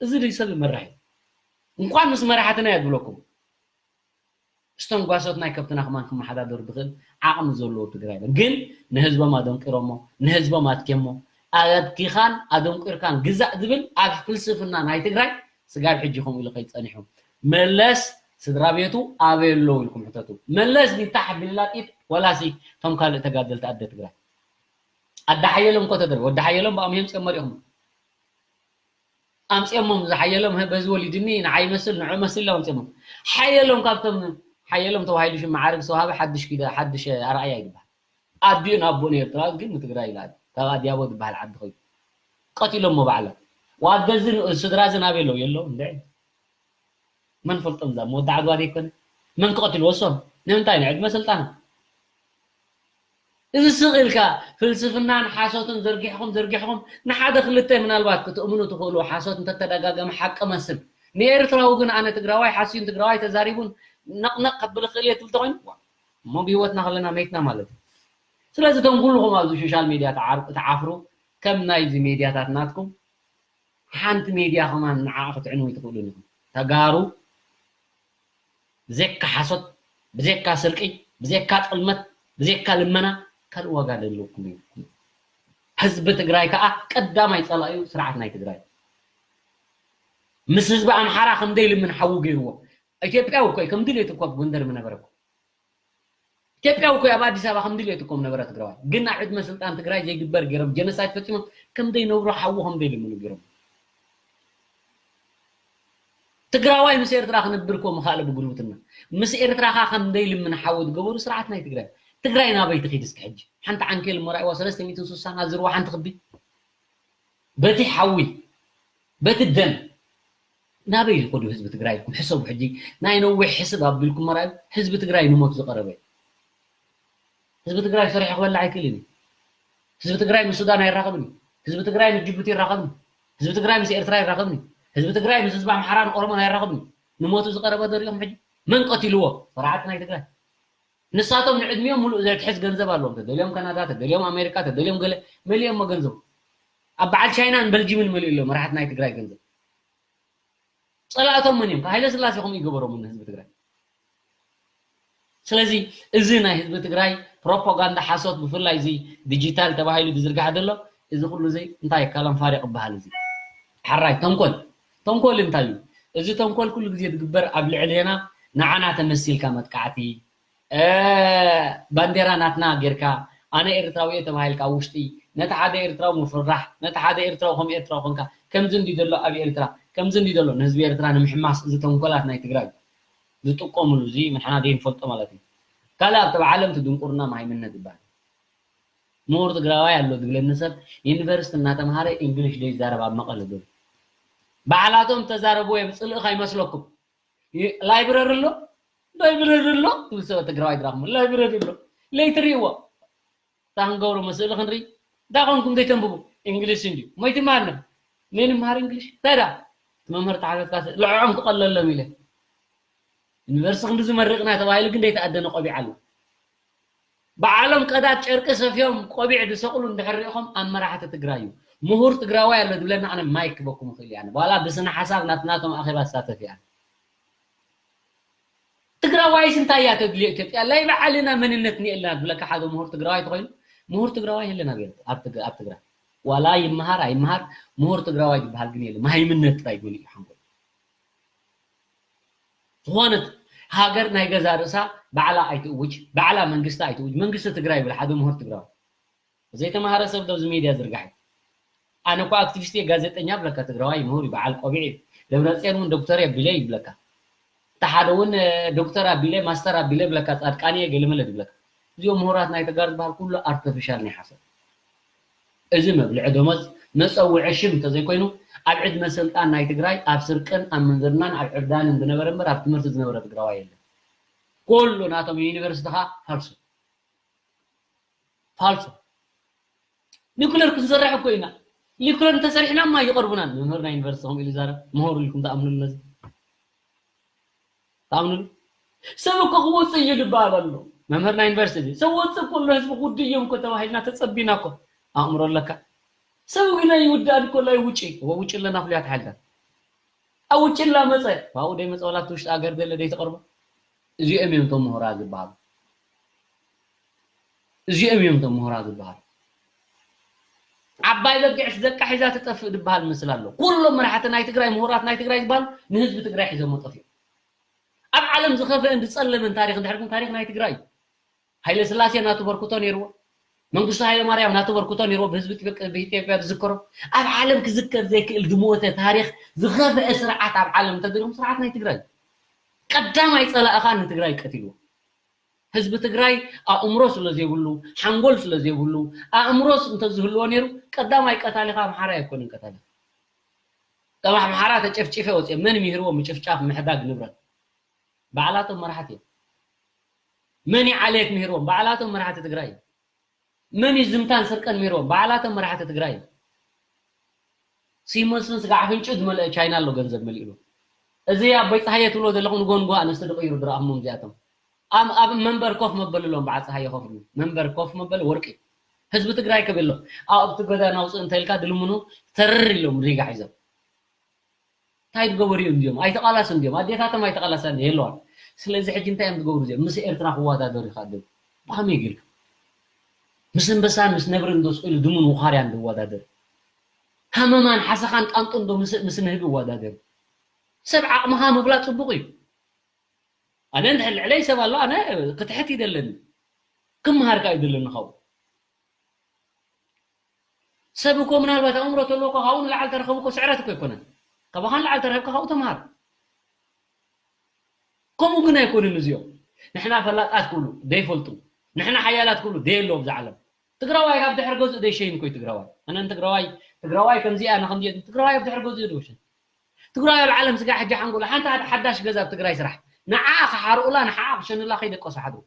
እዚ ድዩ ሰብ ይመራሕ እዩ እንኳን ምስ መራሕትና እየ ዝብለኩም እስተን ጓሶት ናይ ከብትና ከማን ክመሓዳደሩ ዝኽእል ዓቕሚ ዘለዎ ትግራይ የለን ግን ንህዝቦም ኣደንቂሮሞ ንህዝቦም ኣትኬሞ ኣድኪኻን ኣደንቂርካን ግዛእ ዝብል ኣብ ፍልስፍና ናይ ትግራይ ስጋብ ሕጂ ከምኡ ኢሉ ከይፀኒሑ መለስ ስድራ ቤቱ ኣበይ ኣለዉ ኢልኩም ሕተቱ መለስ ዲታ ሓቢልላ ጥይት ወላሲ ከም ካልእ ተጋደልቲ ኣደ ትግራይ ኣደ ሓየሎም እኮ ተደር ወዲ ሓየሎም ብኣምሄም ፅኦም መሪኹም ኣምፅኦሞም። ዝሓየሎም በዚ ወሊድኒ ንዓይ መስል ንዑ መስል ኢሎም ኣምፅኦሞም። ሓየሎም ካብቶም ሓየሎም ተባሂሉ ሽም መዓርግ ዝተዋሃበ ሓድሽ ኪዳ ሓድሽ ኣርኣያ ይግባል። ኣዲኡን ኣቦኡን ኤርትራዊ ግን ንትግራይ ይልኣል። ካብ ኣዲያቦ ዝበሃል ዓዲ ኮይኑ ቀቲሎሞ ባዕሎም። ዋገዝን ስድራ ዝን ኣበይ ኣለዉ? የለዉ እንደ መን ፈልጦም? እዛ መወዳዓ ጓል ይኮነ መን ክቐትልዎ? እሶም ንምንታይ ንዕድመ ስልጣን? እዚ ስቕ ኢልካ ፍልስፍናን ሓሶትን ዘርጊሕኹም ዘርጊሕኹም ንሓደ ክልተ ምናልባት ክትእምኑ ትኽእሉ ሓሶት እንተተደጋገመ ሓቂ መስል። ንኤርትራዊ ግን ኣነ ትግራዋይ ሓስዩን ትግራዋይ ተዛሪቡን ነቕነቕ ከብል ክእል እየ ትብል ተኮይኑ እሞ ብህይወትና ከለና መይትና ማለት እዩ። ስለዚ እቶም ኩልኹም ኣብዚ ሶሻል ሚድያ ትዓፍሩ ከም ናይዚ ሚድያታት ናትኩም ሓንቲ ሜድያ ከማን ንዓ ክትዕንዊ ትኽእሉን ኢኹም። ተጋሩ ብዘካ ሓሶት፣ ብዘካ ስርቂ፣ ብዘካ ጥልመት፣ ብዘካ ልመና ካልእ ዋጋ ዘለኩም እዩ። ህዝቢ ትግራይ ከዓ ቀዳማይ ፀላኢኡ ስርዓት ናይ ትግራይ። ምስ ህዝቢ ኣምሓራ ከም ደይልምን ሓዉ ገይርዎ። ኢትዮጵያዊ እኮ እዩ፣ ከም ድሌቱ እኮ ኣብ ጎንደር ምነበረ እኮ። ኢትዮጵያዊ እኮ ኣብ ኣዲስ ኣበባ ከም ድሌቱ እኮ ምነበረ ትግራዋይ። ግን ኣብ ዕድመ ስልጣን ትግራይ ዘይግበር ገይሮም ጀኖሳይድ ፈፂሞም ከም ዘይነብሩ ሓዉ ከም ዘይልምኑ ገይሮም። ትግራዋይ ምስ ኤርትራ ክንብር እኮ ምኻእለ ብጉርብትና። ምስ ኤርትራ ኸ ከም ዘይልምን ሓዉ ዝገበሩ ስርዓት ናይ ትግራይ። ትግራይ ናበይ ትኺድ እስኪ ሕጂ? ሓንቲ ዓንኬል እሞ ራእይዋ ሰለስተ ሚእትን ስሳን ኣዝርዋ ሓንቲ ክቢ። በቲ ሓዊ፣ በቲ ደም ናበይ ዝኸዱ ህዝቢ ትግራይ ኢልኩም ሕሰቡ። ሕጂ ናይ ነዊሕ ሕስብ ኣቢልኩም መርኣዩ ህዝቢ ትግራይ ንሞት ዝቐረበ እዩ። ህዝቢ ትግራይ ሰሪሑ ክበልዕ ኣይክእልን እዩ። ህዝቢ ትግራይ ምስ ሱዳን ኣይራኸብን እዩ። ህዝቢ ትግራይ ምስ ጅቡቲ ይራኸብን እዩ። ህዝቢ ትግራይ ምስ ኤርትራ ይራኸብን እዩ። ህዝቢ ትግራይ ምስ ህዝቢ ኣምሓራን ኦሮሞን ኣይራኸብን እዩ። ንሞቱ ዝቐረበ ዶ ሪኦም ሕጂ? መን ቀቲልዎ? ስርዓት ናይ ትግራይ። ንሳቶም ንዕድሚኦም ሙሉእ ዘትሕዝ ገንዘብ ኣለዎም። ተደልዮም ካናዳ፣ ተደልዮም ኣሜሪካ፣ ተደልዮም ገለ መሊኦሞ ገንዘብ። ኣብ በዓል ቻይናን በልጂምን መሊኡ ኣሎ መራሕቲ ናይ ትግራይ ገንዘብ። ጸላእቶም መን እዮም? ሃይለ ስላሴ ከምኡ ይገበሮም ንህዝቢ ትግራይ። ስለዚ እዚ ናይ ህዝቢ ትግራይ ፕሮፓጋንዳ ሓሶት፣ ብፍላይ እዚ ዲጂታል ተባሂሉ ዝዝርጋሕ ዘሎ፣ እዚ ኩሉ እዚ እንታይ ካላም ፋሪቅ ይበሃል። እዚ ሓራይ ተንኮል፣ ተንኮል እንታይ እዩ? እዚ ተንኮል ኩሉ ግዜ ዝግበር ኣብ ልዕሌና ንዓና ተመሲልካ መጥቃዕቲ፣ እ፣ ባንዴራ ናትና ጌርካ፣ ኣነ ኤርትራዊ እየ ተባሂልካ ኣብ ውሽጢ፣ ነቲ ሓደ ኤርትራዊ ምፍርራሕ፣ ነቲ ሓደ ኤርትራዊ ከም ኤርትራዊ ኮንካ፣ ከምዚ እንዲ ዘሎ ኣብ ኤርትራ፣ ከምዚ እንዲ ዘሎ ንህዝቢ ኤርትራ ንምሕማስ፣ እዚ ተንኮላት ናይ ትግራይ ዝጥቀምሉ፣ እዚ ንሕና ዘይንፈልጦ ማለት እዩ። ካልእ ኣብቲ ዓለም እቲ ድንቁርና መሃይምነት ይበሃል። ምሁር ትግራዋይ ኣሎ ዝብለኒ ሰብ ዩኒቨርሲቲ እናተምሃረ እንግሊሽ ዘይዛረብ ኣብ መቐለ ዘሎ። ባዕላቶም ተዛረብዎ እዮም፣ ጽልኢ ከይመስለኩም። ይ-፣ ላይብረሪ ኣሎ? ላይብረሪ ኣሎ? ትብል ሰብ ትግራዋይ ድራኹም። ላይብረሪ ኣሎ። ለይትርእይዎ። እታ ክንገብሮ መስእሊ ክንርኢ። እንታይ ኮንኩም ዘይተንብቡ? እንግሊሽ እንድዩ። ሞይቲ ማርነ። መን ይምሃር እንግሊሽ? እንታይ ዳ? እቲ መምህር ተሓተትካ ስ-፣ ልዕዖም ክቐለሎም ኢለ። ዩኒቨርሲቲ ክንዲ ዝመርቕና ተባሂሉ ግን ዘይተኣደነ ቆቢዕ ኣሎ። ባዕሎም ቀዳድ ጨርቂ ሰፍዮም ቆቢዕ ዝሰቕሉ እንድሕር ሪኢኹም ኣብ መራሕቲ ትግራይ እዩ። ምሁር ትግራዋይ ኣሎ ዝብለና ኣነ ማይክ ክበኩም ይኽእል እየ። ኣነ ዋላ ብስነ ሓሳብ ናትናቶም ኣኼባ ዝሳተፍ እየ። ትግራዋይስ እንታይ እያ ተድልዮ ኢትዮጵያ? ላይ ባዕልና መንነት እኒኤልና ዝብለካ ሓደ ምሁር ትግራዋይ ተኾይኑ፣ ምሁር ትግራዋይ የለን ኣብ ኤርትራ፣ ኣብ ትግ-፣ ኣብ ትግራይ። ዋላ ይመሃር ኣይመሃር ምሁር ትግራዋይ ዝበሃል ግን የለን። መሃይምነት ጥራይ መሊኡ ሓንጎል። ዝኾነት ሃገር ናይ ገዛ ርእሳ ባዕላ ኣይትእውጅ፣ ባዕላ መንግስቲ ኣይትእውጅ። መንግስቲ ትግራይ ይብል ሓደ ምሁር ትግራዋይ። ዘይተማሃረ ሰብ ዶ ኣብዚ ሚድያ ዝርጋሕ እዩ? ኣነ እኮ ኣክቲቪስት እየ፣ ጋዜጠኛ ብለካ፣ ትግራዋይ ምሁር እዩ፣ በዓል ቆቢዕ እዩ። ደብረፅዮን እውን ዶክተር እየ ቢለ ይብለካ። እቲ ሓደ እውን፣ እ፣ ዶክተር ኣቢለ፣ ማስተር ኣቢለ ብለካ፣ ጻድቃን እየ ገለመለ ዝብለካ። እዚኦም ምሁራት ናይ ተጋሩ ዝበሃል ኩሉ ኣርተፊሻል ናይ ሓሰብ። እዚ መብልዒ ደሞዝ፣ መጸውዒ ሽም እንተዘይኮይኑ፣ ኣብ ዕድመ ስልጣን ናይ ትግራይ ኣብ ስርቅን ኣብ ምንዝርናን ኣብ ዕብዳንን ዝነበረ እምበር ኣብ ትምህርቲ ዝነበረ ትግራዋይ የለን። ኩሉ ናቶም ዩኒቨርሲቲ ኸኣ ፋልሶ። ፋልሶ። ኒኩለር ክንሰርሕ እኮ ኢና። ኒኩለር እንተሰሪሕና እማ ይቐርቡናን። መምህር ናይ ዩኒቨርሲቲ ከምኡ ኢሉ ይዛረብ። ምሁር ኢልኩም ትኣምኑሉ ነዚ? ትኣምኑሉ? ሰብ እኮ ክወፅእ እዩ ዝበሃል ኣሎ። መምህር ናይ ዩኒቨርሲቲ እዚ። ሰብ ወፅእ እኮ ኣሎ፣ ህዝቢ ክውድእ እዮም እኮ ተባሂልና ተፀቢና እኮ። ኣእምሮ ኣለካ? ሰብ ግን ኣይውዳእን እኮ ኣሎ፣ ኣይውጪ። እወ ውጪ ኣለና ፍሉያት ሓይልታት። ኣብ ውጭ እናመፀ፣ ካብኡ ደይመፀ ዋላ እቲ ውሽጢ ሃገር ዘለ ደይተቐርቦ። እዚኦም እዮም እቶም ምሁራት ዝበሃሉ። እዚኦም እዮም እቶም ምሁራት ዝበሃሉ። ዓባይ በጊዕስ ደቃ ሒዛ ትጠፍእ ዝበሃል ምስል ኣሎ። ኩሎም መራሕቲ ናይ ትግራይ፣ ምሁራት ናይ ትግራይ ዝበሃሉ ንህዝቢ ትግራይ ሒዞሞ ጠፊኦም። ኣብ ዓለም ዝኸፍአን ዝፀለመን ታሪኽ እንድሕር ኢልኩም ታሪኽ ናይ ትግራይ እዩ። ሃይለ ስላሴ ናቱ በርክቶ ነይርዎ። መንግስቱ ሃይለማርያም ናተበርክቶ ነይርዎ ብህዝቢ ኢትዮጵያ ዝዝከሮ። ኣብ ዓለም ክዝከር ዘይክእል ዝሞተ ታሪኽ ዝኸፍአ ስርዓት ኣብ ዓለም እንተደሊኹም ስርዓት ናይ ትግራይ። ቀዳማይ ጸላእኻ ንትግራይ ቀቲልዎ። ህዝቢ ትግራይ ኣእምሮ ስለ ዘይብሉ፣ ሓንጎል ስለ ዘይብሉ፣ ኣእምሮስ እንተዝህልዎ ነይሩ ቀዳማይ ቀታሊኻ ኣምሓራይ ኣይኮነን ቀታሊ። ካብ ኣምሓራ ተጨፍጪፈ ወፅየ መን ሚህርዎ ምጭፍጫፍ ምሕዳግ ንብረት? ባዕላቶም መራሕቲ እዮም። መን ይዓለየት ሚህርዎም? ባዕላቶም መራሕቲ ትግራይ እዮም። መን እዩ ዝምታን ስርቀን ሚህርዎም? ባዕላቶም መራሕቲ ትግራይ እዮም። ሲመስን ስጋዕ ፍንጩ ዝመልአ ቻይና ኣሎ ገንዘብ መሊእሉ። እዚ ኣቦይ ፀሃየ ትብሎ ዘለኹም ንጎንጎ ኣነስቲ ድቕይሩ ድረኣኹሞም እዚኣቶም ኣብ ኣብ መንበር ኮፍ መበሊ ሎም በዓ ፀሃየ ኮፍ ኢሉ መንበር ኮፍ መበሊ ወርቂ ህዝቢ ትግራይ ክብል ኣሎ ኣብቲ ገዛ ናውፅእ እንተልካ ድልምኑ ተርር ኢሎም ሪጋ ሒዞም እንታይ ዝገበሩ እዮም እዚኦም ኣይተቃላስ እንዲኦም ኣዴታቶም ኣይተቃላሳን የለዋን ስለዚ ሕጂ እንታይ እዮም ዝገብሩ እዚኦም ምስ ኤርትራ ክወዳደሩ ይካኣሉ ብከመይ ጌርካ ምስ እንበሳን ምስ ነብርን ዶ ስኢሉ ድሙን ውኻርያን ዝወዳደር ሃመማን ሓሰኻን ጣንጡን ዶ ምስ ንህቢ ይወዳደር ሰብ ዓቕምኻ ምፍላጥ ፅቡቕ እዩ ኣነ እንድሕር ልዕለይ ሰብ ኣሎ ኣነ ክትሕት ይደለኒ ክምሃርካ ይደለኒ ካብኡ ሰብ እኮ ምናልባት ኣእምሮ ተለዎ እኮ ካብኡ ንላዕሊ ተረኸቡ እኮ ስዕረት እኮ ኣይኮነን ካባኻ ንላዕሊ ተረኸብካ ካብኡ ተምሃር ከምኡ ግን ኣይኮኑን እዚኦም ንሕና ፈላጣት ክብሉ ዘይፈልጡ ንሕና ሓያላት ክብሉ ዘየለዉ ኣብዛ ዓለም ትግራዋይ ካብ ድሕሪ ገዝኡ ደይሸይን እኮ እዩ ትግራዋይ ኣነ ንትግራዋይ ትግራዋይ ከምዚ ኣነ ከምዚ ትግራዋይ ኣብ ድሕሪ ገዝኡ ደይሸይን ትግራዋይ ኣብ ዓለም ስጋ ሕጂ ሓንጎሎ ሓንቲ ሓደ ሓዳሽ ገዛ ኣብ ትግራይ ስራሕ ንዓኣ ክሓርኡላ ንዓኣ ክሸኑላ ከይደቀሱ ሓድሩ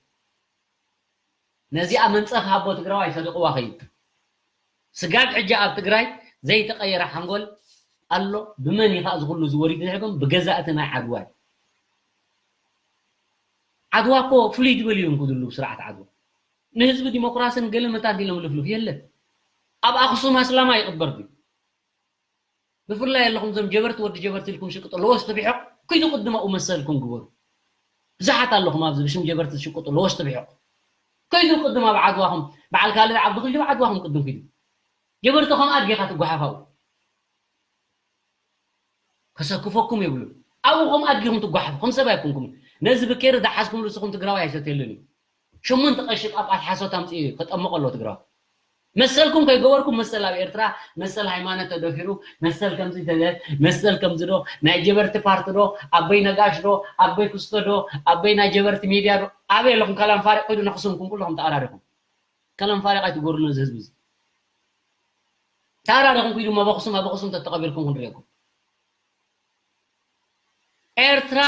ነዚኣ መንፀፍ ሃቦ ትግራዋይ ሰዲቕዋ ከይድ ስጋብ ሕጂ ኣብ ትግራይ ዘይተቐየረ ሓንጎል ኣሎ ብመን እዩ ከዓ ዝኩሉ ዝወሪዱ ዝሕግም ብገዛእቲ ናይ ዓድዋ እዩ ዓድዋ እኮ ፍሉይ ዝበል እዮም ክዝሉ ስርዓት ዓድዋ ንህዝቢ ዲሞክራስን ገለ መታን ኢሎም ልፍልፍ የለን ኣብ ኣክሱም ኣስላማ ይቕበር ድዩ ብፍላይ ኣለኹም ዞም ጀበርቲ ወዲ ጀበርቲ ኢልኩም ሽቅጦ ለወስቲ ብሕቕ ኩይዱ ቅድም ኣብኡ መሰልኩም ግበሩ ብዙሓት ኣለኹም ኣብዚ ብሽም ጀበርቲ ዝሽቅጡ ለወስቲ ብሕቕ ኩይዱ ቅድም ኣብ ዓድዋኹም በዓል ካልድ ዓብዲ ኩይዱ ዓድዋኹም ቅድም ኩይዱ ጀበርቲ ከም ኣድጊ ኢኻ ትጓሓፍ ኣብኡ ከሰክፈኩም የብሉን ኣብኡ ከም ኣድጊኹም ትጓሓፉ ከም ሰብ ኣይኮንኩም ነዚ ብኬሪ ዝሓዝኩም ንስኹም ትግራዋይ ኣይሰትየሉን እዩ ሸሞንተ ቀሺ ጳጳስ ሓሶት ኣምፅኡ ከጠምቕ ኣሎ ትግራዋይ መሰልኩም ከይገበርኩም መሰል ኣብ ኤርትራ መሰል ሃይማኖት ተደፊሩ መሰል ከምዚ ተለ መሰል ከምዚ ዶ ናይ ጀበርቲ ፓርቲ ዶ ኣበይ ነጋሽ ዶ ኣበይ ክስቶ ዶ ኣበይ ናይ ጀበርቲ ሚድያ ዶ ኣበይ ኣለኹም ከላም ፋሪቅ ከይዱ ነክስምኩም ኩለኹም ተኣራሪኹም ከላም ፋሪቅ ኣይትገሩ ነዚ ህዝቢ እዚ ተኣራሪኹም ከይዱ መበክሱም ኣበክሱም ተተቐቢርኩም ክንሪኤኩም ኤርትራ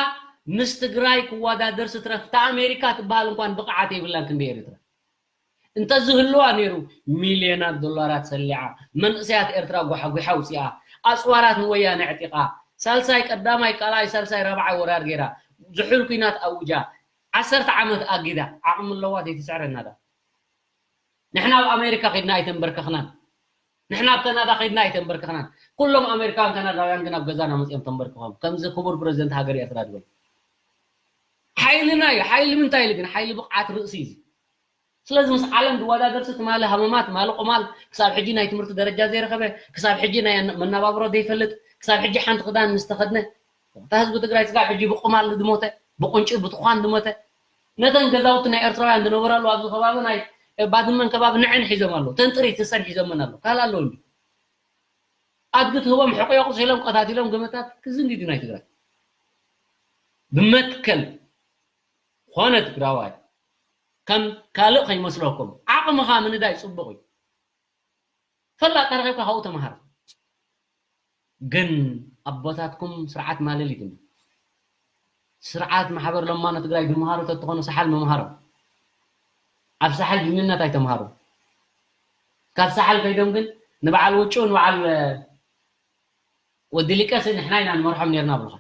ምስ ትግራይ ክወዳደር ስትረፍ እታ ኣሜሪካ ትበሃል እንኳን ብቕዓት የብላን ክንደይ ኤርትራ እንተዝህልዋ ነይሩ ሚልዮናት ዶላራት ሰሊዓ መንእሰያት ኤርትራ ጓሓጒሓ ኣውፂኣ ኣፅዋራት ንወያነ ኣዕጢቓ ሳልሳይ ቀዳማይ ካልኣይ ሳልሳይ ራብዓይ ወራር ገይራ ዝሑል ኲናት ኣውጃ ዓሰርተ ዓመት ኣጊዳ ዓቕሚ ኣለዋ ዘይትስዕረና ዳ ንሕና ኣብ ኣሜሪካ ከድና ኣይተንበርከኽናን ንሕና ኣብ ካናዳ ከድና ኣይተንበርከኽናን ኩሎም ኣሜሪካውያን ካናዳውያን ግን ኣብ ገዛና መፅኦም ተንበርክኾም ከምዚ ክቡር ፕረዚደንት ሃገር ኤርትራ ዝበል ሓይልና እዩ ሓይሊ ምንታይ ኢሉ ግን ሓይሊ ብቕዓት ርእሲ እዩ ስለዚ ምስ ዓለም ዝወዳደርሲ ትማሊ ሃመማት ማሊ ቁማል ክሳብ ሕጂ ናይ ትምህርቲ ደረጃ ዘይረኸበ ክሳብ ሕጂ ናይ መናባብሮ ዘይፈልጥ ክሳብ ሕጂ ሓንቲ ክዳን ምስ ተኸድነ እታ ህዝቢ ትግራይ ስጋብ ሕጂ ብቁማል ዝሞተ ብቁንጪ ብትኳን ዝሞተ ነተን ገዛውቲ ናይ ኤርትራውያን ዝነበራሉ ኣብዚ ከባቢ ናይ ባድመን ከባቢ ንዐን ሒዞም ኣለዉ ተን ጥሪት ሰን ሒዞመን ኣለዉ ካል ኣለዉ እንዲ ኣድጊ ትህቦም ሕቆ የቑሲሎም ቀታቲሎም ገመታት ክዝንጊ ድዩ ናይ ትግራይ ብመትከል ኾነ ትግራዋይ ከም ካልእ ከይመስለኩም ዓቕምኻ ምንዳይ ፅቡቕ እዩ ፈላጥ ተረኺብካ ካብኡ ተምሃር ግን ኣቦታትኩም ስርዓት ማለሊት እንዲ ስርዓት ማሕበር ለማኖ ትግራይ ዝምሃሩ ተትኾኑ ሰሓል ምምሃሮም ኣብ ሰሓል ጅግንነት ኣይተምሃሩ ካብ ሰሓል ከይዶም ግን ንበዓል ውጭ ንበዓል ወዲ ሊቀስ ንሕና ኢና ንመርሖም ነርና ብልኻ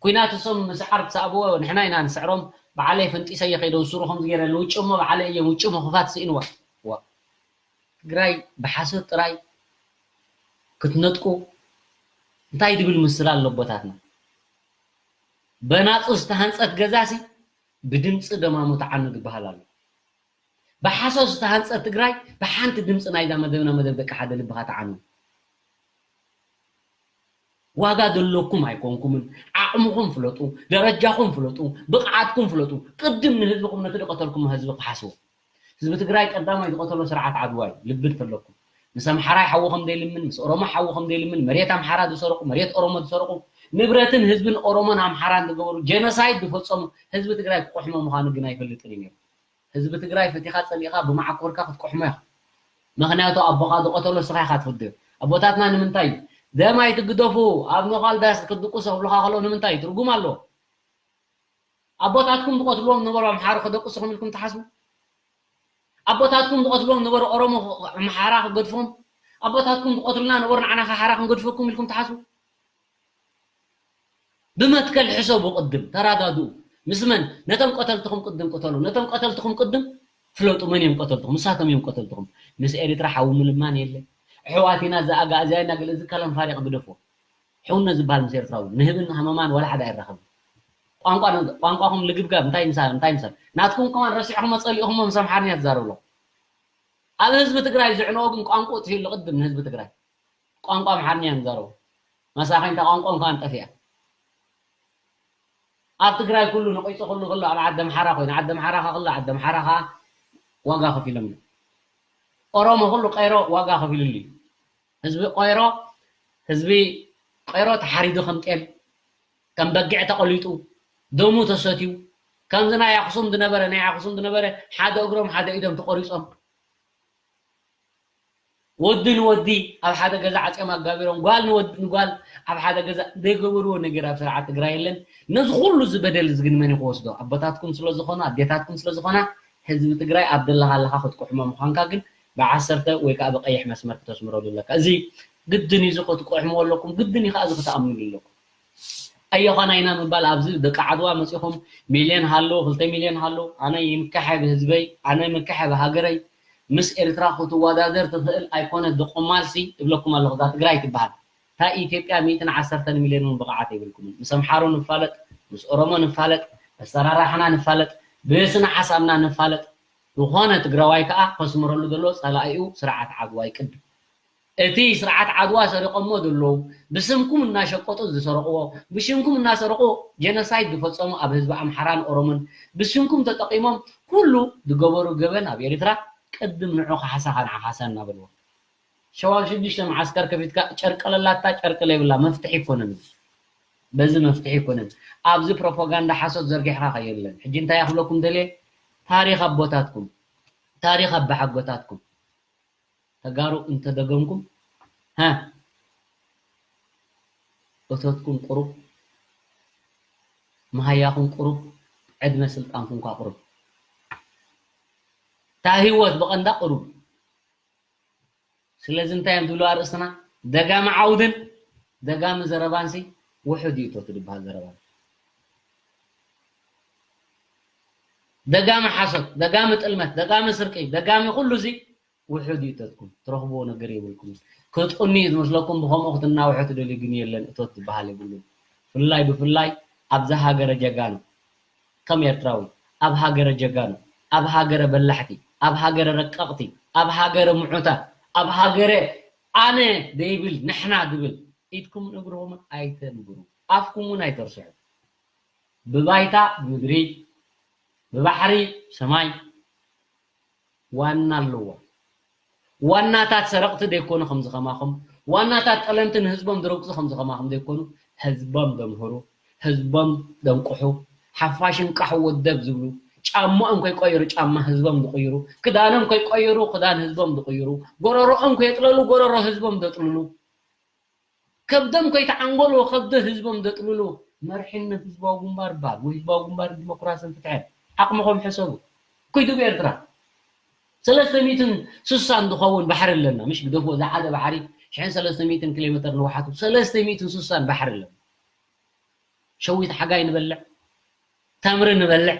ኩናት እሶም ምስዓር ክሰዕብዎ ንሕና ኢና ንስዕሮም በዓለይ ፈንጢሰ እየ ከይደ ውስሩ ከምዚ ገይረ ንውጭ እሞ በዓለይ እየ ውጭ ምኽፋት ስኢንዋ ዋ ትግራይ ብሓሶት ጥራይ ክትነጥቁ እንታይ ድብል ምስላ ኣሎ ኣቦታትና በናፁ ዝተሃንፀት ገዛሲ ብድምፂ ደማሙ ተዓኑ ዝበሃል ኣሎ ብሓሶት ዝተሃንፀት ትግራይ ብሓንቲ ድምፂ ናይዛ መደብና መደብ ደቂ ሓደ ልብኻ ተዓኑ ዋጋ ዘለኩም ኣይኮንኩምን ዓቕምኹም ፍለጡ ደረጃኹም ፍለጡ ብቕዓትኩም ፍለጡ ቅድም ንህዝብኹም ነቲ ዝቐተልኩም ህዝቢ ክሓስቡ ህዝቢ ትግራይ ቀዳማይ ዝቐተሎ ስርዓት ዓድዋ እዩ። ልቢ እንተለኩም፣ ምስ ኣምሓራይ ሓዉ ከም ዘይልምን፣ ምስ ኦሮሞ ሓዉ ከም ዘይልምን፣ መሬት ኣምሓራ ዝሰረቑ፣ መሬት ኦሮሞ ዝሰረቑ፣ ንብረትን ህዝብን ኦሮሞን ኣምሓራን ዝገበሩ ጀኖሳይድ ዝፈጸሙ ህዝቢ ትግራይ ክቆሕሞ ምዃኑ ግን ኣይፈልጥን እዩ ነይሩ። ህዝቢ ትግራይ ፈቲኻ ጸሊእኻ ብመዓኮርካ ክትቆሕሞ ኢኻ። ምኽንያቱ ኣቦኻ ዝቐተሎ ንስኻ ኢኻ ትፍድዮ። ኣቦታትና ንምንታይ እዩ ደም ኣይትግደፉ ኣብ ኖኻልዳስ ክትድቁስ ኣብሉኻ ከሎ ንምንታይ እዩ? ትርጉም ኣለዎ። ኣቦታትኩም ዝቐትልዎም ዝነበሩ ኣምሓሩ ከደቅስኹም ኢልኩም ትሓስቡ? ኣቦታትኩም ዝቐትልዎም ዝነበሩ ኦሮሞ ኣምሓራ ክገድፎም? ኣቦታትኩም ዝቐትሉና ነበሩ ንዓና ከሓራ ክንገድፈኩም ኢልኩም ትሓስቡ? ብመትከል ሕሰቡ፣ ቅድም ተራዳድኡ። ምስ መን? ነቶም ቀተልትኹም ቅድም ቅተሉ። ነቶም ቀተልትኹም ቅድም ፍለጡ። መን እዮም ቀተልትኹም? ንሳቶም እዮም ቀተልትኹም። ምስ ኤርትራ ሓዊ ምልማን የለ። ኣሕዋት ኢና፣ ዝኣጋ እዚኣ ኢና፣ ገለ እዚ ከለም ፋሪቕ ግደፍዎ። ሕውነት ዝበሃል ምስ ኤርትራዊ ንህብን ሃመማን ዋላ ሓደ ኣይራኸብን። ቋንቋ ቋንቋኹም ልግብጋብ እንታይ ምሳል እንታይ ምሳል ናትኩም ከማን ረሲዕኹም ጸሊእኹም ምስ ኣምሓርኛ ትዛረቡ ኣለኹም። ኣብ ህዝቢ ትግራይ ዝዕነዎ ግን ቋንቋ ጥፊኡ ኣሎ። ቅድም ንህዝቢ ትግራይ ቋንቋ ኣምሓርኛ እዮም ዝዛረቡ። መሳኺን እታ ቋንቋኦም ከማን ጠፊኣ። ኣብ ትግራይ ኩሉ ነቂፁ ኩሉ ኩሉ ኣብ ዓዲ ኣምሓራ ኮይኑ ዓዲ ኣምሓራ ከ ኩሉ ዓዲ ኣምሓራ ከ ዋጋ ከፊሎም እዮም። ኦሮሞ ኩሉ ቀይሮ ዋጋ ከፊሉሉ እዩ። ህዝቢ ቆይሮ ህዝቢ ቆይሮ ተሓሪዱ ከም ጤል ከም በጊዕ ተቐሊጡ ደሙ ተሰትዩ ከምዚ ናይ ኣኽሱም ዝነበረ ናይ ኣኽሱም ዝነበረ ሓደ እግሮም ሓደ ኢዶም ተቆሪጾም ወዲ ንወዲ ኣብ ሓደ ገዛ ዓፅዮም ኣጋቢሮም ጓል ንወዲ ንጓል ኣብ ሓደ ገዛ ዘይገበርዎ ነገር ኣብ ስርዓት ትግራይ የለን። ነዚ ኩሉ ዝበደል እዚ ግን መን እዩ ክወስዶ? ኣቦታትኩም ስለዝኾኑ ኣዴታትኩም ስለዝኾና ህዝቢ ትግራይ ኣብ ደለኻ ኣለኻ ክትቁሕሞ ምዃንካ ግን ብዓሰርተ ወይ ከዓ ብቀይሕ መስመር ክተስምረሉ ኣለካ። እዚ ግድን እዩ፣ እዚ ክትቁሕምዎ ኣለኩም፣ ግድን እዩ ከዓ እዚ ክትኣምኑሉ ኣለኩም። ኣየኾና ኢና ምባል ኣብዚ ደቂ ዓድዋ መፂኹም ሚልዮን ሃሎ ክልተ ሚልዮን ሃሎ ኣነ ይምከሐ ብህዝበይ ኣነ ይምከሐ ብሃገረይ ምስ ኤርትራ ክትወዳደር ትኽእል ኣይኮነት ዝቆማልሲ እብለኩም ኣለኹ እዛ ትግራይ ትበሃል እታ ኢትዮጵያ ሚእትን ዓሰርተን ሚልዮን እውን ብቕዓት የብልኩምን ምስ ኣምሓሩ ንፋለጥ ምስ ኦሮሞ ንፋለጥ ኣሰራርሓና ንፋለጥ ብስነ ሓሳብና ንፋለጥ ዝኾነ ትግራዋይ ከዓ ከስምረሉ ዘሎ ፀላኢኡ ስርዓት ዓድዋ ይቅድም እቲ ስርዓት ዓድዋ ሰሪቆሞ ዘለዉ ብስምኩም እናሸቀጡ ዝሰረቅዎ ብሽምኩም እናሰረቁ ጀኖሳይድ ዝፈፀሙ ኣብ ህዝቢ ኣምሓራን ኦሮሞን ብሽምኩም ተጠቂሞም ኩሉ ዝገበሩ ገበን ኣብ ኤርትራ ቅድም ንዑ ካሕሳኻ ንዓኻሳ እናበልዎ ሸዋን ሽዱሽተ መዓስከር ከፊትካ ጨርቂ ለላታ ጨርቂ ለይብላ መፍትሒ ይኮነን በዚ መፍትሒ ይኮነን ኣብዚ ፕሮፓጋንዳ ሓሶት ዘርጊሕካ ከየለን ሕጂ እንታይ ክብለኩም ደልየ ታሪክ ኣቦታትኩም ታሪክ ኣባሓጎታትኩም ተጋሩ እንተደገምኩም ሃ እቶትኩም ቁሩብ መሃያኹም ቁሩብ ዕድመ ስልጣንኩም ኳ ቁሩብ እታ ህይወት ብቐንዳ ቁሩብ ስለዚ እንታይ እዮም ዝብሉ ኣርእስትና ደጋሚ ዓውድን ደጋሚ ዘረባንሲ ውሑድ እዩ እቶት ዝበሃል ዘረባ ደጋሚ ሓሶት ደጋሚ ጥልመት ደጋሚ ስርቂ ደጋሚ ኩሉ እዚ ውሑድ እዩ እቶትኩም ትረኽብዎ ነገር የብልኩም ክትቁኒ ዝመስለኩም ብከምኡ ክትናውሑ ትደልዩ ግን የለን እቶት ዝበሃል የብሉን ፍላይ ብፍላይ ኣብዛ ሃገረ ጀጋኑ ከም ኤርትራዊ ኣብ ሃገረ ጀጋኑ ኣብ ሃገረ በላሕቲ ኣብ ሃገረ ረቀቕቲ ኣብ ሃገረ ምዑታት ኣብ ሃገረ ኣነ ዘይብል ንሕና ዝብል ኢድኩም እግርኹም ኣይተንብሩ ኣፍኩም እውን ኣይተርስሑ ብባይታ ምድሪ ብባሕሪ ሰማይ ዋና ኣለዎ ዋናታት ሰረቕቲ ዘይኮኑ ከምዚ ከማኹም ዋናታት ጠለምቲ ንህዝቦም ዝረግፁ ከምዚ ከማኹም ዘይኮኑ ህዝቦም ዘምህሩ ህዝቦም ዘንቅሑ ሓፋሽን ቃሑ ወደብ ዝብሉ ጫማኦም ከይቆየሩ ጫማ ህዝቦም ዝቕይሩ ክዳኖም ከይቆየሩ ክዳን ህዝቦም ዝቕይሩ ጎረሮኦም ከየጥለሉ ጎረሮ ህዝቦም ዘጥልሉ ከብዶም ከይተዓንጎሉ ከብዶ ህዝቦም ዘጥልሉ መርሒነት ህዝባዊ ግንባር ይበሃል ወይ ህዝባዊ ግንባር ዲሞክራስን ፍትሕን ዓቕምኹም ሕሰቡ ኩይዱ ብኤርትራ ሰለስተ ሚእትን ስሳን ዝኸውን ባሕሪ ኣለና ምሽ ግደፍዎ ዝዓደ ባሕሪ ሽሕን ሰለስተ ሚእትን ኪሎ ሜትር ንውሓቱ ሰለስተ ሚእትን ስሳን ባሕሪ ኣለና ሸዊት ሓጋይ ንበልዕ ተምሪ ንበልዕ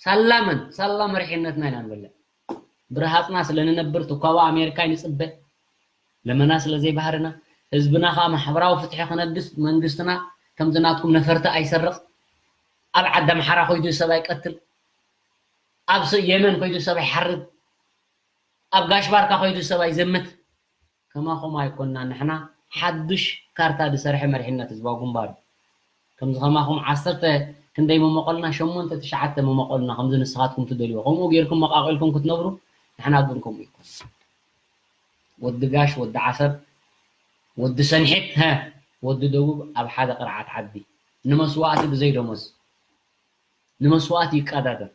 ሳላ መን ሳላ መሪሕነትና ኢና ንበልዕ ብረሃፅና ስለ ንነብር ትኳቦ ኣሜሪካ ይንፅበ ለመና ስለ ዘይባህርና ህዝብና ከዓ ማሕበራዊ ፍትሒ ክነግስ መንግስትና ከምዚ ናትኩም ነፈርቲ ኣይሰርቕ ኣብ ዓዲ ኣምሓራ ኮይዱ ሰብ ኣይቀትል ኣብ የመን ኮይዱ ሰብ ኣይሓርድ ኣብ ጋሽ ባርካ ኮይዱ ሰብ ኣይዘምት ከማኹም ኣይኮንና ንሕና ሓዱሽ ካርታ ዝሰርሐ መሪሕነት ህዝባዊ ግንባር እዩ። ከምዚ ከማኹም ዓሰርተ ክንደይ መመቆልና? ሸሞንተ ትሽዓተ መመቆልና። ከምዚ ንስኻትኩም ትደልይዎ ከምኡ ጌርኩም መቃቂልኩም ክትነብሩ፣ ንሕና ግን ከምኡ ይኮን። ወዲ ጋሽ፣ ወዲ ዓሰብ፣ ወዲ ሰንሒት፣ ሀ፣ ወዲ ደቡብ ኣብ ሓደ ቅርዓት ዓዲ ንመስዋእቲ ብዘይ ደሞዝ ንመስዋእቲ ይቀዳደም።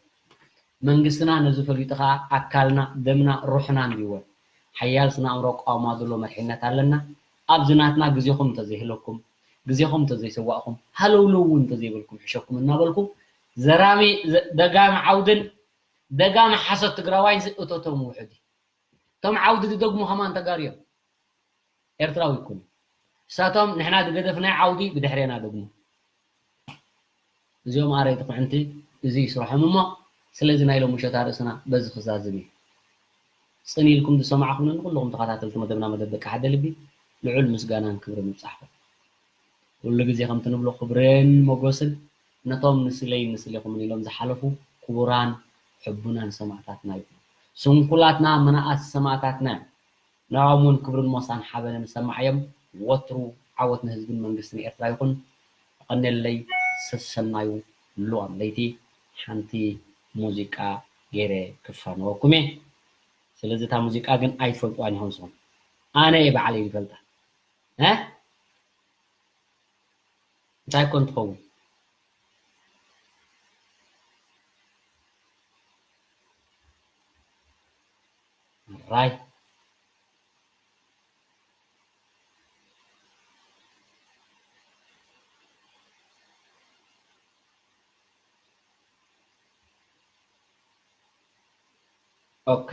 መንግስትና ነዚ ፈሊጡ ኸኣ ኣካልና፣ ደምና፣ ሩሕና እንዲወ ሓያል ስነ ኣእምሮ ቋውማ ዘሎ መሪሕነት ኣለና። ኣብዚ ናትና ግዜኹም እንተዘይህለኩም፣ ግዜኹም እንተዘይሰዋእኩም፣ ሃለውለው እውን እንተዘይበልኩም ሕሸኩም እናበልኩ ዘራሚ ዘ- ደጋሚ ዓውድን ደጋሚ ሓሶት ትግራዋይን እቶቶም ውሕድ እዩ። እቶም ዓውዲ ዝደግሙ ከማን ተጋሩ እዮም። ኤርትራዊ ይኩን። እሳቶም ንሕና ዝገደፍናዮ ዓውዲ ብድሕሬና ደግሞ። እዚኦም ኣረይቲ ኩዕንቲ እዚ እዩ ስርሖም እሞ ስለዚ ናይ ሎሚ ምሸት ኣርእስና በዚ ክዛዝም እዩ። ጽን ኢልኩም ዝሰማዕኹምኒ ንኩልኹም ተኸታተልቲ መደብና መደብ ደቂ ሓደ ልቢ ልዑል ምስጋናን ክብርን ይብጻሕኩም። ኩሉ ግዜ ከምቲ ንብሎ ክብርን ሞጎስን ነቶም ንስለይ ንስሌኹምን ኢሎም ዝሓለፉ ክቡራን ሕቡናን ሰማእታትና ይኹኑ። ስንኩላትና መናእስ ሰማእታትና እዮም። ንዕኦም እውን ክብርን ሞሳን ሓበንን ይሰማዓዮም። ወትሩ ዓወት ንህዝብን መንግስትን ኤርትራ ይኹን። የቐንየለይ። ሰሰናዩ ሉዋም ለይቲ ሓንቲ ሙዚቃ ገይረ ክፋነወኩም እየ። ስለዚ እታ ሙዚቃ ግን ኣይትፈልጥዋን ኢኹም ንስኹም። ኣነ እየ ባዕለይ ዝፈልጣ። እ? እንታይ ኮን ትኸውን? ራይ ኦኬ።